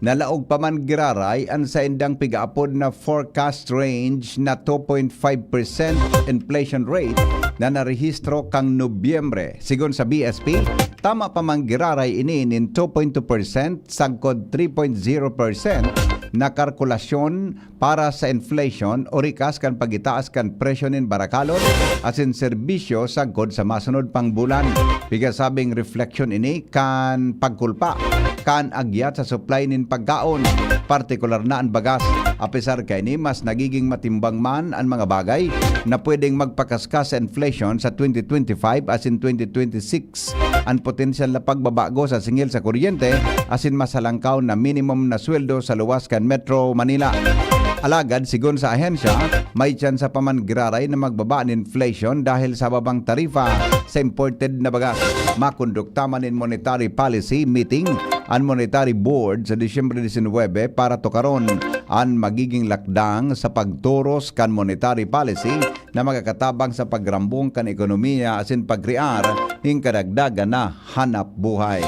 na laog pa man giraray an saindang pigaapod na forecast range na two point five percent inflation rate na narehistro kan Nobyembre. Sigon sa B S P, tama pa man giraray ini nin two point two percent sagkod three point zero percent na kalkulasyon para sa inflation o rikas kan pagitaas kan presyo nin barakalon asin serbisyo sagkod sa masunod pang bulan. Pigasabing refleksyon ini kan pagkulpa kan agyat sa supply nin pagkaon, partikular na an bagas. Apisar kaini, mas nagiging matimbang man an mga bagay na pwedeng magpakaskas sa inflation sa twenty twenty-five asin twenty twenty-six. An potensyal na pagbabago sa singil sa kuryente asin masalangkaw na minimum na sweldo sa luwas kan Metro Manila. Alagad, sigon sa ahensya, may tsansa pa man giraray na magbaba an inflation dahil sa babang tarifa sa imported na bagas. Makondukta man nin monetary policy meeting an Monetary Board sa Disyembre disinwebe para tukaron an magiging lakdang sa pagtoros kan monetary policy na magkakatabang sa pagrambong kan ekonomiya asin pagkrear nin kadagdagan na hanap buhay.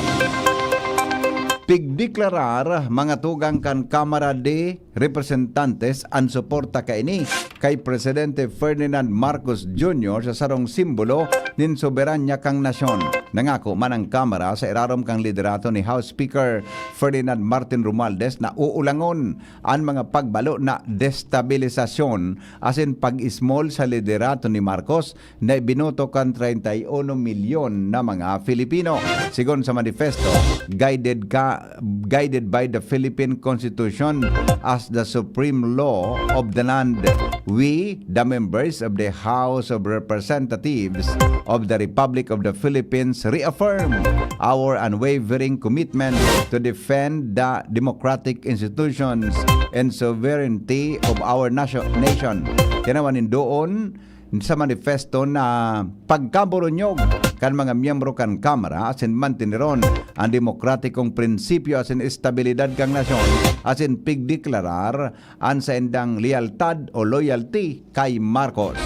Pigdeklarar, mga tugang, kan Kamara de Representantes an suporta kaini kay Presidente Ferdinand Marcos Junior sa sarong simbolo nin soberanya kan nasyon. Nangako man an Kamara sa irarom kan liderato ni House Speaker Ferdinand Martin Romualdez na uulangon an mga pagbalo na destabilisasyon asin pag-ismol sa liderato ni Marcos na ibinoto kan treinta y uno milyon na mga Filipino. Sigon sa manifesto, guided ka guided by the Philippine Constitution as the supreme law of the land, we, the members of the House of Representatives of the Republic of the Philippines, reaffirm our unwavering commitment to defend the democratic institutions and sovereignty of our nation. Tinawan nin doon sa manifesto na pagkaburunyog kan mga miyembro kan Kamara asin manteneron an demokratikong prinsipyo asin estabilidad kan nasyon asin pigdeklarar an saindang lealtad o loyalty kay Marcos.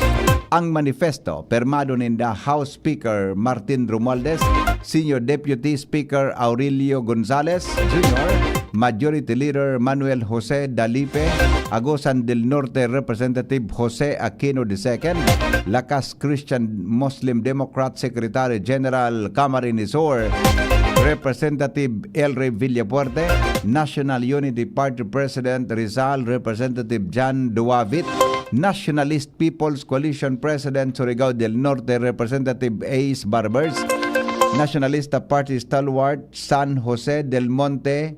Ang manifesto, pirmado ninda House Speaker Martin Romualdez, Senior Deputy Speaker Aurelio Gonzalez Junior, Majority Leader Manuel Jose Dalipe, Agusan del Norte Representative Jose Aquino the second, Lakas Christian Muslim Democrat Secretary General Camarines Sur, Representative Elry Villafuerte, National Unity Party President Rizal Representative John Duavit, Nationalist People's Coalition President Surigao del Norte Representative Ace Barbers, Nationalista Party Stalwart San Jose del Monte,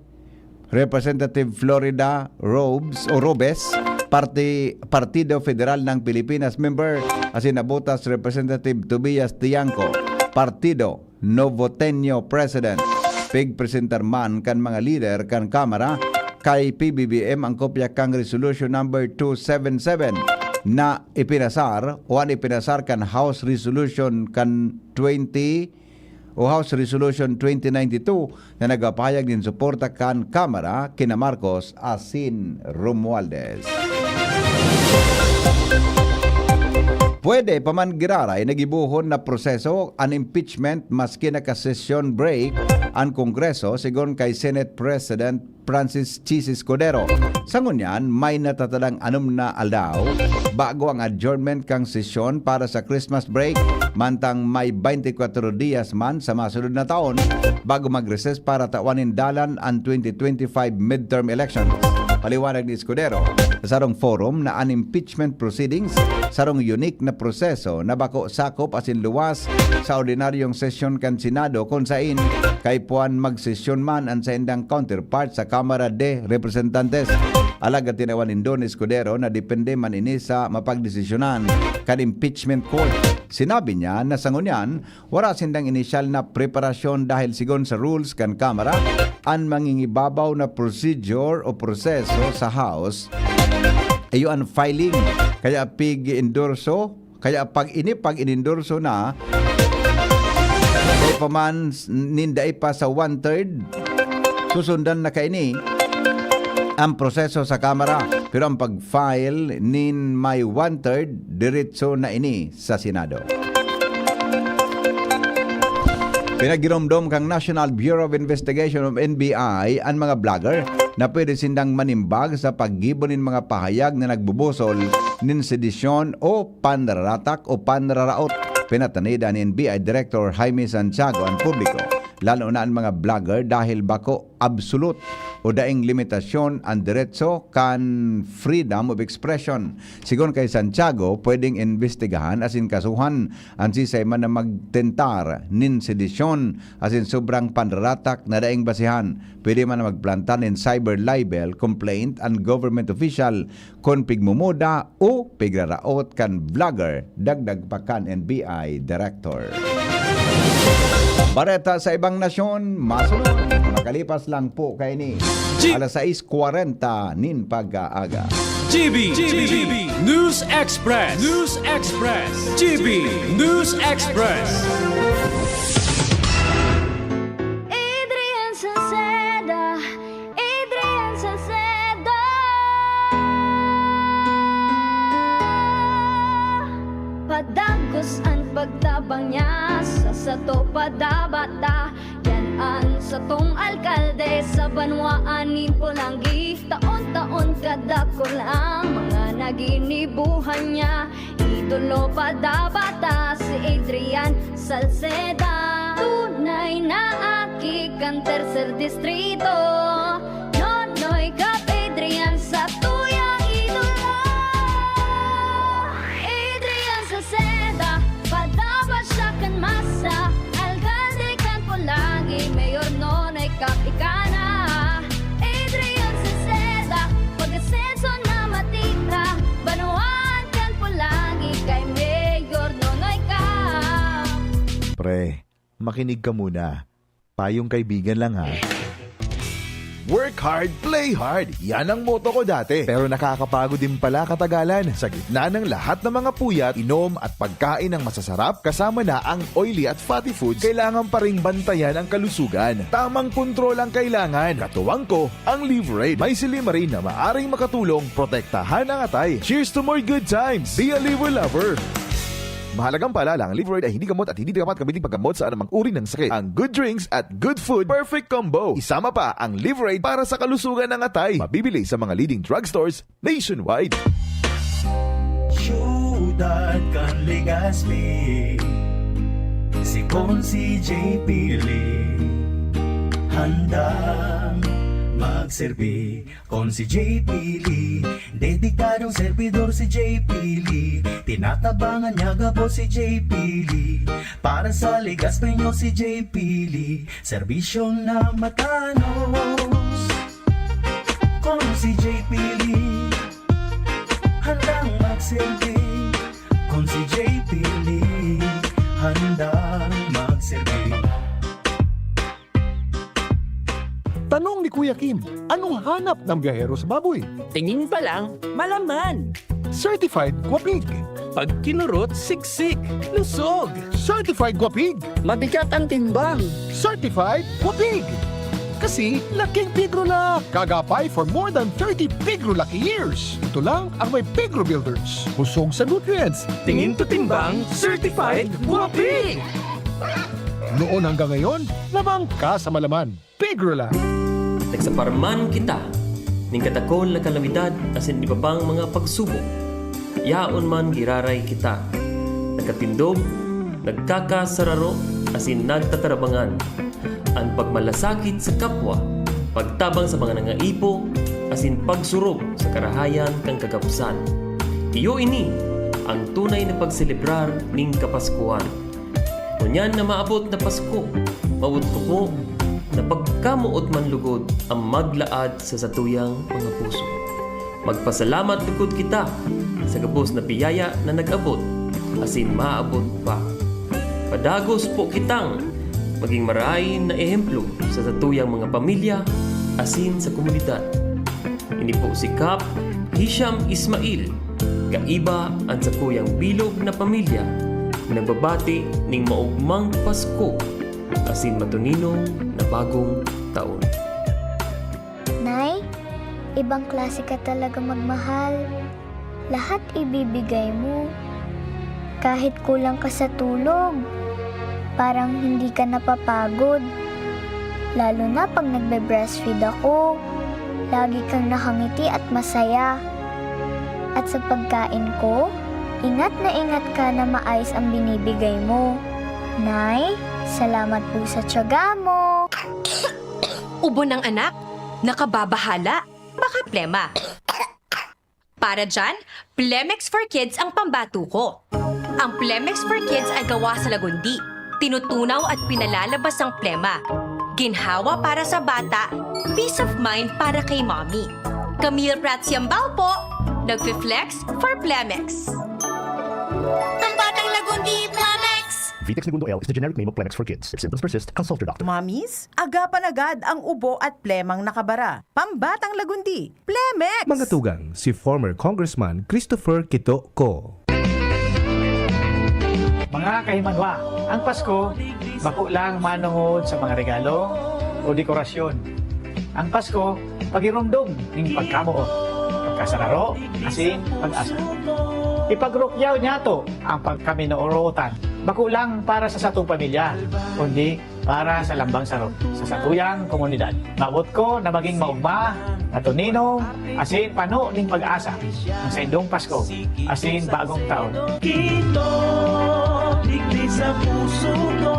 Representative Florida Robes o Robes, Parti-, Partido Federal ng Pilipinas member, asin nabutas Representative Tobias Tiangco, Partido Novoteño President. Pigpresentar man kan mga lider kan Kamara kay P B B M ang kopya kan Resolution Number two seven seven na ipinasar o an ipinasar kan House Resolution kan twenty o House Resolution twenty ninety-two na nagapahayag nin suporta kan Kamara kina Marcos asin Romualdez. Pwede pa man giraray na gibohon na proseso an impeachment maski naka-session break an Kongreso, sigon kay Senate President Francis Chiz Escudero. Sa ngunyan, may natatadang anom na aldaw bago ang adjournment kan sesyon para sa Christmas break, mantang may twenty-four dias man sa masunod na taon bago mag-recess para tawan nin dalan an twenty twenty-five midterm elections. Paliwanag ni Escudero, sa sarong forum na an impeachment proceedings, sarong unique na proseso na bako sakop asin luwas sa ordinaryong sesyon kan Senado, kun sain kaipuhan magsesyon man an saindang counterpart sa Kamara de Representantes. Alagad tinawan nindo ni Escudero na depende man ini sa mapagdesisyonan kan impeachment court. Sinabi niya na sa ngunyan, wara sindang inisyal na preparasyon dahil sigon sa rules kan Kamara, an mangingibabaw na procedure o proseso sa House iyo an filing, kaya pig-endorso, kaya pag ini pag-inendorso na, dai pa man s-, nin dai pa sa one-third, susundan na kaini ang proseso sa Kamara. Pero ang pag-file nin may one-third, diretso na ini sa Senado. Pinagiromdom kan National Bureau of Investigation o N B I an mga vlogger na pwede sindang manimbag sa paggibo nin mga pahayag na nagbubusol nin sedisyon o panraratak o panraraot. Pinatanida ni N B I Director Jaime Santiago an publiko, lalo na an mga vlogger, dahil bako absolute o daing limitasyon an deretso kan freedom of expression. Sigon kay Santiago, pwedeng imbestigahan asin kasuhan an sisay man na magtentar nin sedisyon asin sobrang panraratak na daing basehan. Pwede man na magplanta nin cyber libel complaint an government official kun pigmumuda o pigraraot kan vlogger, dagdag pa kan N B I Director. Bareta sa ibang nasyon, masunod, makalipas lang po kaini. G- alas sais kwarenta nin pag-aaga. G B, G B, News Express, News Express, G B News Express. Adrian Salceda, Adrian Salcedo. Padagos an pagtabang niya sa sato, padabata. Yan an satong alkalde sa banwaan nin Polangui. Taon-taon kadakul ang mga naginibuhan niya. Idolo padabata si Adrian Salceda. Tunay na aki kan Tercer Distrito. Nonoy Cap Adrian sa tuyang idolo. Adrian Salceda, padaba siya kan masa. Alkalde kan Polangui, Mayor Nonoy Cap ika na. Adrian Salceda, pag Eh, makinig ka muna. Payong kaibigan lang, ha. Work hard, play hard. Yan ang motto ko dati. Pero nakakapagod din pala katagalan. Sa gitna ng lahat ng mga puyat, inom at pagkain ng masasarap, kasama na ang oily at fatty foods, kailangan pa ring bantayan ang kalusugan. Tamang kontrol ang kailangan. Katuwang ko, ang Livraid. May silymarin na maaring makatulong protektahan ang atay. Cheers to more good times! Be a Liver Lover! Mahalagang paalala, ang Livraid ay hindi gamot at hindi dapat gamitin paggamot sa anumang uri ng sakit. Ang good drinks at good food, perfect combo. Isama pa ang Livraid para sa kalusugan ng atay. Mabibili sa mga leading drugstores nationwide. Siyudad kan Legazpi, si Consi J P Lee, handang magserbi. Consi J P Lee, dedikadong servidor si J P Lee. Tinatabangan niya gabos si J P Lee. Para sa Legazpeño si J P Lee, serbisyong na matanos. Consi J P Lee, handang magserbi. Consi J P Lee, handang magserbi. Tanong ni Kuya Kim, anong hanap ng biyahero sa baboy? Tingin pa lang, malaman. Certified Guapig. Pag kinurot, siksik, lusog. Certified Guapig. Mabigat ang timbang. Certified Guapig. Kasi laking Pigrula. Kagapay for more than thirty Pigrulac years. Ito lang ang may Pigro Builders. Busog sa nutrients. Tingin to timbang, certified, guapi! Noon hanggang ngayon, lamang ka sa malaman. Pigrula. Nagsaparman kita nin kadakol na kalamidad asin iba pang mga pagsubok. Yaon man giraray kita, nagkatindog, nagkakasararo, asin nagtatarabangan. An pagmalasakit sa kapwa, pagtabang sa mga nangaipo, asin pagsurog sa karahayan kan kagabsan. Iyo ini an tunay na pagselebrar nin Kapaskuhan. Ngunyan na maabot na Pasko, mawot ko po na pagkamoot man lugod ang maglaad sa satuyang mga puso. Magpasalamat lugod kita sa gabos na biyaya na nag-abot asin maabot pa. Padagos po kitang magin marahay na ehemplo sa satuyang mga pamilya asin sa komunidad. Ini po si Kap Hisham Ismail, kaiba an sakuyang bilog na pamilya, nagbabati ning maogmang Pasko asin matuninong na bagong taon. Nay, ibang klase ka talaga magmahal. Lahat ibibigay mo. Kahit kulang ka sa tulog, parang hindi ka napapagod. Lalo na pag nagbe-breastfeed ako, lagi kang nakangiti at masaya. At sa pagkain ko, ingat na ingat ka na maayos ang binibigay mo. Nay, salamat po sa tiyaga mo. Ubo ng anak? Nakababahala? Baka plema. Para dyan, Plemex for Kids ang pambato ko. Ang Plemex for Kids ay gawa sa lagundi. Tinutunaw at pinalalabas ang plema. Ginhawa para sa bata, peace of mind para kay mommy. Camille Prats Yambao po, nagfi-flex for Plemex. Pambatang lagundi, Plemex! Vitex Negundo L is the generic name of Plemex for kids. If symptoms persist, consult your doctor. Mommies, agapan agad ang ubo at plemang nakabara. Pambatang lagundi, Plemex! Mga tugang, si former Congressman Christopher Quito Co. Mga kahimanwa, ang Pasko, bako lang manongod sa mga regalo o dekorasyon. Ang Pasko, pagiromdom ning pagkamoot, pagkasararo, asin pag-asa. Ipagrukyaw niyato ang pagkaminoorotan, bako lang para sa satong pamilya, kundi para sa lambang saro sa satuyang komunidad. Mawot ko na maging maugma, matuninong, asin pano ning pag-asa ang saindong Pasko asin Bagong Taon. Kito, digdi sa puso ko.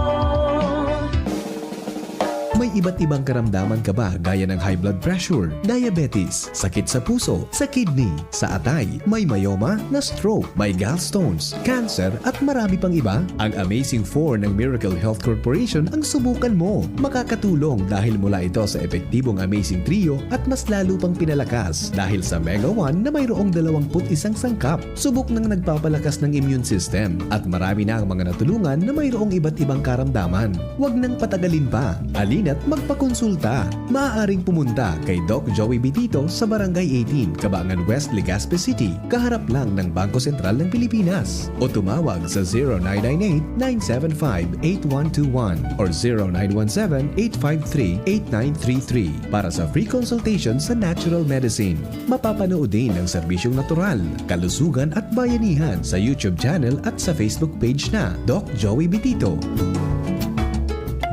May Iba't ibang karamdaman ka ba, gaya ng high blood pressure, diabetes, sakit sa puso, sa kidney, sa atay, may myoma, na stroke, may gallstones, cancer, at marami pang iba? Ang Amazing four ng Miracle Health Corporation ang subukan mo. Makakatulong dahil mula ito sa epektibong Amazing Trio at mas lalo pang pinalakas dahil sa Mega one na mayroong dalawang put isang sangkap. Subok nang nagpapalakas ng immune system at marami na ang mga natulungan na mayroong iba't ibang karamdaman. Huwag nang patagalin pa. Alina't magpakonsulta. Maaaring pumunta kay Doc Joey Bitito sa Barangay eighteen, Cabangan West, Legazpi City, kaharap lang ng Bangko Sentral ng Pilipinas. O tumawag sa zero nine nine eight, nine seven five, eight one two one or zero nine one seven, eight five three, eight nine three three para sa free consultation sa natural medicine. Mapapanood din ang serbisyong natural, kalusugan at bayanihan sa YouTube channel at sa Facebook page na Doc Joey Bitito.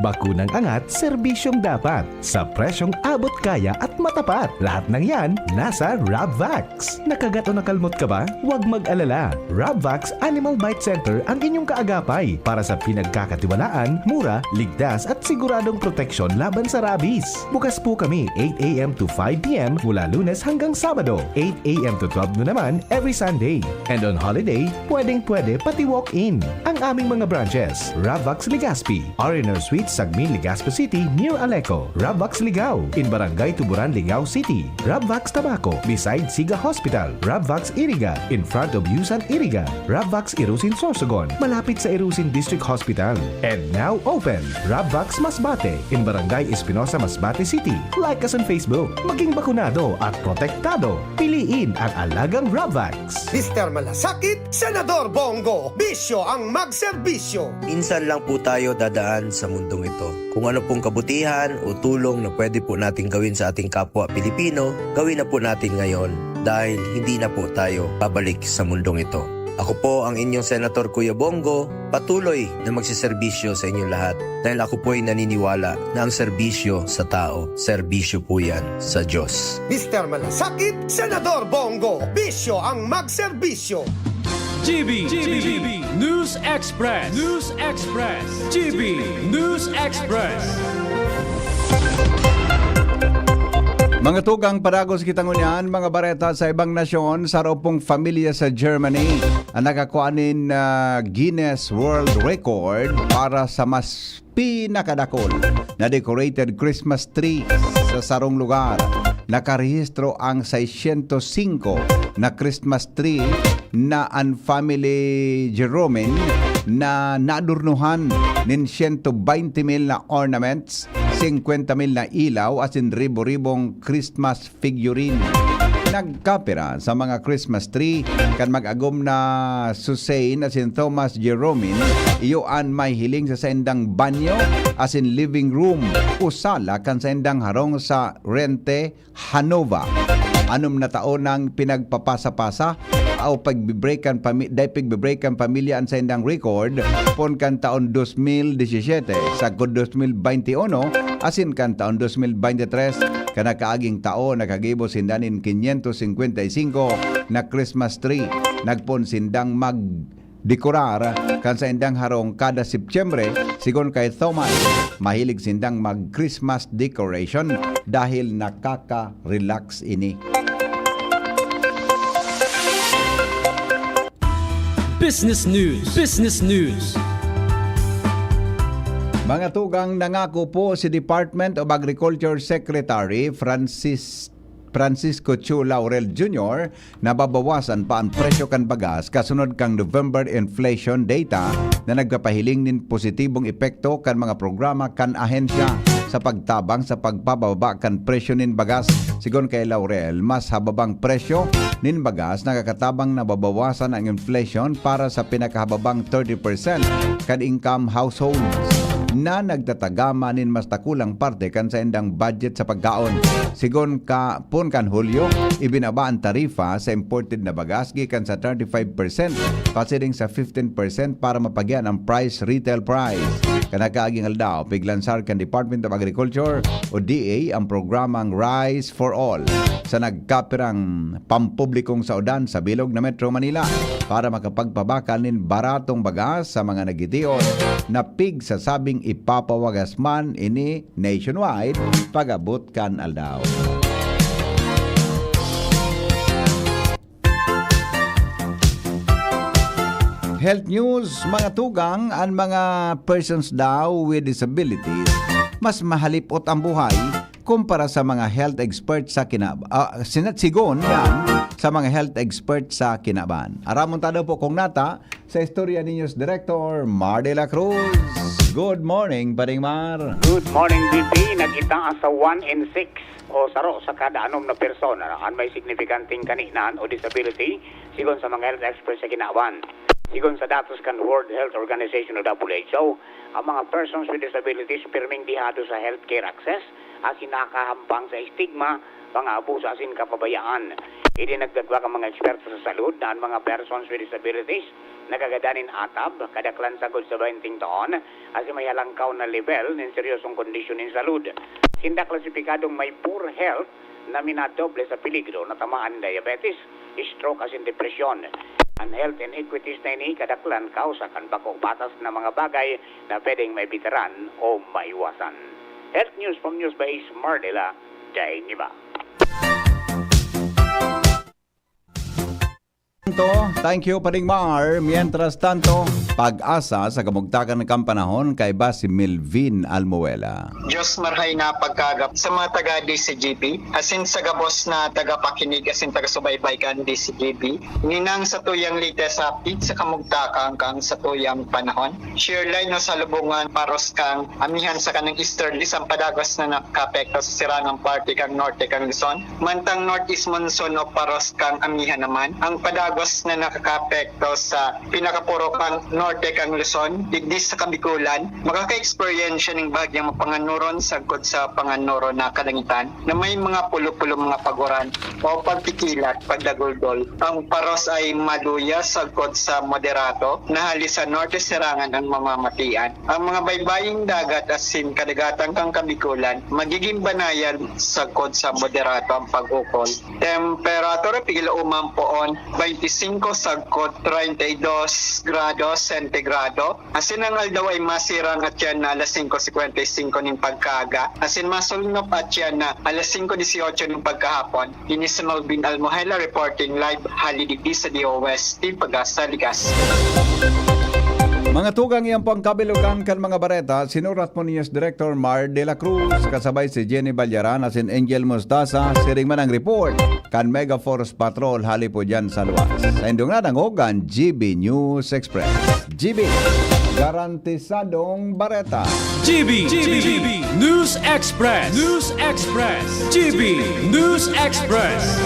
Bakunang angat, serbisyong dapat, sa presyong abot kaya at matapat. Lahat ng yan, nasa Rabvax. Nakagat o nakalmot ka ba? Huwag mag-alala. Rabvax Animal Bite Center ang inyong kaagapay para sa pinagkakatiwalaan, mura, ligtas at siguradong proteksyon laban sa rabies. Bukas po kami eight a m to five p m mula Lunes hanggang Sabado, eight a m to twelve noon naman every Sunday. And on holiday, pwedeng-pwede pati walk-in. Ang aming mga branches, Rabvax Legazpi, R and R Suites, Sagmin, Legazpi City, near Aleco, Rabvax Ligao, in Barangay Tuburan, Ligao City, Rabvax Tabaco, beside Siga Hospital, Rabvax Iriga, in front of Yusan Iriga, Rabvax Irusin, Sorsogon, malapit sa Irusin District Hospital. And now open, Rabvax Masbate, in Barangay Espinosa, Masbate City. Like us on Facebook. Maging bakunado at protektado. Piliin ang alagang Rabvax. Mister Malasakit, Senador Bongo, bisyo ang magserbisyo. Minsan lang po tayo dadaan sa mundong ito. Kung ano pong kabutihan o tulong na pwede po nating gawin sa ating kapwa Pilipino, gawin na po natin ngayon dahil hindi na po tayo babalik sa mundong ito. Ako po ang inyong Senator Kuya Bongo, patuloy na magsiserbisyo sa inyong lahat dahil ako po'y naniniwala na ang serbisyo sa tao, serbisyo po yan sa Diyos. Mister Malasakit, Senador Bongo, bisyo ang magserbisyo. G B, G B, News Express, News Express, G B News Express. Mga tugang, padagos kita ngunyan, mga bareta sa ibang nasyon. Saro pong pamilya sa Germany ang nakakua nin, ah, Guinness World Record para sa mas pinakadakul na decorated Christmas tree sa sarong lugar. Nakarehistro ang seiscientos singko na Christmas tree na an family Jeromin na nadurnuhan nin siyento baynte mil na ornaments, singkwenta mil na ilaw asin ribo-ribong Christmas figurine. Nagkapira sa mga Christmas tree kan mag-agom na Susain asin Thomas Jeromin, iyo an mahihiling sa saindang banyo asin living room o sala kan saindang harong sa Rente, Hanova. Anom na taon nang pinagpapasa-pasa o pagbe-break kan pami-, dai pagbe-break kan pamilya an saindang record, pon kan taon dos mil disisete, sagkod dos mil baynte uno, asin kan taon dos mil baynte tres, kan nakaaging taon, nakagibo sinda nin quinientos cincuenta y cinco na Christmas tree. Nagpoon sindang mag- dekorar kan saindang harong kada Setyembre, sigon kay Thomas, mahilig sindang mag-Christmas decoration dahil nakaka-relax ini. Business News. Business News. Mga tugang, nangako po si Department of Agriculture Secretary Francis Francisco Chu Laurel Junior na babawasan pa an presyo kan bagas kasunod kan November inflation data na nagpapahiling nin positibong epekto kan mga programa kan ahensya sa pagtabang sa pagpababa kan presyo nin bagas. Sigon kay Laurel, mas hababang presyo nin bagas nakakatabang na babawasan ang inflation para sa pinakahababang thirty percent kan income households na nagtatagama nin mas dakulang parte kan saindang budget sa pagkaon. Sigon ka, pon kan Hulyo, ibinaba an tarifa sa imported na bagas gikan sa thirty-five percent pasiring sa fifteen percent para mapagian ang price, retail price. Kan nakaaging aldaw, piglansar kan Department of Agriculture o D A ang programang Rice for All sa nagkapirang pampublikong saodan sa bilog na Metro Manila para makapagpabakal nin baratong bagas sa mga nagtitios na pigsasabing ipapawagas man ini nationwide pag-abot kan aldaw. Health news, mga tugang, an mga persons daw with disabilities, mas mahalipot ang buhay kumpara sa mga health expert sa kina-, ah, sina-, sigon yan sa mga health expert sa kinaban. Aramon ta daw po kung nata sa istorya ninyos Director Mar de la Cruz. Good morning, Paring Mar. Good morning, B P. Nagitaas sa one in six o saro sa kada anom na persona an may signifikanteng kaninan o disability, sigon sa mga health experts sa kinaban. Sigon sa datos kan World Health Organization o W H O, ang mga persons with disabilities pirming dehado sa healthcare access asin nakahampang sa estigma, pang-aabuso asin kapabayaan. Idinagdag pa kan mga eksperto sa salud na an mga persons with disabilities nagagadan nin atab, kadaklan sagkod sa baynting taon, asin may halangkaw na lebel nin seryosong kondisyon nin salud. Sinda klasipikadong may poor health na minadoble sa peligro na tamaan nin diabetes, stroke asin depresyon. An health inequities na ini kadaklan kausa kan bako patas na mga bagay na pwedeng maebitaran o maiwasan. Health News from News Base, Mar de la Daiva. Thank you, Paring Mar. Mientras tanto, pag-asa sa kamugtakan kan panahon, kaiba si Melvin Almuela. Diyos marhay na pagkagap sa mga taga D C G B, asin sa gabos na tagapakinig asin tagasubaybay kan D C G B. Ninang sa tuyang latest update sa kamugtakan kan sa tuyang panahon. Shear line o salubungan paros kan amihan sa kanang easterlies ang padagos na nakapekto sa sirangang parte kan norte kan Luzon. Mantang northeast monsoon o paros kan amihan naman, ang padagos na nakakapekto sa pinakapurok kan norte kan Luzon, digdi sa Kabikulan, makaka-eksperyensya ning bahagyang mapanganuron sagkod sa panganuron na kalangitan na may mga pulo-pulo mga paguran o pagkikilat, pagdaguldol. Ang paros ay maluya sagkod sa moderato na hali sa norte sirangan ang mamamatian. Ang mga baybaying dagat asin kadagatan kan Kabikulan, magiging banayad sagkod sa moderato ang pag-ukol. Temperatura, pigil uman poon, twenty-five sagkod treinta y dos grados sentigrado. Asin ang aldaw ay masirang atyan na alas singko cincuenta y cinco nin pagkaaga, asin masulnop atyan na alas singko dieciocho nin pagkahapon. Ini si Melvin Almohela reporting live hali digdi sa D O S, Team Pag-asa, Ligas. Mga tugang, iyan po ang kabilugan kan mga bareta. Sinurat po ninyo si Director Mar de la Cruz, kasabay si Jenny Ballaran asin Angel Mostaza. Siring man ang report kan Mega Force Patrol hali po dyan sa luwas. Sa indungan ang Hogan G B News Express. G B, garantisadong bareta. G B, G B, News Express, News Express, G B News Express.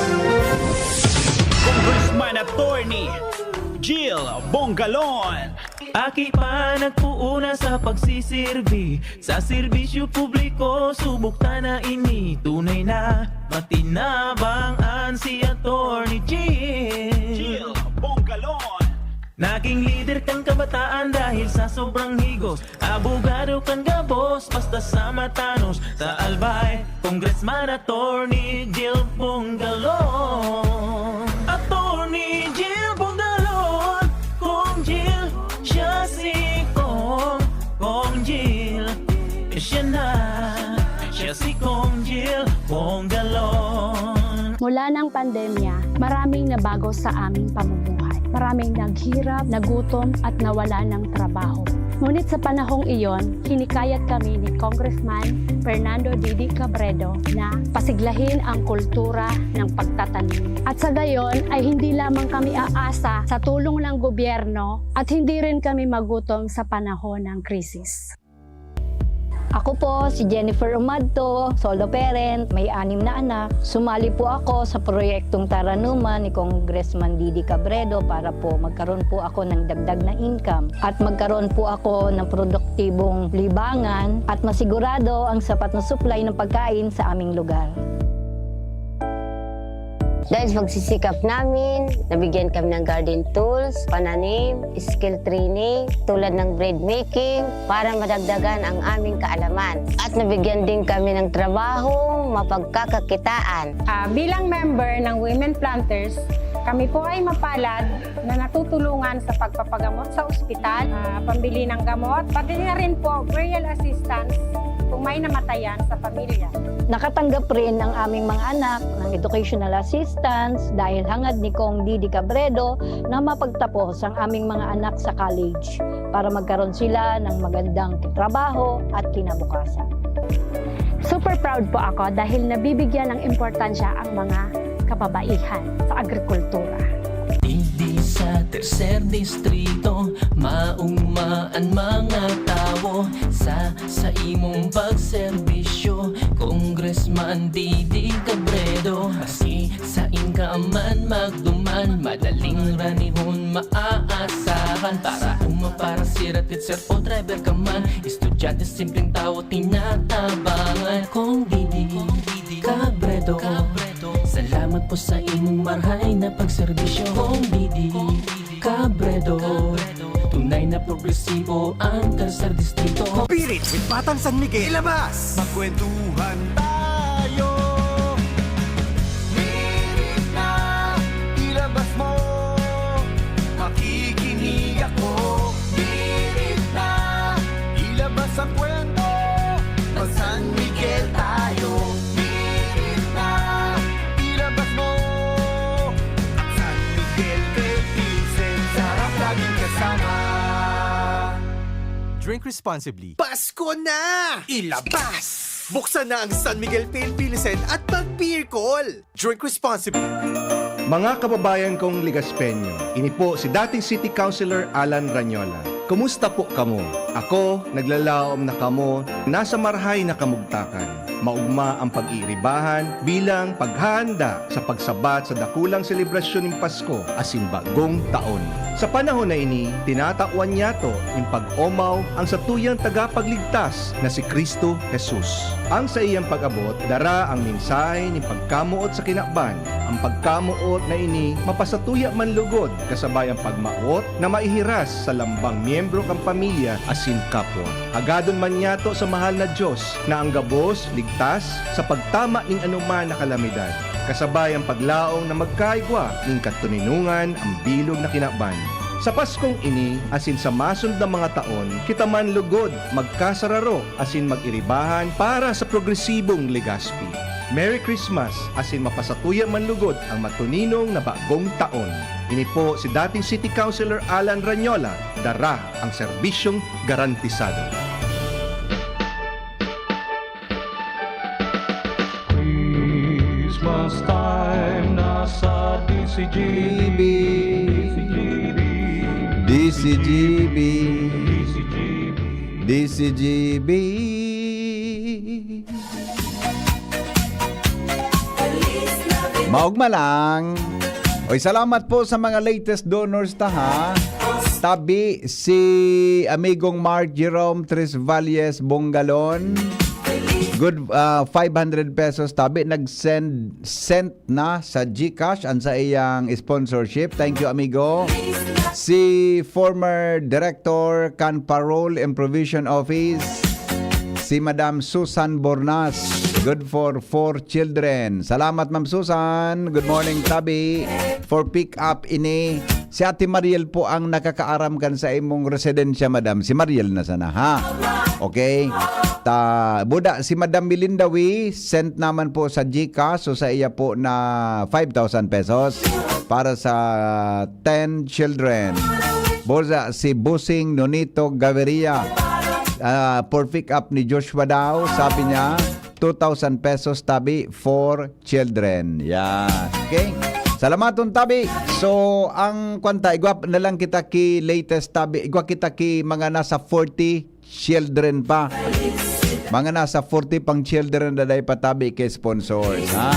Congressman Attorney Jill Bongalon. Aki pa nagpuuna sa pagsisirbi sa serbisyo publiko, subok ta na ini tunay na matinabang an si Attorney Jill. Jill Bongalon. Naging lider kan kabataan dahil sa sobrang higos. Abogado kan gabos, basta sa matanos. Sa Albay, Congressman Attorney Jill Bongalon. Attorney Jill Bongalon, Cong Jill, siya si Cong, Cong Jill, siya na, siya si Cong Jill Bongalon. Mula ng pandemya, maraming nabago sa aming pamumuhay. Maraming naghirap, nagutom, at nawala ng trabaho. Ngunit sa panahong iyon, hinikayat kami ni Congressman Fernando Didi Cabredo na pasiglahin ang kultura ng pagtatanim. At sa gayon ay hindi lamang kami aasa sa tulong ng gobyerno at hindi rin kami magutom sa panahon ng krisis. Ako po si Jennifer Umadto, solo parent, may anim na anak. Sumali po ako sa proyektong Taranuman ni Congressman Didi Cabredo para po magkaroon po ako ng dagdag na income at magkaroon po ako ng produktibong libangan at masigurado ang sapat na supply ng pagkain sa aming lugar. Dahil sa pagsisikap namin, nabigyan kami ng garden tools, pananim, skill training, tulad ng bread making, para madagdagan ang aming kaalaman. At nabigyan din kami ng trabaho, mapagkakakitaan. Ah, bilang member ng Women Planters, kami po ay mapalad na natutulungan sa pagpapagamot sa ospital, ah, pambili ng gamot, pati na rin po burial assistance kung may namatayan sa pamilya. Nakatanggap rin ang aming mga anak ng educational assistance dahil hangad ni Cong Didi Cabredo na mapagtapos ang aming mga anak sa college para magkaroon sila ng magandang trabaho at kinabukasan. Super proud po ako dahil nabibigyan ng importansya ang mga kababaihan sa agrikultura. Digdi sa tercer distrito, maugma an mga tawo sa, sa imong pagserbisyo, Congressman Didi Cabredo. Maski sain ka man magduman, madaling ranihon maaasahan. Para uma, para sira, teacher o driver ka man, estudyante, simpleng tawo, tinatabangan. Cong Didi Cabredo, salamat po sa imong marhay na pagserbisyo. Cong Didi Cabredo, tunay na progresibo ang Tercer Distrito. Spirit with Batang San Miguel. Ilabas! Magkwentuhan tayo. Minit na ilabas mo. Makikinig ako. Minit na ilabas ang kwento. Mag-San Miguel tayo. Minit na ilabas mo. At San Miguel Philippines, sarap laging kasama. Drink responsibly. Pasko na! Ilabas! Buksan na ang San Miguel Pale Pilsen at mag-beer call! Drink responsibly. Mga kababayan kong Legaspeño, ini po si dating City Councilor Alan Rañola. Kumusta po kamo? Ako, naglalaom na kamo nasa marhay na kamugtakan. Maugma ang pag-iiribahan bilang paghahanda sa pagsabat sa dakulang selebrasyon nin Pasko asin Bagong Taon. Sa panahon na ini, tinatawan niyato nin pag-omaw ang satuyang tagapagligtas na si Cristo Jesus. Ang saiyang pag-abot dara ang mensahe nin pagkamoot sa kinaban. Ang pagkamoot na ini mapasatuya man lugod kasabay ang pagmawot na maihiras sa lambang miyembro kan pamilya asin kapwa. Hagadon man niyato sa mahal na Dios na ang gabos ligtas sa pagtama nin anoman na kalamidad, kasabay ang paglaom na magkaigwa nin katoninongan ang bilog na kinaban. Sa Paskong ini asin sa masunod na mga taon, kita man lugod magkasararo asin mag-iribahan para sa progresibong Legazpi. Merry Christmas asin mapasatuya man lugod ang matuninong na Bagong Taon. Ini po si dating City Councilor Alan Rañola, dara ang serbisyong garantisado. Christmas time na sa D C G B. D C G B. D C G B. Maugma lang. Oy, salamat po sa mga latest donors ta, ha. Tabi si amigong Mark Jerome Tres Valles Bongalon. Good, ah, five hundred pesos tabi. Nag-send, sent na sa GCash ang sa iyang sponsorship. Thank you, amigo. Si former director kan Parole and Provision Office, si Madam Susan Bornas. Good for four children. Salamat, Ma'am Susan. Good morning, tabi. For pick up ini. Si Ate Mariel po ang nakakaaram kan sa imong residensya, madam. Si Mariel na sana, ha? Okay? Ta, buda, si Madam Melinda Wee, sent naman po sa GCash. So, sa iya po na five thousand pesos para sa ten children. Buda, si Busing Nonito Gaviria. Ah, for pick up ni Joshua daw, sabi niya, two thousand pesos tabi for children. Yan. Okay? Salamaton tabi. So, ang kwanta, igwa na lang kita ki latest tabi. Igwa kita ki mga nasa forty children pa. Mga nasa forty pang children na dai pa tabi ki sponsors, ha?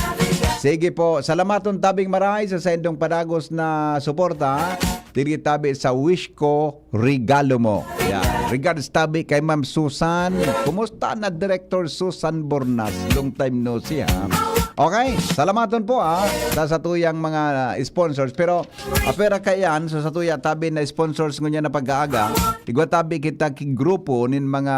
Sige po, salamaton tabing maray sa saindong padagos na suporta. Diri tabi sa Wish Ko Regalo Mo. Yan. Regards tabi kay Ma'am Susan. Kumusta na, Director Susan Bornas? Long time no see, ha? Okay, salamaton po, ah, sa satuyang mga sponsors. Pero, ah, pera kaiyan, so satuya tabi na sponsors ngunyan na pag-aaga, igwa tabi kita ki grupo nin mga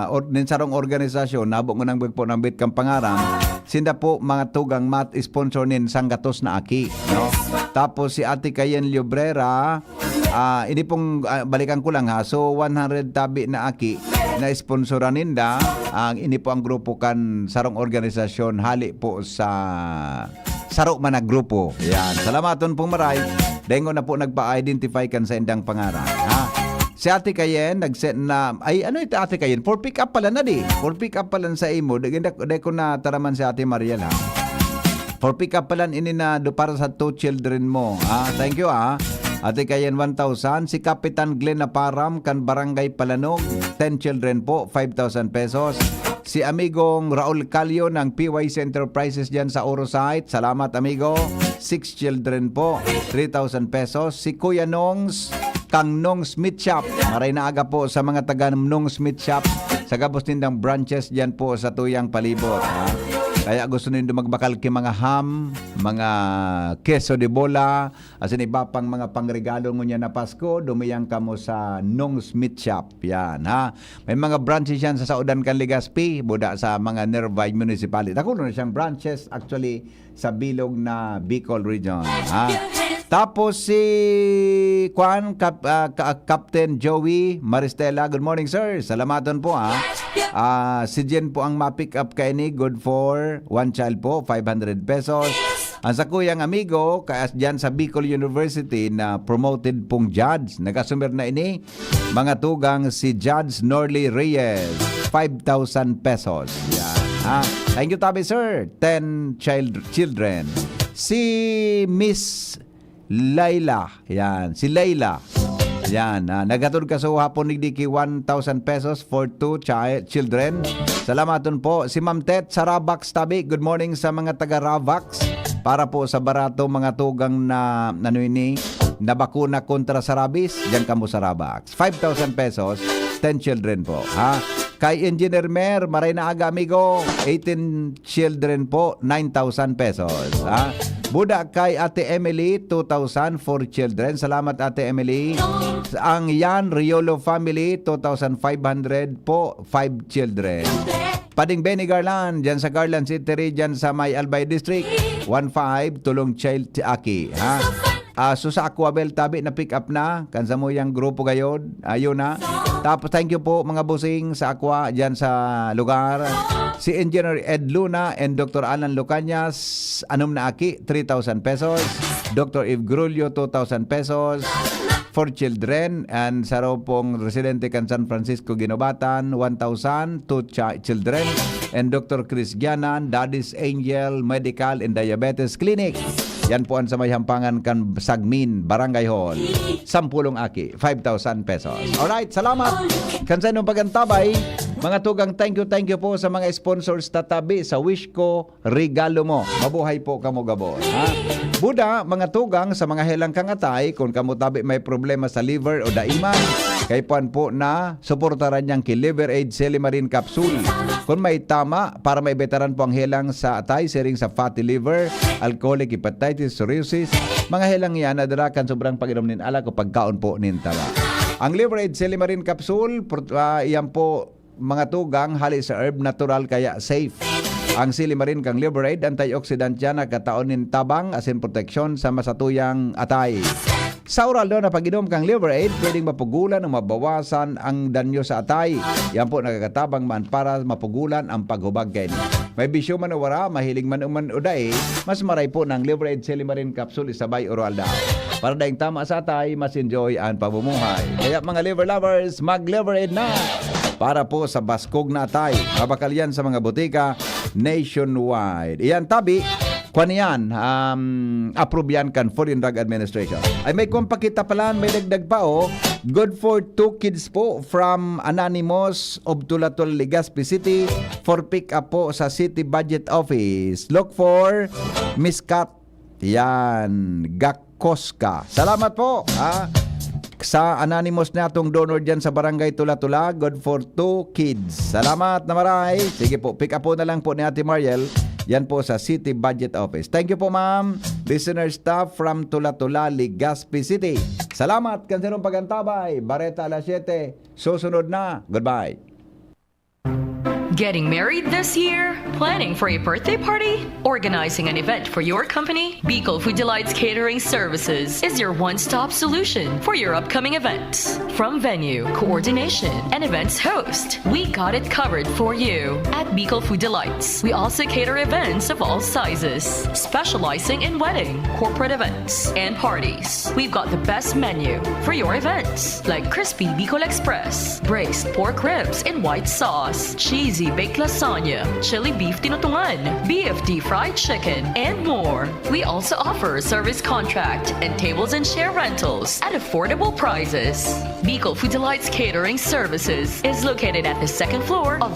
or-, nin sarong organisasyon, nabo ngunang bag po ng bit kang pangaran, sinda po mga tugang mat sponsor nin sanggatos na aki, no? Tapos si Ate Kayen Llobrera, ah, ini pong, ah, balikan ko lang ha. So, one hundred tabi na aki na sponsoran ninda. Ang ini po ang grupo kan sarong organisasyon hali po sa saro man na grupo. Yan. Salamaton pong maray. Dengo na po nagpa-identify kan sa indang pangaran. Ha? Si Ate Kayen, nag-send na, ay, ano ito, Ate Kayen? For pick up pala na di. For pick up pala sa imo. Di, di, di ko nataraman si Ate Mariel, ha? For pick up pala ini na do para sa two children mo. Ah, thank you, ah. Ate Kayen, one thousand. Si Kapitan Glenn Naparam, kan Barangay Palanog, ten children po, five thousand pesos. Si Amigong Raul Calio ng P Y C Enterprises dyan sa Oro site. Salamat, amigo. Six children po, three thousand pesos. Si Kuya Nongs, kang Nongs Meat Shop. Maray na aga po sa mga taga Nongs Meat Shop. Sa gabos nindang branches dyan po sa tuyang palibot, ha? Kaya gusto nindo magbakal ki mga ham, mga queso de bola, asin iba pang mga pangregalo ngunyan na Pasko, dumiyan kamo sa Nongs Meat Shop. Yan, ha? May mga branches yan sa saodan kan Legazpi, buda sa mga nearby municipality. Dakulo na siyang branches, actually, sa bilog na Bicol Region, ha? Tapos si, kwan, Cap-, ah, Ka-, Captain Joey Maristela, good morning, sir. Salamaton po, ha. Ah, si Jen po ang ma-pick up kaini, good for one child po, five hundred pesos. Ang sakuyang amigo, kaya dyan sa Bicol University na promoted pong judge. Nag-asumer na ini, mga tugang, si Judge Norley Reyes, five thousand pesos. Yan, ha? Thank you, tabi, sir. Ten child, children. Si Miss Laila. Yan, si Laila. Yan, ah, naghatod ka sa hapon digdi ki one thousand pesos for two child, children. Salamaton po. Si Ma'am Tet sa Rabax tabi. Good morning sa mga taga Rabax. Para po sa barato, mga tugang na, ano ini, na bakuna kontra sa rabies, diyan kamo sa Rabax. Five thousand pesos, ten children po, ha? Kay Engineer Mer, maray na aga, amigo, eighteen children po, nine thousand pesos, ha? Buda kay Ate Emily, two thousand, four children. Salamat, Ate Emily. Ang Yan Riolo family, two thousand five hundred po, five children. Pading Benny Garland, dyan sa Garland City, dyan sa may Albay District, one five, tulong child aki, ha? Ah, so sa Aquabel tabi na pick up na, kan samuyang grupo gayod, ayun na. Tapos thank you po mga busing sa Aqua dyan sa lugar. Si Engineer Ed Luna and Doctor Alan Lucanyas, anom na aki, three thousand pesos. Doctor Eve Grulio, two thousand pesos. For children, and saro pong residente kan San Francisco Ginobatan, one thousand, two chi-, children. And Doctor Chris Gianan, Daddy's Angel Medical and Diabetes Clinic. Yan po ang sa may hampangan kan Sagmin, Barangay Hall. Sampulong aki, five thousand pesos. Alright, salamat. Kan sa inyong pagantabay, mga tugang, thank you, thank you po sa mga sponsors tatabi sa Wish Ko, Regalo Mo. Mabuhay po kamo gabos, ha? Buda, mga tugang, sa mga helang kang atay, kung kamo tabi may problema sa liver o daiman, kay puan po na suportaran niyang ki Liver Aid Silimarin Capsule. Kung may tama, para maibetaran po ang helang sa atay, siring sa fatty liver, alcoholic hepatitis, cirrhosis, mga helang yan na dara kan sobrang pag-inom nin alak o pagkaon po nin taba. Ang Liver Aid Silimarin Capsule, port-, ah, iyan po, mga tugang hali sa herb, natural kaya safe. Ang Silimarin kang Liver Aid, antioxidant yan, nagkataon nin tabang asin proteksyon sa masatuyang atay. Sa oral daw na pag-inom kang Liver Aid, pwedeng mapugulan o mabawasan ang danyo sa atay. Yan po nagkakatabang man para mapugulan ang paghubag kaini. May bisyo man o wara, mahilig man o man o dai, mas maray po ng Liver Aid Silimarin Capsule isabay oral daw. Para daing tama sa atay, mas enjoy ang pamumuhay. Kaya mga liver lovers, mag-Liver Aid na! Para po sa baskog na atay, mabakal yan sa mga botika nationwide. Iyan tabi, kwan yan, um, approve yan kan Food and Drug Administration. Ay, may kwan pa kita pala, may dagdag pa, oh. Good for two kids po from Anonymous of Tulatul, Legazpi City for pick up po sa City Budget Office. Look for Miss Kat. Yan, Gakoska. Salamat po, ha? Sa anonymous na itong donor dyan sa Barangay Tula-Tula, good for two kids. Salamat na maray. Sige po, pick up po na lang po ni Ate Mariel. Yan po sa City Budget Office. Thank you po, ma'am. Listener staff from Tula-Tula, Legazpi City. Salamat kan sarong pag-antabay. Bareta alas siyete. Susunod na. Goodbye. Getting married this year? Planning for a birthday party? Organizing an event for your company? Bicol Food Delights Catering Services is your one-stop solution for your upcoming events. From venue, coordination, and events host, we got it covered for you. At Bicol Food Delights, we also cater events of all sizes, specializing in wedding, corporate events, and parties. We've got the best menu for your events, like crispy Bicol Express, braised pork ribs in white sauce, cheesy baked lasagna, chili beef tinutungan, B F T fried chicken, and more. We also offer service contract and tables and chair rentals at affordable prices. Bicol Food Delights Catering Services is located at the second floor of